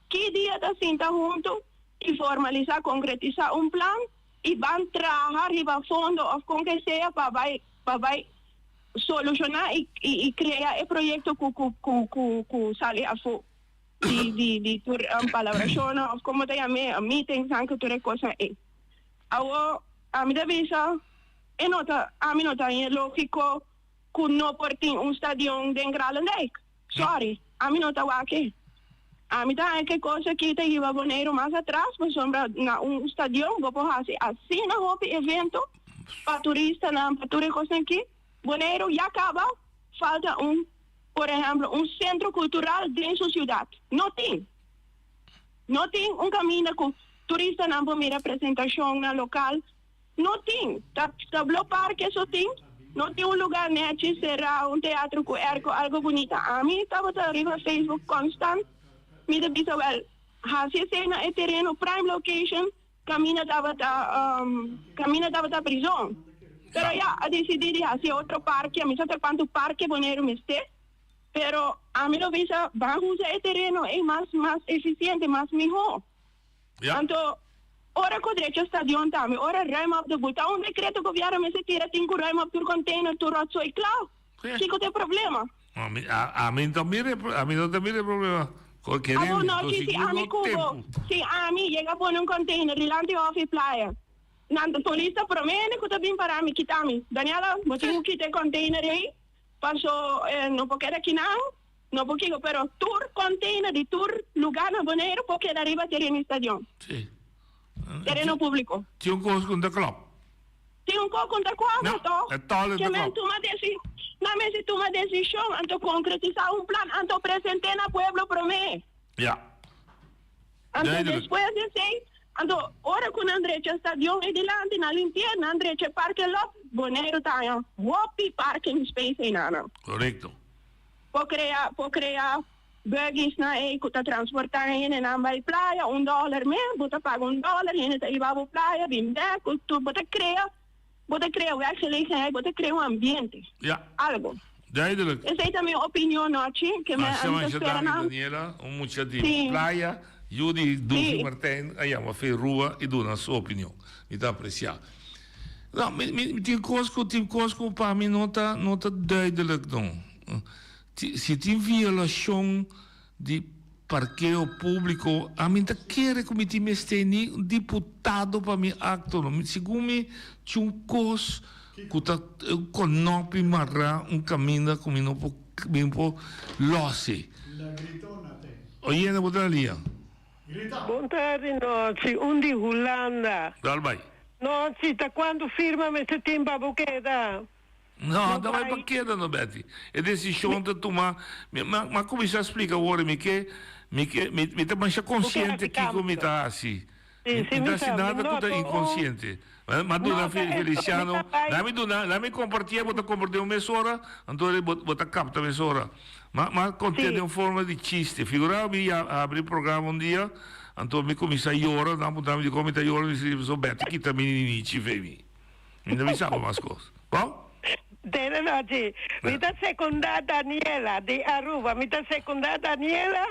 Ki dia ta sinta huntu i formalisá, konkretisá un plan i ban traha riba fondo òf kon ke sea pa bai pa bai solushoná i i krea e proyekto ku ku ku ku ku sali afó di di di tur palabrashonnan òf komo ta yam'é meetingsnan ku tur e kosnan ei. Awor ami ta bisa e no ta ami no ta haña lógiko ku no por tin un stadion den Kralendijk. Sorry, ami no ta wak e. Ami ta haña ke kos aki ta hiba Boneiru mas atras pasobra na un stadion bo por hasi asina hopi evento pa turistanan, pa tur e kosnan aki. Boneiru ya kaba falta un, por ehemplo, un sentro kultural den su siudat. No tin. No tin un kaminda ku turistanan por mira presentashonnan lokal. No tin. Ta ta blo parke so tin. No tin un lugar nechi será, un teatro cu airco, algo bunita. Ami tabata riba Facebook constant. Mi ta bisa wel, haci esey na e tereno prime location caminda tabata caminda tabata prizon. Pero ya, a dicidi di haci otro parke. Mi sa ta cuanto parke Boneiru mester. Pero ami lo bisa ban usa e tereno ey mas mas eficiente, mas miho. Anto, ora ku drecha stadion tambe, ora ruim op de boel, ta un dekreto gobièrnu mester tira tin ku ruim op tur container, tur rotzooi, kla. Kiko ta e problema? Ami, ami no ta mira, ami no ta mira e problema. Abo no, chi si ami ku bo, si ami yega pone un container dilanti hof i playa, nan ta polis ta prome hende ku ta bin para mi, kita mi. Daniela, bo tin ku kita e container ei, paso no por keda kinan. No por kiko, pero tur container di tur lugar na Boneiru por keda riba tereno di stadion. Sí. Tereno publico. Tin un cos cu no ta klop. Tin un cos cu no ta cuadra, No, toch? e tol no ta Ke men klop. tuma deci, nan mester tuma decision, anto concretisa un plan, anto presente na pueblo prome. Ja. Anto Duidelijk. despues di esey, anto ora cu nan drecha stadion ey dilanti, nan limpi'e, nan drecha e parke lot, Boneiru ta haña hopi parking space eynan. Correcto. Por crea por crea buggies nan ey cu ta transporta hendenan bay playa un dollar me bo ta paga un dollar hende ta hiba bo playa bin bek cu tur bo ta crea bo ta crea werkgelegenheid bo ta crea un ambiente Ja. algo. Duidelijk. Esey ta mi opinion nochi ke me Masha ami ta masha spera danki nan. Daniela, un mucha di Sí. playa, yu di Dufi Sí. Martijn a yama fe Rua y duna su opinion. Mi ta aprecia. No, mi mi tin kos ku tin kos ku pa mi no ta no ta duidelijk no. Si tin violashon di parkeo públiko, ami ta kere ku mi tin mester ni un diputado pa mi akto no. Segun mi tin un kos ku ta un konopi mará un kaminda ku mi no por mi no por lòs e. Oyendo bo ta na lia. Bon tardi Nochi, un di Hulanda. Dal bai. Nochi, ta cuanto firma mester tin pa bo keda? No, ta bai pa keda no Betty. E decision ta tuma, mi a cuminsa splica awor mi ke, mi ke, mi ta masha consciente kico mi ta haci. Mi ta haci nada cu ta inconsciente. M'a duna Feliciano, lami duna, lami compartié, bo ta compartié un mesora, anto bo ta capta mesora. M'a m'a conté den un forma di chiste. Figura mi a habri programa un dia, anto mi cuminsa yora, nan a puntra mi dicon mi ta yora, mi si pasobra Betty kita mi ninichi fe mi. Mi no bisa bo mas cos. Bon? Dene nochi. Mi ta secunda Daniela di Aruba. Mi ta secunda Daniela.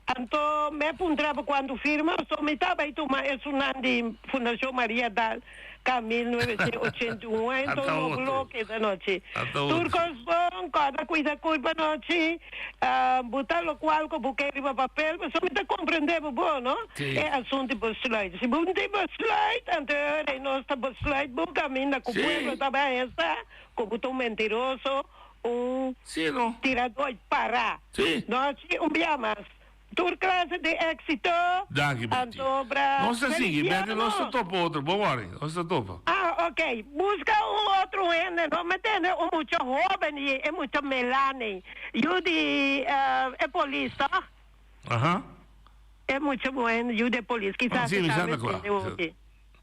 Anto mi a puntra bo cuanto firma so mi ta bay tuma esunnan di Fundacion Maria Dal ka 1981 anto no bloke esa nochi. Tur cos bon, corda cuida curpa nochi. Bo ta locual cu bo ke riba papel pasobra mi ta comprende bo bon no e asunto di besluit. Si bo no tin besluit anto e ora ei nos ta besluit bo caminda cu pueblo ta bay hesta cu bo ta un mentiroso. Un tirador para. Nochi un bia mas. Tur clase di exito. Danki Betty. Anto bra. Nos ta sigui Betty nos ta Feliciano. topa otro bo worry nos ta topa. Ah ok busca un otro hende no me tende un mucha hoben y e mucha Melanie yu di e polis toch? Aha. E mucha muhe yu di e polis kisas Si e mi ta sa ta me cla. tende hopi.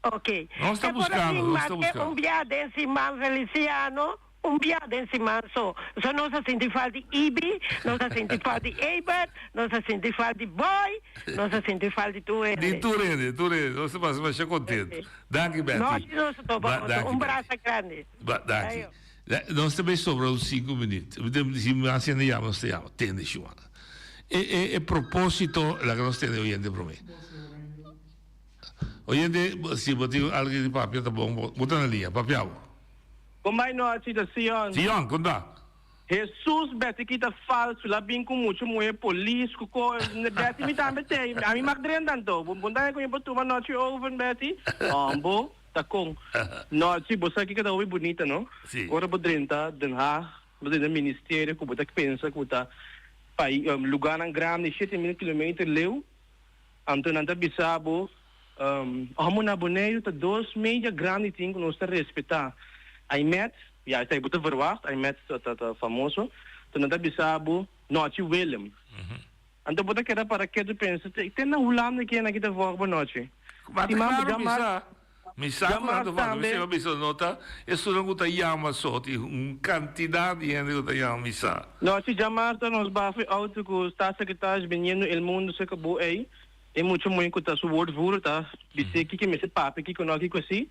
Ok. Nos ta E por buscando, así nos ta mas que buscando. un bia den siman Feliciano, un bia den siman so. So nos a sinti falta di Ibi, nos a sinti falta di Ebert, nos a sinti falta di Boy, nos a sinti falta di tur hende. Di tur hende, tur hende. Nos ta pasa masha contento. Danki Betty. Nos nos topa Ba, otro. danki Un Betty. brasa grandi. Ba, danki. Ayo. Nos ta bay sobra un cinco minuut. Si mas hende yama nos ta yama. Tende Shuana. E, e, e proposito, laga nos tende oyente prome. Oyente, si bo tin algo di papia ta bon, bo ta na liña, papia bo. Kon bai nochi ta Sion. Sion, kon ta? Hesus Betty kita falsu la bin ku muchu muhe polis ku ko Betty mi tambe tei ami mag drenta anto bo bo ta ku mi por tuma nochi over Betty bo ta kon nochi bo sa kiko ta hopi bunita no ora bo drenta Den Haag bo drenta ministerio ku bo ta pensa ku ta pai lugarnan grandi 7000 kilometer leu Anto nan ta bisa bo, Homo na Boneiru ta dos media grandi tin ku nos ta respetá. Aimet, ya esei bo ta verwagt, Aimet ta ta famoso. Anto nan ta bisa bo, Nochi Willem. Anto bo ta keda para ketu pensa, te na Hulanda ken aki ta vòg bo nochi? Ma ta klaro bisa, Mi sa ku nan ta falta, mi sema bisa no ta esunnan ku ta yama so, tin un kantidat di hende ku ta yama mi sa. No, si djamarta nos bafa e auto ku staatssecretaris biniendo el mundo se kabou ei, e mucha muhé ku ta su woordvoerder ta bis'é kiko e mester papia, kiko no, kiko si,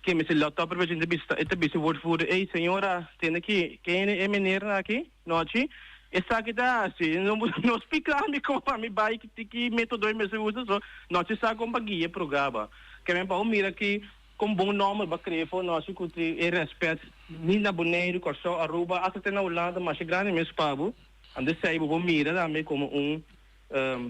ke mester lòt op riba dje, e ta bisa e woordvoerder, ey señora, tende aki, kende e menernan aki, nochi, esaki ta hasi, no no splikla mi kon pa mi bai, ki metodo e mester usa, so nochi sa kon pa guia e programa. Ke men pa bo mira ki kon bon nòmber bo a krea for nos ku tin e rèspèt ni na Boneiru, Kòrsou, Aruba, asta te na Hulanda masha grandi mes pa bo. Anto esei bo por mira tambe komo un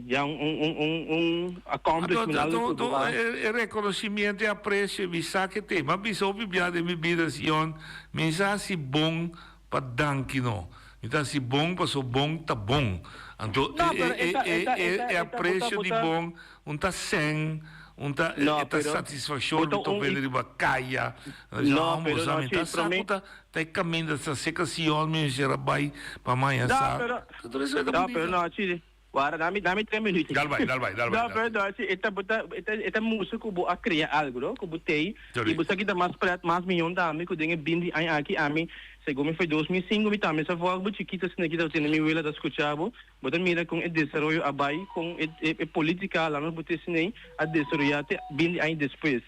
ya un un un un accomplishment, algu ku bo a. E rekonosimiento, e apresio, e bisa ke te. Mi a bisa hopi bia den mi bida, Sion, mi sa hasi bon pa danki no. Mi ta hasi bon pasobra bon ta bon. Anto e apresio di bon Un ta sèn, un ta No, e ta pero satisfakshon bo mi ta ta un bende riba kaya. No, Amo pero sa no, mi ta sí, sa promé. ku ta ta e kaminda sa seka Sion mi mester a bai pa maña No, sa. pero Tur esei ta No, pero bunita. no, sí. Wara, dami dami tres minuut. Dal bai, dal bai, dal bai, No, dal pero bai. no, sí, e ta bo ta e ta e ta mustra ku bo a krea algu, no? Ku bo tei i Sorry. bo sa kita mas pret, mas miyon tambe ku den e binti aña aki ami segun mi foi 2005 mi tambe sa vòg bo chikito asina kita tende mi wela ta skucha bo. Bo ta mira kon e desaroyo a bai, kon e e politica la nos bo te sinei a desaroya te binti aña despues.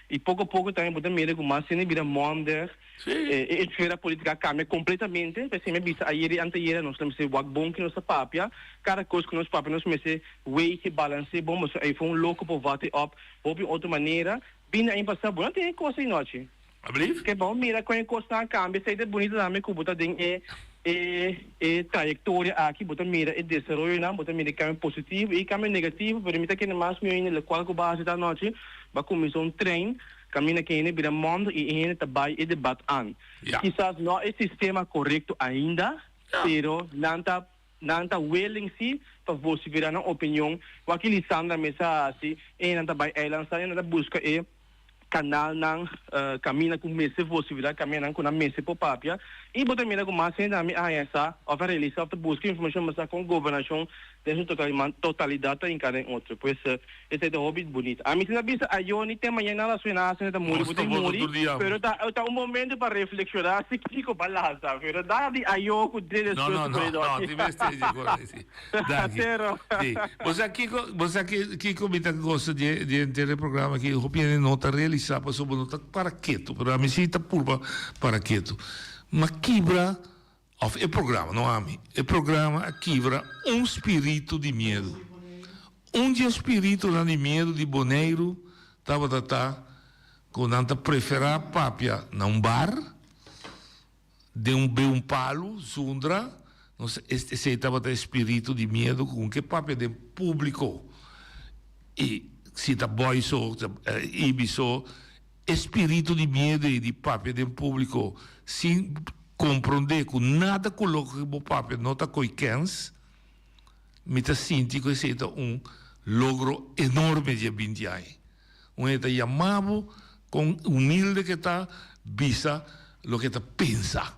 I poko poko tambe bo ta mira ku mas hende bira monder, e e esfera politica a kambia kompletamente. P'esei mi a bisa ayer i anteayer nos ta mester wak bon ki nos ta papia, kada kos ku nos papia nos mester weeg, balans'é bon pasobra ei for un loko por vat e op hopi otro manera. Binti aña pasá bo no tin e kos ei nochi. Ablief? Ke bo mira kon e kosnan a kambia, esei ta bunito tambe ku bo ta den e e e trayektoria aki, bo ta mira e desaroyonan, bo ta mira e kambio positivo i e kambio negativo, pero mi ta kere mas mihó hende lokual ku bo a hasi ta anochi, bo a kuminsá un trein kaminda ku e hende bira mònder i e hende ta bai e debat an. Kisas no e sistema korekto ainda, pero nan ta nan ta willing si pa vosiferá nan opinion, wak Lisandra mes a hasi, e hendenan ta bai eiland staan, e hendenan ta buska e kanalnan kaminda ku mester posibilidat kamindanan ku nan mester por papia i bo ta mira ku mas hende ami a haña sa òf a realisá òf ta buska informashon pa sa kon gobernashon den su totalidat ta hinká den otro pues esei ta hopi bunita ami si ta bisa ayo ni te mañana la suena hasta ta muri bo ta muri pero ta ta un momento pa reflekshoná si kiko pa lansa pero nada di ayo ku despues No no no no ti mester di acuerdo si. Danki. Pero. Sí. Bo sa kiko, bo sa ki, kiko mi ta gosa di, di henter e programa aki, hopi hende no ta realisa pasobra bo no ta para ketu, pero ami si ta purba para ketu. Ma kibra, of e programa, no ami, e programa a kibra un spiritu di miedu. Un di e spiritunan di miedu di Boneiru tabata ta ku nan ta prefera papia na un bar, Den un be un palu, zundra, nos esei tabata e spiritu di miedu ku un ke papia den públiko. I si ta bòi so, ibi so, e spiritu di miedu ei di papia den públiko sin komprondé ku nada ku loke bo papia no ta koi kèns, mi ta sinti ku esei ta un logro enorme di e binti aña. Un hende ta yama bo kon humilde ke ta bisa loke e ta pensa.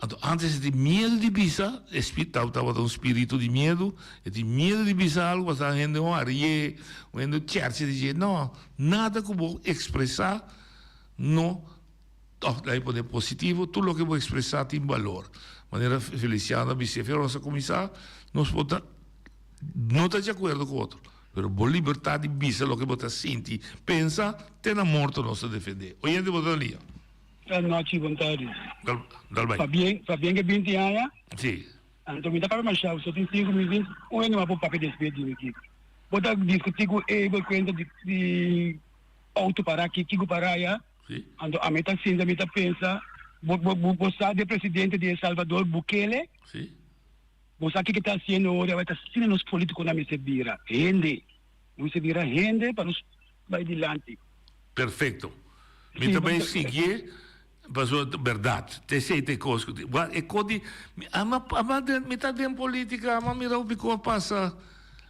Anto antes e tin miedu di bisa, e tabata un spiritu di miedu, e tin miedu di bisa algu pasobra hende un arié, un hende un chèrchi di dje. No, nada ku bo ekspresá no, òf laga mi pone positivo, tur loke bo ekspresá tin balor. Manera Feliciano a bis'é, Fero nos a kuminsá, nos por ta no ta di akuerdo ku otro, pero bo libertat di bisa loke bo ta sinti, pensa, te na morto nos ta defendé. Oyente bo ta na liña. Anochi bon tardi. Dal dal bai. Pabien pabien ke 20 aña. Si. Anto mi ta papia masha so tin 5 minuut un hende mas por papia despues di mi kiko. Bo ta diskuti ku Abel kuenta di di auto para aki kiko para aya. Si. Anto ami ta sinta mi ta pensa bo bo bo sa di e presidente di El Salvador Bukele? Si. Bo sa kiko e ta hasiendo ora awor ta asina nos politiconan mester bira hende. Nos mester bira hende pa nos bai dilanti. Perfecto. Mi ta bay siguié pasobra ta berdad. Ta esey ta e cos cu tin. Wak e cos di ama ama den mi ta den politica ama mira hopi cos pasa.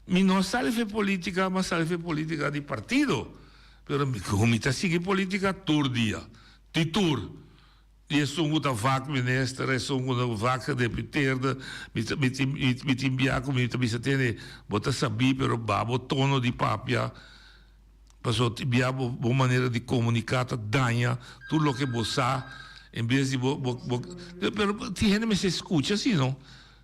Mi no a sali for e politica mi a sali for e politica di partido. Pero mi cu mi ta sigui politica tur dia. Di tur. Di esun cu ta vak minister, esun cu ta vak gedeputeerde. Mi ta mi tin mi tin bia cu mi ta bisa tende bo ta sabí pero ba bo tono di papia. Pasobra tin bia bo bo manera di komuniká ta daña tur loke bo sa en bes di bo bo bo pero tin hende mester skucha si no.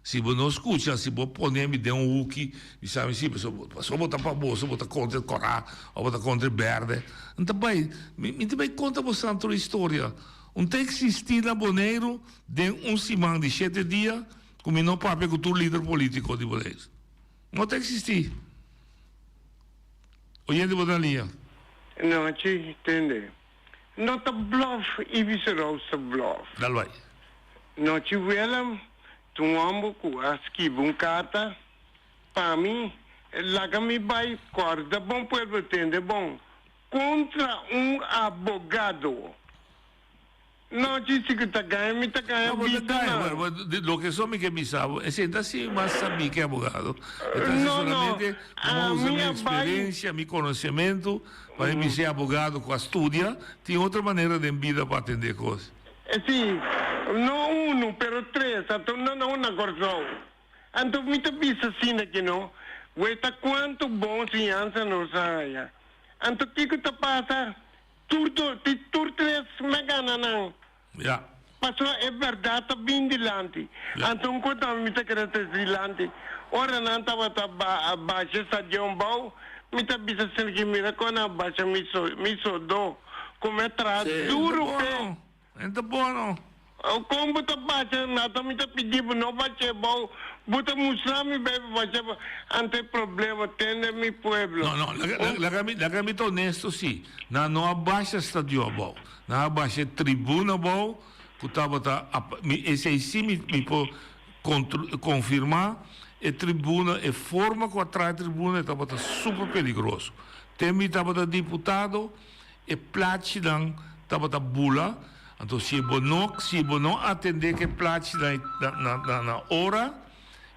Si bo no skucha si bo pone mi den un huki bisa mi si pasobra pasobra bo ta pa boso bo ta kontra e kòrá òf bo ta kontra e bèrdè. N ta bai mi mi ta bai konta bo san tur historia. Un ta eksistí na Boneiru den un siman di shete dia ku mi no papia ku tur lider polítiko di Boneiru. No ta eksistí. Oyente bo ta lia. Nochi, tende. No ta bluff Ibis Roos ta bluff. Dal bai. Nochi Willem, ta un homber cu a skibi un carta pa mi, laga mi bai corda bon pueblo tende bon, contra un abogado. No, chi si ku ta gaña, mi ta gaña No, bo ta bisa gaña. nan. Bueno, bo, di loke so mi ke bisa bo, esei ta si mas sabí ke abogado. E ta hasi No, no, solamente como usa ami mi a bai. experiencia, mi conocemento, pa mi bisa e abogado cu a studia, tin otro manera den bida pa atende cos. Si, no uno, pero tres, anto no na una Kòrsou. Anto mi ta bisa asina ki no, weta cuanto bon siñansa nos a haña. Anto kiko ta pasa? Tur do, di tur tres me gana nan. Ja. Pasobra e berdad ta bin dilanti. Ja. Anto un kos tambe mi ta kere trese dilanti. Ora nan tabata ba basha stadion bou, mi ta bisa Sergio mira kon nan a basha mi so mi sodo ku mi a traha Sí, duru ta p'e. bono. E ta bono. Kon bo ta basha nata mi ta pidi bo no basha bou, bo ta mustra mi bay pa basha bou. Anto e problema tende mi pueblo. No, no, laga, laga mi, laga mi ta honesto si. Nan no a basha stadion abou. Nan a basha e tribuna abou ku tabata ap, mi esei si mi, mi por contro, confirma e tribuna, e forma ku a traha e tribuna e tabata super peligroso. Te mi tabata diputado. E plachinan tabata bula, anto si bo no si bo no atende ku e plachinan na na na na ora,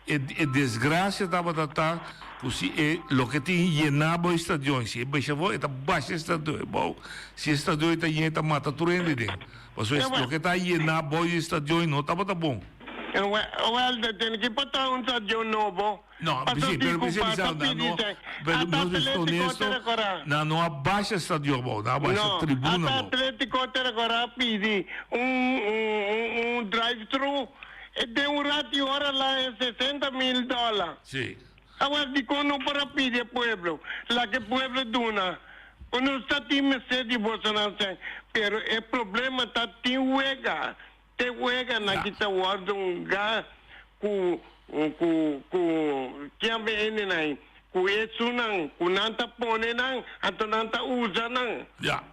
e e desgrasia tabata ta ku si e loke tin yená bo e stadion, si e basha afó e ta basha e stadion abou, si e stadion ta yen e ta mata tur hende den, pasobra loke ta yená bou di e stadion no tabata bon. Wèl, tene ki por traha un stadion nobo. No, Paso sí, di pero cu mi pasa sa, na pidi no, te. pero Ata nos mester Atletico honesto, te recora. na no a basha estadio abou, na a basha No, tribuna ata abou. Atletico te recora pidi un un un un drive thru e den un rati ora la e 60 mil dollar. Sí. Awor dicon no por a pidi e pueblo? Laga e pueblo duna. Cu nos ta tin mester di bosonan sen, pero e problema ta tin wega. Te wega na ki ta wordo hunga ku ku ku kian be ene nan ku esunnan ku nan ta pone nan anto nan ta usa nan.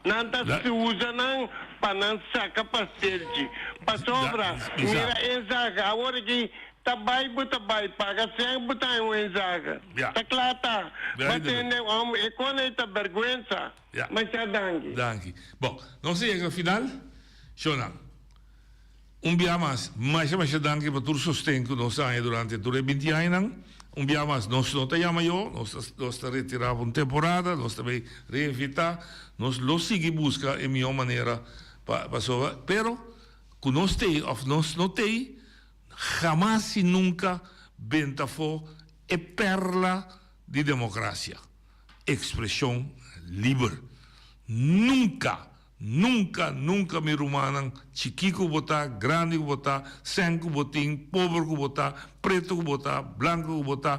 Nan ta usa nan pa nan saka pastelchi. Pasobra mira enzaga awor aki ta bai bo ta bai paga sèn bo ta haña un enzaga. Ta kla ta. Ba tende hòmber e kona ei ta bèrgwensa. Masha danki. Danki. Bon, nos a yega na final. Shona, un bia mas, masha masha danki pa tur sosten ku nos a haña durante tur e binti añanan. Un bia mas, nos no ta yama yo, nos ta nos ta retirá pa un temporada, nos ta bay reinvitá, nos lo sigui buska e mihó manera pa pasobra, pero. Ku nos t'ei òf nos no t'ei, hamas i nunka benta afó e pèrla di demokrasia, ekspreshon liber. Nunka! Nunka, nunka mi rumannan, chikí ku bo ta, grandi ku bo ta, sèn ku bo tin, pober ku bo ta, pretu ku bo ta, blanku ku bo ta,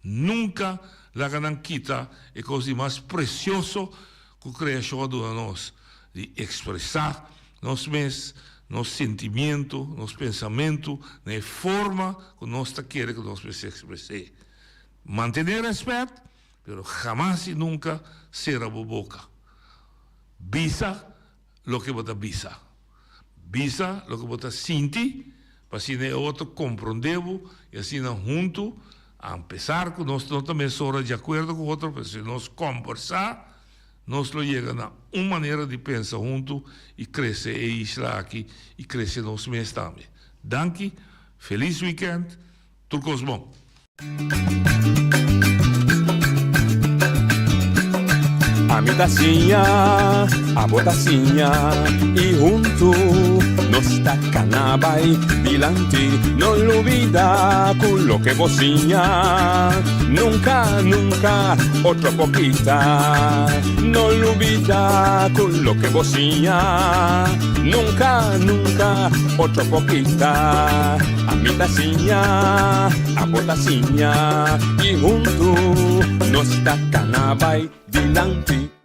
nunka laga nan kita e kos di mas presioso ku kreashon a duna nos, di ekspresá nos mes, nos sentimiento, nos pensamentu na e forma ku nos ta kere ku nos mester ekspres'é. Mantené rèspèt, pero hamas i nunka sera bo boka. Bisa loke bo ta bisa. Bisa loke bo ta sinti pa asina e otro komprondé bo i asina huntu, a pesar ku nos no ta mesora di akuerdo ku otro, pero si nos kombersá nos lo yega na un manera di pensa huntu i krese e isla aki i krese nos mes tambe. Danki, felis wikènt. Tur kos bon. Ami ta siña, abo ta siña y huntu nos ta cana bay dilanti. No lubida cu loke bo siña nunca, nunca otro por kita. No lubida cu loke bo siña nunca, nunca otro por kita. Ami ta siña, abo ta siña y huntu nos ta cana bay dilanti.